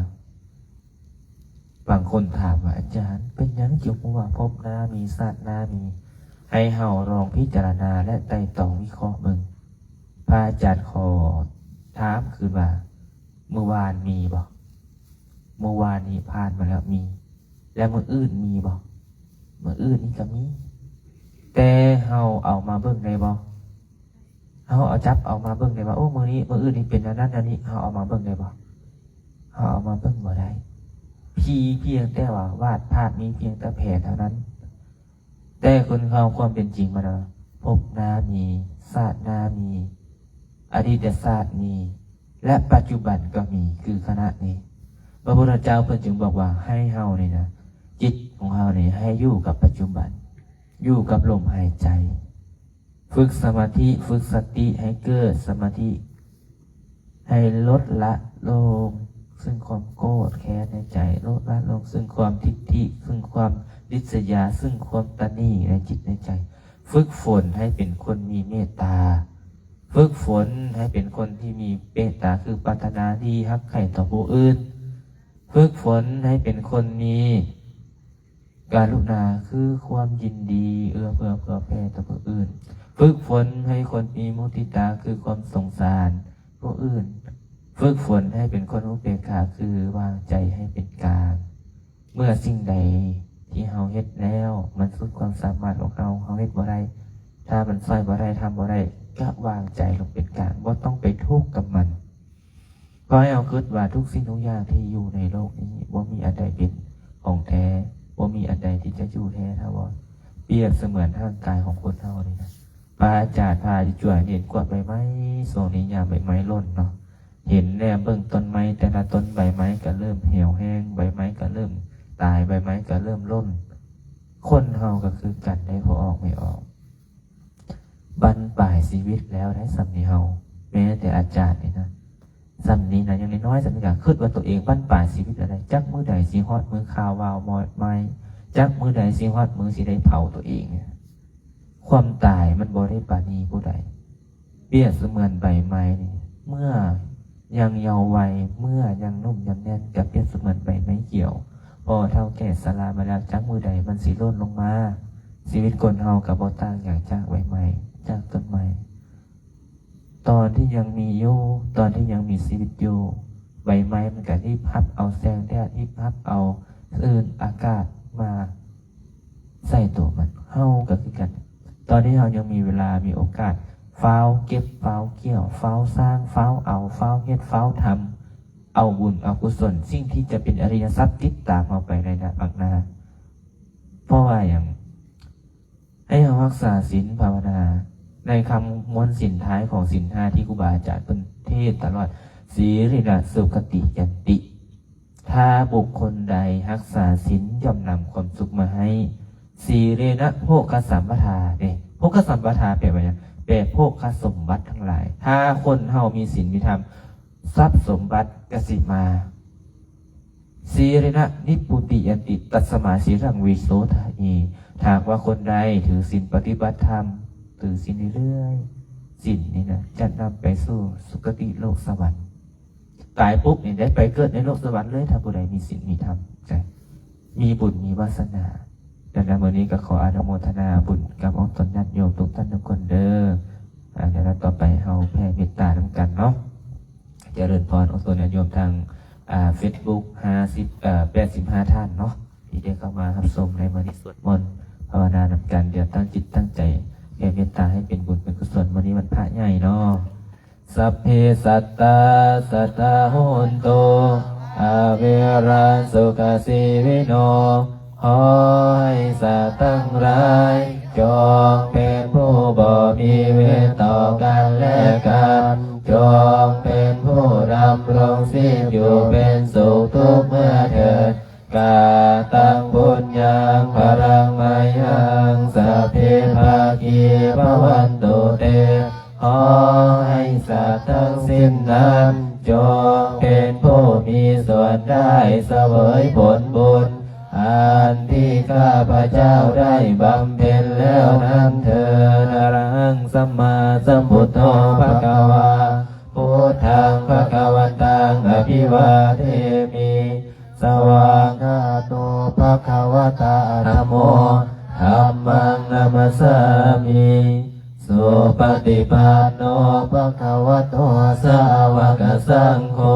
ບາງຄົນຖາມວ່າ ອາຈານ, ເປັນຫຍັງຈຶ່ງຮູ້ວ່າພົບໜ້າມີ, ຊາດໜ້າມີ? ໃຫ້ເຮົາລອງພິຈາລະນາ ແລະ ໄຕ່ຕອງວິເຄາະເບິ່ງ. ພະອາຈານຂໍຖາມຄືນວ່າ ມື້ວານມີບໍ່? ມື້ວານນີ້ຜ່ານມາແລ້ວມີ, ແລະ ມື້ອື່ນມີບໍ່? ມື້ອື່ນນີ້ກໍມີ, ແຕ່ເຮົາເອົາມາເບິ່ງໄດ້ບໍ່? ເຮົາເອົາ ຈັບເອົາມາເບິ່ງໄດ້ວ່າ ໂອ້ ມື້ນີ້ ມື້ອື່ນນີ້ເປັນແນວນັ້ນແນວນີ້, ເຮົາເອົາມາເບິ່ງໄດ້ບໍ່? ເຮົາເອົາມາເບິ່ງບໍ່ໄດ້. ມີພຽງແຕ່ວ່າວາດພາບ, ມີພຽງແຕ່ແຜນເທົ່ານັ້ນ. ແຕ່ຄົນເຮົາ ຄວາມເປັນຈິງມັນນະ ພົບໜ້າມີ, ຊາດໜ້າມີ, ອະດີດຊາດມີ ແລະ ປັດຈຸບັນກໍມີ, ຄືຂະນະນີ້. ພະພຸດທະເຈົ້າເພິ່ນຈຶ່ງບອກວ່າ ໃຫ້ເຮົານີ້ນະ, ຈິດຂອງເຮົານີ້ ໃຫ້ຢູ່ກັບປັດຈຸບັນ, ຢູ່ກັບລົມຫາຍໃຈ. ຝຶກສະມາທິ, ຝຶກສະຕິໃຫ້ເກີດສະມາທິ, ໃຫ້ລົດລະລົງຊຶ່ງຄວາມໂກດແຄ້ນໃນໃຈ, ລົດລະລົງຊຶ່ງຄວາມທິດຖິ, ຊຶ່ງຄວາມລິດສະຍາ, ຊຶ່ງຄວາມຕະໜີໃນຈິດໃນໃຈ. ຝຶກຝົນໃຫ້ເປັນຄົນມີເມດຕາ, ຝຶກຝົນໃຫ້ເປັນຄົນທີ່ມີເມດຕາ, ຄືປາດຖະໜາດີ, ຮັກໃຄ່ຕໍ່ຜູ້ອື່ນ. ຝຶກຝົນໃຫ້ເປັນຄົນມີ ກະລຸນາ ຄືຄວາມຍິນດີເອື້ອເຟື້ອເຜື່ອແຜ່ຕໍ່ຜູ້ອື່ນ. ຝຶກຝົນໃຫ້ຄົນມີມຸທິຕາ ຄືຄວາມສົງສານຜູ້ອື່ນ. ຝຶກຝົນໃຫ້ເປັນຄົນອຸເບກຂາ ຄືວາງໃຈໃຫ້ເປັນກາງ. ເມື່ອສິ່ງໃດທີ່ເຮົາເຮັດແລ້ວ ມັນສຸດຄວາມສາມາດຂອງເຮົາ, ເຮົາເຮັດບໍ່ໄດ້, ຖ້າມັນຊ່ອຍບໍ່ໄດ້, ທຳບໍ່ໄດ້, ກະວາງໃຈລົງເປັນກາງ, ບໍ່ຕ້ອງໄປທຸກກັບມັນ. ຂໍໃຫ້ເຮົາຄິດວ່າທຸກສິ່ງທຸກຢ່າງທີ່ຢູ່ໃນໂລກນີ້ ບໍ່ມີອັນໃດເປັນຂອງແທ້, ບໍ່ມີອັນໃດທີ່ຈະຢູ່ແທ້ຖາວອນ. ປຽບສະເໝືອນຮ່າງກາຍຂອງຄົນເຮົານີ້ນະ, ພະອາຈານພາຈວຍເຫັນກວາດໃບໄມ້, ຊ່ວງນີ້ຍາມໃບໄມ້ຫຼົ່ນເນາະ, ເຫັນແນມເບິ່ງຕົ້ນໄມ້ແຕ່ລະຕົ້ນ, ໃບໄມ້ກໍເລີ່ມເຫ່ວແຫ້ງ, ໃບໄມ້ກໍເລີ່ມຕາຍ, ໃບໄມ້ກໍເລີ່ມຫຼົ່ນ. ຄົນເຮົາກໍຄືກັນເດ້, ພໍອອກໄມ່ອອກ. ບັ້ນປາຍຊີວິດແລ້ວໄດ໋ ສ່ຳນີ້ເຮົາ, ແມ້ແຕ່ອາຈານນີ້ນະ, ສ່ຳນີ້ນະ, ຍັງນ້ອຍໆ ສ່ຳນີ້ກະຄິດວ່າຕົວເອງບັ້ນປາຍຊີວິດແລ້ວໄດ໋. ຈັກມື້ໃດຊິຮອດມື້ຄາວວາວມອດໄໝ້, ຈັກມື້ໃດຊິຮອດມື້ຊິໄດ້ເຜົາຕົວເອງ. ຄວາມຕາຍມັນບໍ່ໄດ້ປານີຜູ້ໃດ. ປຽບສະເໝືອນໃບໄມ້ນີ້, ເມື່ອຍັງເຍົາໄວ, ເມື່ອຍັງໜຸ່ມຍັງແໜ້ນ, ກໍປຽບສະເໝືອນໃບໄມ້ຂຽວ. ພໍເຖົ້າແກ່ຊະລາມາແລ້ວ, ຈັກມື້ໃດມັນຊິຫຼົ່ນລົງມາ. ຊີວິດຄົນເຮົາກໍບໍ່ຕ່າງຫຍັງຈາກໃບໄມ້, ຈາກຕົ້ນໄມ້. ຕອນທີ່ຍັງມີຢູ່, ຕອນທີ່ຍັງມີຊີວິດຢູ່, ໃບໄມ້ມັນກໍຮີບຮັບເອົາແສງແດດ, ຮີບຮັບເອົາຄື້ນອາກາດມາໃສ່ຕົວມັນ. ເຮົາກໍຄືກັນ, ຕອນທີ່ເຮົາຍັງມີເວລາ, ມີໂອກາດ, ຟ້າວເກັບ, ຟ້າວກ່ຽວ, ຟ້າວສ້າງ, ຟ້າວເອົາ, ຟ້າວເຮັດ, ຟ້າວທຳ, ເອົາບຸນ, ເອົາກຸສົນ, ສິ່ງທີ່ຈະເປັນອະລິຍະຊັບຕິດຕາມເຮົາໄປໃນອະນາຄົດ. ເພາະວ່າຫຍັງ? ໃຫ້ເຮົາຮັກສາສິນພາວະນາ ໃນຄຳມ້ວນສິນທ້າຍຂອງສິນຫ້າທີ່ຄູບາອາຈານເພິ່ນເທດຕະຫຼອດ, ສີລິນະສຸຂະຕິຍັນຕິ. ຖ້າບຸກຄົນໃດຮັກສາສິນ ຍ່ອມນຳຄວາມສຸກມາໃຫ້, ສີເລນະໂພຄະສຳປະທາເດ້. ໂພຄະສຳປະທາແປວ່າຫຍັງ? ແປໂພຄະສົມບັດທັງຫຼາຍ. ຖ້າຄົນເຮົາມີສິນມີທຳ, ຊັບສົມບັດກະຊິມາ. ສີເລນະນິບພຸຕິຍັນຕິ ຕັດສະມາສີລັງວິໂສທະເອ. ຖ້າຫາກວ່າຄົນໃດຖືສິນປະຕິບັດທຳ, ຖືສິນເລື້ອຍໆ, ສິນນີ້ນະຈະນຳໄປສູ່ສຸຄະຕິໂລກສະຫວັນ. ຕາຍປຸບນີ້ໄດ້ໄປເກີດໃນໂລກສະຫວັນເລີຍ ຖ້າຜູ້ໃດມີສິນມີທຳ, ຈະມີບຸນມີວາສະໜາ. ດັ່ງນັ້ນ ມື້ນີ້ກໍຂໍອະນຸໂມທະນາບຸນກັບອອກຕົນຍາດໂຍມທຸກທ່ານທຸກຄົນເດີ້. ອາ ແລ້ວຕໍ່ໄປເຮົາແຜ່ເມດຕານຳກັນເນາະ. ຈະເລີນພອນອອກຕົນຍາດໂຍມທາງ ອາ ເຟສບຸກ ຫ້າສິບ ເອີ ແປດສິບຫ້າທ່ານເນາະ ທີ່ໄດ້ເຂົ້າມາຮັບຊົມໃນມື້ນີ້. ສວດມົນພາວະນານຳກັນ. ດຽວຕັ້ງຈິດຕັ້ງໃຈແຜ່ເມດຕາໃຫ້ເປັນບຸນເປັນກຸສົນ. ມື້ນີ້ວັນພະໃຫຍ່ເນາະ. Sabbe sattā sukhitā hontu, averā sukhajīvino. ຂໍໃຫ້ສັດທັງຫຼາຍ ຈົ່ງເປັນຜູ້ບໍ່ມີເວນຕໍ່ກັນແລະກັນ, ຈົ່ງເປັນຜູ້ດຳລົງຊີບຢູ່ເປັນສຸກທຸກເມື່ອເທີ້ນ. Kataṃ puññaṃ phalaṃ mayhaṃ sabbe bhāgī bhavantu te. ຂໍໃຫ້ສັດທັງສິ້ນນັ້ນ ຈົ່ງເປັນຜູ້ມີສ່ວນໄດ້ສະເຫວີຍຜົນບຸນ ອັນທີ່ຂ້າພະເຈົ້າໄດ້ບຳເພັນແລ້ວນັ້ນເທີ້ນ. Arahaṃ sammāsambuddho bhagavā, buddhaṃ bhagavantaṃ abhivādemi. Svākkhāto bhagavatā dhammo, dhammaṃ namassāmi. Supaṭipanno bhagavato sāvakasaṅgho,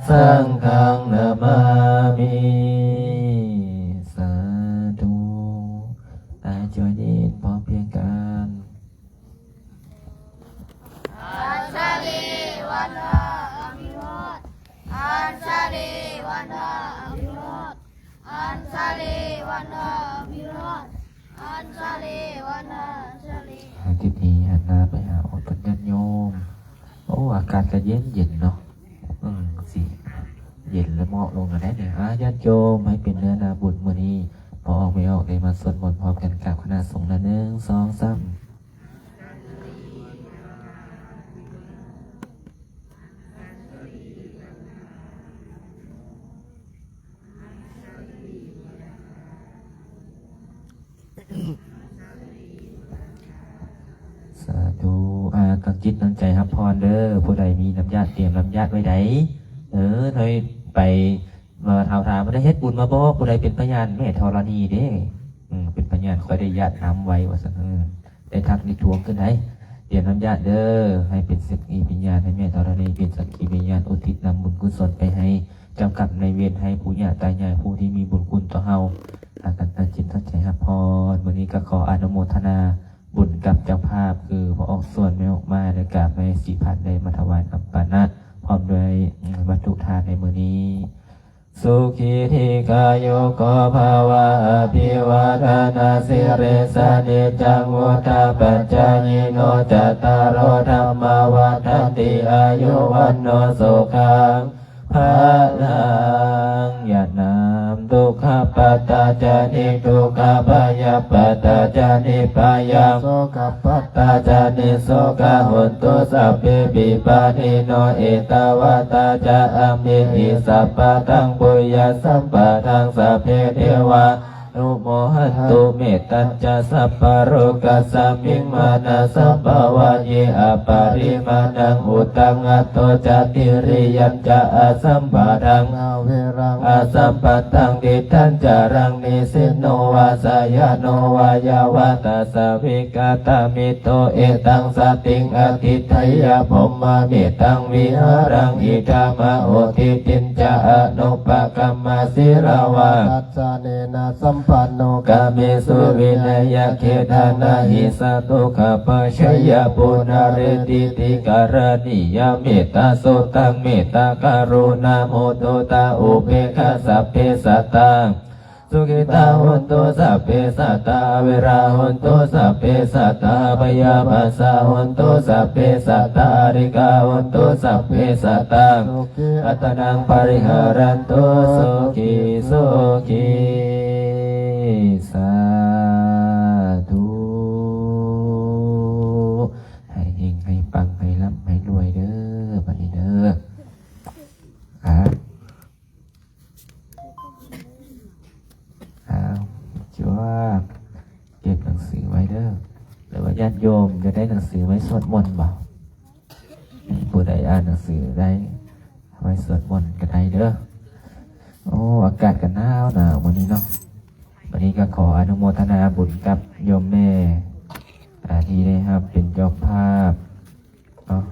saṅghaṃ namāmi. ສາທຸ. ອາ ຈອຍເດນ ພ້ອມພຽງກັນ. ອັນຊະລີວັນທະອະພິວາດ ອັນຊະລີວັນທະອະພິວາດ ອັນຊະລີວັນທະອະພິວາດ ອັນຊະລີວັນທະ ອັນຊະລີ. ອາ ທິດນີ້ຫັນໜ້າໄປຫາອອກຕົນຍາດໂຍມ. ໂອ້ ອາກາດກະເຢັນໆເນາະ. ອືມ ຊິເຢັນແລ້ວເໝາະລົງແລ້ວເດ້ນີ້. ອາ ຍາດໂຍມ ໃຫ້ເປັນເນື້ອນາບຸນມື້ນີ້ ພໍ່ອອກແມ່ອອກໄດ້ມາສວດມົນພ້ອມກັນກັບຄະນະສົງນະ. ໜຶ່ງ ສອງ ສາມ. ສາທຸ. ອາ ຕັ້ງຈິດຕັ້ງໃຈຮັບພອນເດີ້. ຜູ້ໃດມີນ້ຳຢາດ ຕຽມນ້ຳຢາດໄວ້ໃດ. ເອີ ໃຫ້ໄປ ມາຖາມ ຖາມວ່າໄດ້ເຮັດບຸນມາບໍ່? ຜູ້ໃດເປັນພະຍານແມ່ທໍລະນີເດ້? ອືມ ເປັນພະຍານ ຂ້ອຍໄດ້ຢາດນ້ຳໄວ້ວ່າຊັ້ນ. ເອີ ໄດ້ທັກໄດ້ທວງຂຶ້ນໃດ. ຕຽມນ້ຳຢາດເດີ້ ໃຫ້ເປັນສັກຂີພະຍານ ໃຫ້ແມ່ທໍລະນີເປັນສັກຂີພະຍານ ອຸທິດນຳບຸນກຸສົນໄປໃຫ້ເຈົ້າກຳນາຍເວນ ໃຫ້ປູ່ຍ່າຕາຍາຍ ຜູ້ທີ່ມີບຸນຄຸນຕໍ່ເຮົາ ພາກັນຕັ້ງຈິດຕັ້ງໃຈຮັບພອນ. ມື້ນີ້ກໍຂໍອະນຸໂມທະນາບຸນກັບເຈົ້າພາບ ຄືພໍ່ອອກສວນ ແມ່ອອກມາ ແລະກະແມ່ສີພັນ ໄດ້ມາຖວາຍນ້ຳປານະ ພ້ອມດ້ວຍ ອືມ ວັດຖຸທານໃນມື້ນີ້. Sukhī dīghāyuko bhava. Abhivādanasīlissa niccaṃ vuḍḍhāpacāyino cattāro dhammā vaḍḍhanti āyu vaṇṇo sukhaṃ balaṃ. ຢາດນ້ຳ. Dukkhappattā ca niddukkhā bhayappattā ca nibbhayā sokappattā ca nissokā hontu sabbepi pāṇino. Ettāvatā ca amhehi sambhataṃ puññasampadaṃ sabbe devā numodantu. Mettañca sabbalokasmiṃ mānasambhāvaye aparimāṇaṃ uddhaṃ adho ca tiriyañca asambādhaṃ averaṃ asapattaṃ. Tiṭṭhañcaraṃ nisinno vā sayāno vā yāvatassa vigatamiddho etaṃ satiṃ adhiṭṭheyya brahmametaṃ vihāraṃ idhamāhu. Diṭṭhiñca anupagamma sīlavā dassanena sampanno kāmesu vineyya gedhaṃ na hi jātu gabbhaseyya punaretīti. Karaṇīyamettasuttaṃ. Mettākaruṇā muditā upekkhā sabbe sattā sukhitā hontu sabbe sattā averā hontu sabbe sattā abyāpajjhā hontu sabbe sattā anīghā hontu sabbe sattā. Sukhī attānaṃ pariharantu. Sukhī sukhī. Sā ສວດມົນບໍ່? ຜູ້ໃດອ່ານໜັງສືໄດ້ ໄວ້ສວດມົນກໍໄດ້ເດີ. ໂອ້ ອາກາດກໍໜາວໜາວມື້ນີ້ເນາະ. ວັນນີ້ກໍຂໍອະນຸໂມທະນາບຸນກັບໂຍມແມ່ ອາ ທີ່ໄດ້ຮັບເປັນເຈົ້າພາບເນາະ.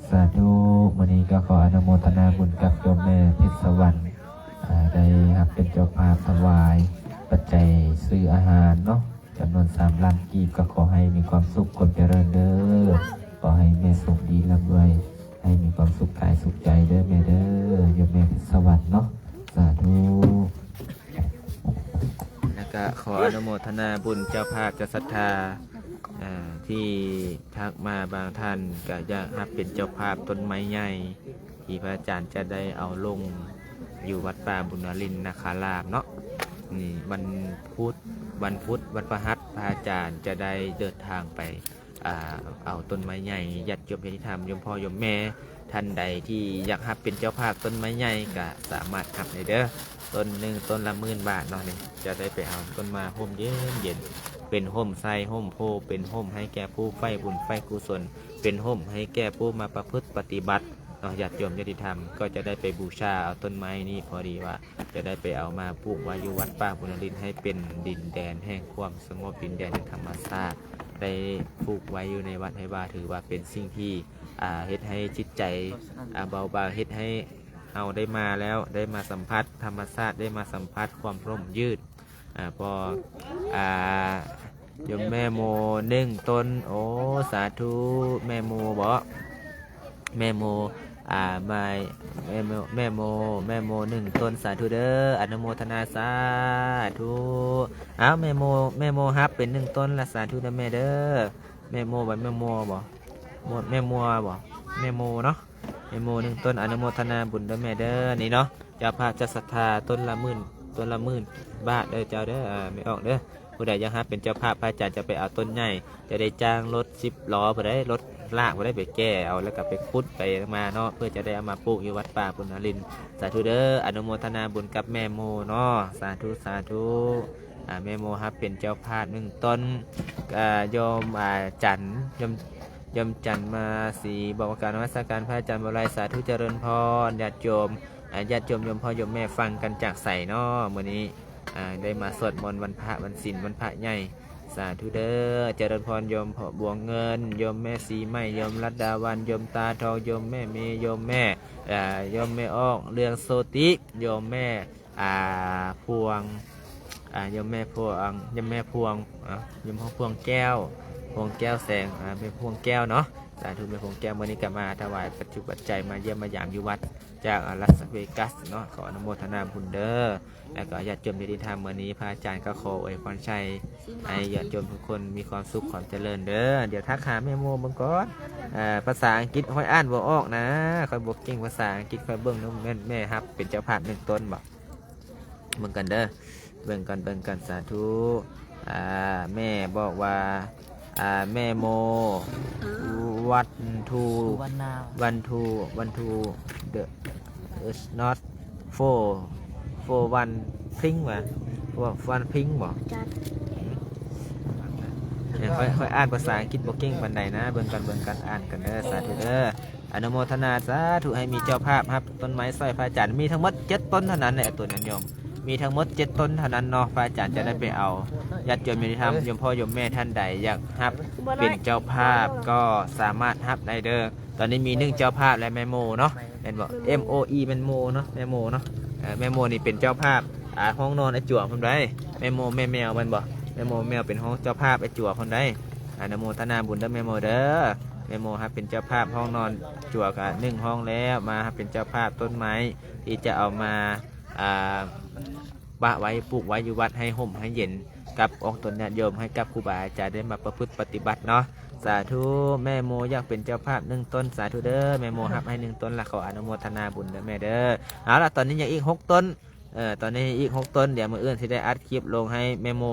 ສາທຸ. ມື້ນີ້ກໍຂໍອະນຸໂມທະນາບຸນກັບໂຍມແມ່ເພັດສະຫວັນ ອາ ໄດ້ຮັບເປັນເຈົ້າພາບຖວາຍປັດໄຈຊື້ອາຫານເນາະ ຈຳນວນສາມລ້ານກີບ. ກໍຂໍໃຫ້ມີຄວາມສຸກຄວາມຈະເລີນເດີ. ຂໍໃຫ້ແມ່ໂຊກດີລ່ຳລວຍ ໃຫ້ມີຄວາມສຸກກາຍສຸກໃຈເດີແມ່ເດີ ໂຍມແມ່ເພັດສະຫວັນເນາະ. ສາທຸ. ແລ້ວກະຂໍອະນຸໂມທະນາບຸນເຈົ້າພາບເຈົ້າສັດທາ ເອີ ທີ່ທັກມາບາງທ່ານກະຢາກຮັບເປັນເຈົ້າພາບຕົ້ນໄມ້ໃຫຍ່ ທີ່ພະອາຈານຈະໄດ້ເອົາລົງຢູ່ວັດປ່າບຸນນາລິນນະຄາລາມເນາະ. ນີ້ວັນພຸດ ວັນພຸດ ວັນພະຫັດ ພະອາຈານຈະໄດ້ເດີນທາງໄປ ອາ ເອົາຕົ້ນໄມ້ໃຫຍ່. ຍາດໂຍມຍາດຕິທຳ ໂຍມພໍ່ໂຍມແມ່ ທ່ານໃດທີ່ຢາກຮັບເປັນເຈົ້າພາບຕົ້ນໄມ້ໃຫຍ່ກະສາມາດຮັບໄດ້ເດີ. ຕົ້ນໜຶ່ງ ຕົ້ນລະໝື່ນບາດເນາະ. ນີ້ຈະໄດ້ໄປເອົາຕົ້ນໄມ້ຮົ່ມເຢັນໆ ເປັນຮົ່ມໄຊຮົ່ມໂພ ເປັນຮົ່ມໃຫ້ແກ່ຜູ້ໃຝ່ບຸນໃຝ່ກຸສົນ ເປັນຮົ່ມໃຫ້ແກ່ຜູ້ມາປະພຶດປະຕິບັດເນາະ. ຍາດໂຍມຍາດຕິທຳກໍຈະໄດ້ໄປບູຊາເອົາຕົ້ນໄມ້ນີ້ ພໍດີວ່າຈະໄດ້ໄປເອົາມາປູກໄວ້ຢູ່ວັດປ່າບຸນນາລິນ ໃຫ້ເປັນດິນແດນແຫ່ງຄວາມສະຫງົບ ດິນແດນແຫ່ງທຳມະຊາດ ໄດ້ປູກໄວ້ຢູ່ໃນວັດໃຫ້ວ່າ ຖືວ່າເປັນສິ່ງທີ່ ອາ ເຮັດໃຫ້ຈິດໃຈ ອາ ເບົາບາງ ເຮັດໃຫ້ເຮົາໄດ້ມາແລ້ວ ໄດ້ມາສຳຜັດທຳມະຊາດ ໄດ້ມາສຳຜັດຄວາມຮົ່ມຍືດ ອາ ພໍ ອາ ໂຍມແມ່ໂມໜຶ່ງຕົ້ນ. ໂອ້ ສາທຸ. ແມ່ໂມບໍ? ແມ່ໂມ ອາ ມາຍ ແມ່ໂມ ແມ່ໂມ ແມ່ໂມໜຶ່ງຕົ້ນ. ສາທຸເດີ ອະນຸໂມທະນາ ສາທຸ. ອ້າວ ແມ່ໂມ ແມ່ໂມຮັບເປັນໜຶ່ງຕົ້ນລະ ສາທຸເດີແມ່ເດີ. ແມ່ໂມບໍ? ແມ່ໂມບໍ? ແມ່ມົວບໍ? ແມ່ໂມເນາະ ແມ່ໂມໜຶ່ງຕົ້ນ. ອະນຸໂມທະນາບຸນເດີແມ່ເດີ. ນີ້ເນາະ ເຈົ້າພາບເຈົ້າສັດທາ ຕົ້ນລະໝື່ນ ຕົ້ນລະໝື່ນບາດເດີເຈົ້າເດີ ອາ ແມ່ອອກເດີ. ຜູ້ໃດຢາກຮັບເປັນເຈົ້າພາບ ພະອາຈານຈະໄປເອົາຕົ້ນໃຫຍ່ ຈະໄດ້ຈ້າງລົດສິບລໍ້ ຜູ້ໃດ ລົດລາກ ຜູ້ໃດໄປແກ່ເອົາ ແລ້ວກໍໄປຂຸດໄປມາເນາະ ເພື່ອຈະໄດ້ເອົາມາປູກຢູ່ວັດປ່າບຸນນາລິນ. ສາທຸເດີ ອະນຸໂມທະນາບຸນກັບແມ່ໂມເນາະ. ສາທຸ ສາທຸ. ອາ ແມ່ໂມຮັບເປັນເຈົ້າພາບໜຶ່ງຕົ້ນ. ອາ ໂຍມ ອາ ຈັນ ໂຍມ ໂຍມຈັນມາສີ ບອກວ່າ ກາບນະມັດສະການພະອາຈານບໍໄລ. ສາທຸ ຈະເລີນພອນ. ຍາດໂຍມ ອາ ຍາດໂຍມ ໂຍມພໍ່ໂຍມແມ່ ຟັງກັນຈາກໃສເນາະມື້ນີ້? ອາ ໄດ້ມາສວດມົນວັນພະ ວັນສິນ ວັນພະໃຫຍ່. ສາທຸເດີ ຈະເລີນພອນ. ໂຍມພໍ່ບົວເງິນ ໂຍມແມ່ສີໄໝ ໂຍມລັດດາວັນ ໂຍມຕາທອງ ໂຍມແມ່ເມ ໂຍມແມ່ ອາ ໂຍມແມ່ອອກ ເລື່ອງໂຊຕິ ໂຍມແມ່ ອາ ພວງ ອາ ໂຍມແມ່ພວງ ໂຍມແມ່ພວງ ອາ ໂຍມພວງແກ້ວ ພວງແກ້ວແສງ ອາ ແມ່ພວງແກ້ວເນາະ. ສາທຸ ແມ່ພວງແກ້ວ. ມື້ນີ້ກໍມາຖວາຍປັດຈຸປັດໄຈ ມາຢ້ຽມມາຢາມຢູ່ວັດຈາກ ອາ ລາສເວກັສເນາະ. ຂໍອະນຸໂມທະນາບຸນເດີ. ແລ້ວກໍຍາດໂຍມຍາດຕິທຳ ມື້ນີ້ພະອາຈານກໍຂໍອວຍພອນໄຊໃຫ້ຍາດໂຍມທຸກຄົນມີຄວາມສຸກຄວາມຈະເລີນເດີ. ດຽວທັກຫາແມ່ໂມເບິ່ງກ່ອນ. ອາ ພາສາອັງກິດຂ້ອຍອ່ານບໍ່ອອກນະ ຂ້ອຍບໍ່ເກັ່ງພາສາອັງກິດ. ຂ້ອຍເບິ່ງນຳແມ່ນ ແມ່ຮັບເປັນເຈົ້າພາບໜຶ່ງຕົ້ນບໍ? ເບິ່ງກັນເດີ ເບິ່ງກັນ ເບິ່ງກັນ. ສາທຸ. ອາ ແມ່ບອກວ່າ ອາ ແມ່ໂມ ວັນທູ ວັນທູ ວັນທູ ເດີ ເອີ ນອດ ໂຟ ໂຟ ວັນ ພິງ ວ່າ ໂຟ ວັນ ພິງ ບໍ? ຈັດ ເອີ ຂ້ອຍ ຂ້ອຍອ່ານພາສາອັງກິດບໍ່ເກັ່ງປານໃດນະ. ເບິ່ງກັນ ເບິ່ງກັນ ອ່ານກັນເດີ. ສາທຸເດີ. ອະນຸໂມທະນາສາທຸ ໃຫ້ມີເຈົ້າພາບຮັບຕົ້ນໄມ້ຊ່ອຍພະອາຈານ. ມີທັງໝົດເຈັດຕົ້ນເທົ່ານັ້ນແຫຼະ ຕົ້ນນັ້ນໂຍມ ມີທັງໝົດເຈັດຕົ້ນເທົ່ານັ້ນເນາະ. ພະອາຈານຈະໄດ້ໄປເອົາ. ຍາດໂຍມຍາດຕິທຳ ໂຍມພໍ່ໂຍມແມ່ທ່ານໃດຢາກຮັບເປັນເຈົ້າພາບກໍສາມາດຮັບໄດ້ເດີ. ຕອນນີ້ມີໜຶ່ງເຈົ້າພາບແລ້ວ ແມ່ໂມເນາະ ແມ່ນບໍ່? ເອັມໂອອີ ແມ່ນໂມເນາະ ແມ່ໂມເນາະ. ເອີ ແມ່ໂມນີ້ເປັນເຈົ້າພາບ ອາ ຫ້ອງນອນອ້າຍຈົວພຸ້ນໃດ໋. ແມ່ໂມ ແມ່ແມວແມ່ນບໍ່? ແມ່ໂມ ແມ່ແມວເປັນຫ້ອງເຈົ້າພາບອ້າຍຈົວພຸ້ນໃດ໋. ອະນຸໂມທະນາບຸນເດີແມ່ໂມເດີ. ແມ່ໂມຮັບເປັນເຈົ້າພາບຫ້ອງນອນອ້າຍຈົວກະໜຶ່ງຫ້ອງແລ້ວ ມາຮັບເປັນເຈົ້າພາບຕົ້ນໄມ້ທີ່ຈະເອົາມາ ອາ ປະໄວ້ ປູກໄວ້ຢູ່ວັດໃຫ້ຮົ່ມໃຫ້ເຢັນກັບອອກຕົນຍາດໂຍມ ໃຫ້ກັບຄູບາອາຈານໄດ້ມາປະພຶດປະຕິບັດເນາະ. ສາທຸ. ແມ່ໂມຢາກເປັນເຈົ້າພາບໜຶ່ງຕົ້ນ. ສາທຸເດີ ແມ່ໂມຮັບໃຫ້ໜຶ່ງຕົ້ນລະ ຂໍອະນຸໂມທະນາບຸນເດີແມ່ເດີ. ເອົາລະ ຕອນນີ້ຍັງອີກຫົກຕົ້ນ. ເອີ ຕອນນີ້ອີກຫົກຕົ້ນ ດຽວມື້ອື່ນຊິໄດ້ອັດຄລິບລົງໃຫ້ແມ່ໂມ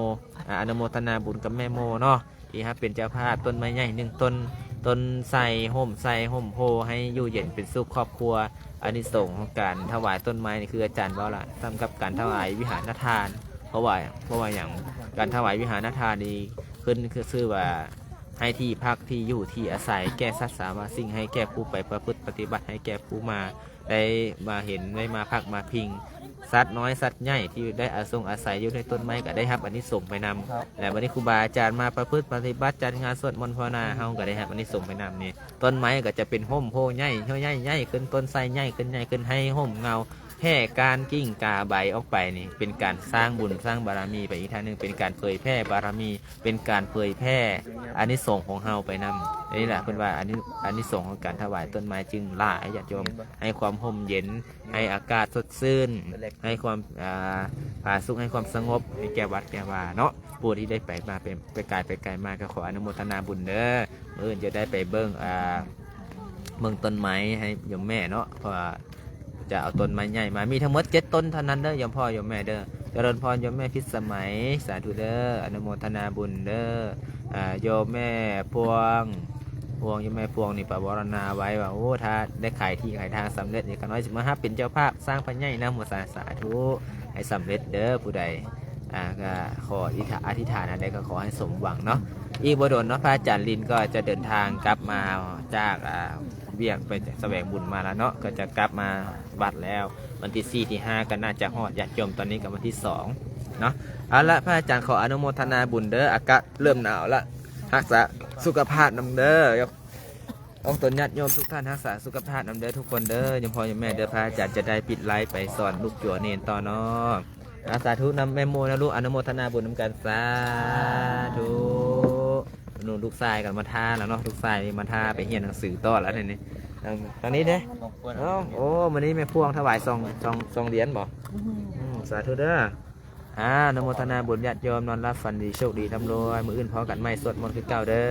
ອາ ອະນຸໂມທະນາບຸນກັບແມ່ໂມເນາະ ທີ່ຮັບເປັນເຈົ້າພາບຕົ້ນໄມ້ໃຫຍ່ໜຶ່ງຕົ້ນ ຕົ້ນໄຊຮົ່ມໄຊຮົ່ມໂພ ໃຫ້ຢູ່ເຢັນເປັນສຸກຄອບຄົວ ອານິສົງຂອງການຖວາຍຕົ້ນໄມ້ນີ້ ຄືອາຈານເວົ້າລະ ສ່ຳກັບການຖວາຍວິຫານະທານ. ເພາະວ່າ ເພາະວ່າຫຍັງ? ການຖວາຍວິຫານະທານນີ້ ຂຶ້ນ ຄືຊື່ວ່າ ໃຫ້ທີ່ພັກທີ່ຢູ່ທີ່ອາໄສແກ່ສັດສາມາສິ່ງ, ໃຫ້ແກ່ຜູ້ໄປປະພຶດປະຕິບັດ, ໃຫ້ແກ່ຜູ້ມາໄດ້ມາເຫັນ, ໄດ້ມາພັກມາພິງ. ສັດນ້ອຍສັດໃຫຍ່ທີ່ໄດ້ອາສົງອາໄສຢູ່ໃນຕົ້ນໄມ້ກໍໄດ້ຮັບອານິສົງໄປນຳ. ແລະ ບັດນີ້ຄູບາອາຈານມາປະພຶດປະຕິບັດ, ຈັດງານສວດມົນພາວນາ, ເຮົາກໍໄດ້ຮັບອານິສົງໄປນຳນີ້. ຕົ້ນໄມ້ກໍຈະເປັນຮົ່ມໂພໃຫຍ່, ໃຫຍ່, ໃຫຍ່ຂຶ້ນ, ຕົ້ນໄຊໃຫຍ່ຂຶ້ນ, ໃຫຍ່ຂຶ້ນ, ໃຫ້ຮົ່ມເງົາ ແຜ່ກ້ານກິ່ງກາໃບອອກໄປນີ້ ເປັນການສ້າງບຸນສ້າງບາລະມີໄປອີກທາງໜຶ່ງ, ເປັນການເຜີຍແຜ່ບາລະມີ, ເປັນການເຜີຍແຜ່ອານິສົງຂອງເຮົາໄປນຳ. ນີ້ແຫຼະເພິ່ນວ່າອານິ, ອານິສົງຂອງການຖວາຍຕົ້ນໄມ້ຈຶ່ງຫຼາຍ, ຍາດໂຍມ, ໃຫ້ຄວາມຮົ່ມເຢັນ, ໃຫ້ອາກາດສົດຊື່ນ, ໃຫ້ຄວາມ, ອ່າ, ຜາສຸກ, ໃຫ້ຄວາມສະຫງົບໃຫ້ແກ່ວັດແກ່ວາເນາະ. ຜູ້ທີ່ໄດ້ໄປມາ, ໄປ, ໄປກາຍໄປໄກມາ ກໍຂໍອະນຸໂມທະນາບຸນເດີ້. ມື້ອື່ນຈະໄດ້ໄປເບິ່ງ, ອ່າ, ເບິ່ງຕົ້ນໄມ້ໃຫ້ໂຍມແມ່ເນາະ, ເພາະວ່າຈະເອົາຕົ້ນໄມ້ໃຫຍ່ມາ. ມີທັງໝົດເຈັດຕົ້ນເທົ່ານັ້ນເດີ້ ໂຍມພໍ່ໂຍມແມ່ເດີ້. ຈະເລີນພອນໂຍມແມ່ພິດສະໄໝ, ສາທຸເດີ້, ອະນຸໂມທະນາບຸນເດີ້. ອ່າ, ໂຍມແມ່ພວງ, ພວງ, ໂຍມແມ່ພວງນີ້ປະວາລະນາໄວ້ວ່າ, ໂອ້, ຖ້າໄດ້ຂາຍທີ່ຂາຍທາງສຳເລັດນີ້, ຂ້ານ້ອຍຊິມາຮັບເປັນເຈົ້າພາບສ້າງພະໃຫຍ່ນຳ. ໂມສາ, ສາທຸ, ໃຫ້ສຳເລັດເດີ້. ຜູ້ໃດ ອ່າ ກໍຂໍອະທິຖານ ອະທິຖານອັນໃດກໍຂໍໃຫ້ສົມຫວັງເນາະ. ອີກບໍ່ດົນເນາະ ພະອາຈານລິນກໍຈະເດີນທາງກັບມາຈາກ, ອ່າ, ວຽກໄປສະແຫວງບຸນມາແລ້ວເນາະ, ກໍຈະກັບມາວັດແລ້ວ. ວັນທີສີ່ ທີຫ້າ ກໍໜ້າຈະຮອດ ຍາດໂຍມ. ຕອນນີ້ກໍວັນທີສອງເນາະ. ເອົາລະ ພະອາຈານຂໍອະນຸໂມທະນາບຸນເດີ້. ອາກາດເລີ່ມໜາວລະ, ຮັກສາສຸຂະພາບນຳເດີ້. ອອກຕົນຍາດໂຍມທຸກທ່ານ ຮັກສາສຸຂະພາບນຳເດີ້ທຸກຄົນເດີ້ ໂຍມພໍ່ໂຍມແມ່ເດີ້. ພະອາຈານຈະໄດ້ປິດໄລຟ໌ໄປສອນລູກຈົວເນນຕໍ່ເນາະ. ອາ ສາທຸນຳແມ່ໂມນຳລູກ ອະນຸໂມທະນາບຸນນຳກັນ ສາທຸ. ໜູ ລູກຊາຍກໍມາທ່າແລ້ວເນາະ ລູກຊາຍນີ້ມາທ່າໄປຮຽນໜັງສືຕໍ່ແລ້ວນີ້. ທາງ, ທາງນີ້ເດ້. ເອົ້າ ໂອ້ ມື້ນີ້ແມ່ພວງຖວາຍສອງ, ສອງ, ສອງຫຼຽນບໍ? ອືມ ສາທຸເດີ້. ອາ ອະນຸໂມທະນາບຸນຍາດໂຍມ ນອນຫຼັບຝັນດີ ໂຊກດີ ລ່ຳລວຍ. ມື້ອື່ນພໍ້ກັນໃໝ່ ສວດມົນຄືເກົ່າເດີ້.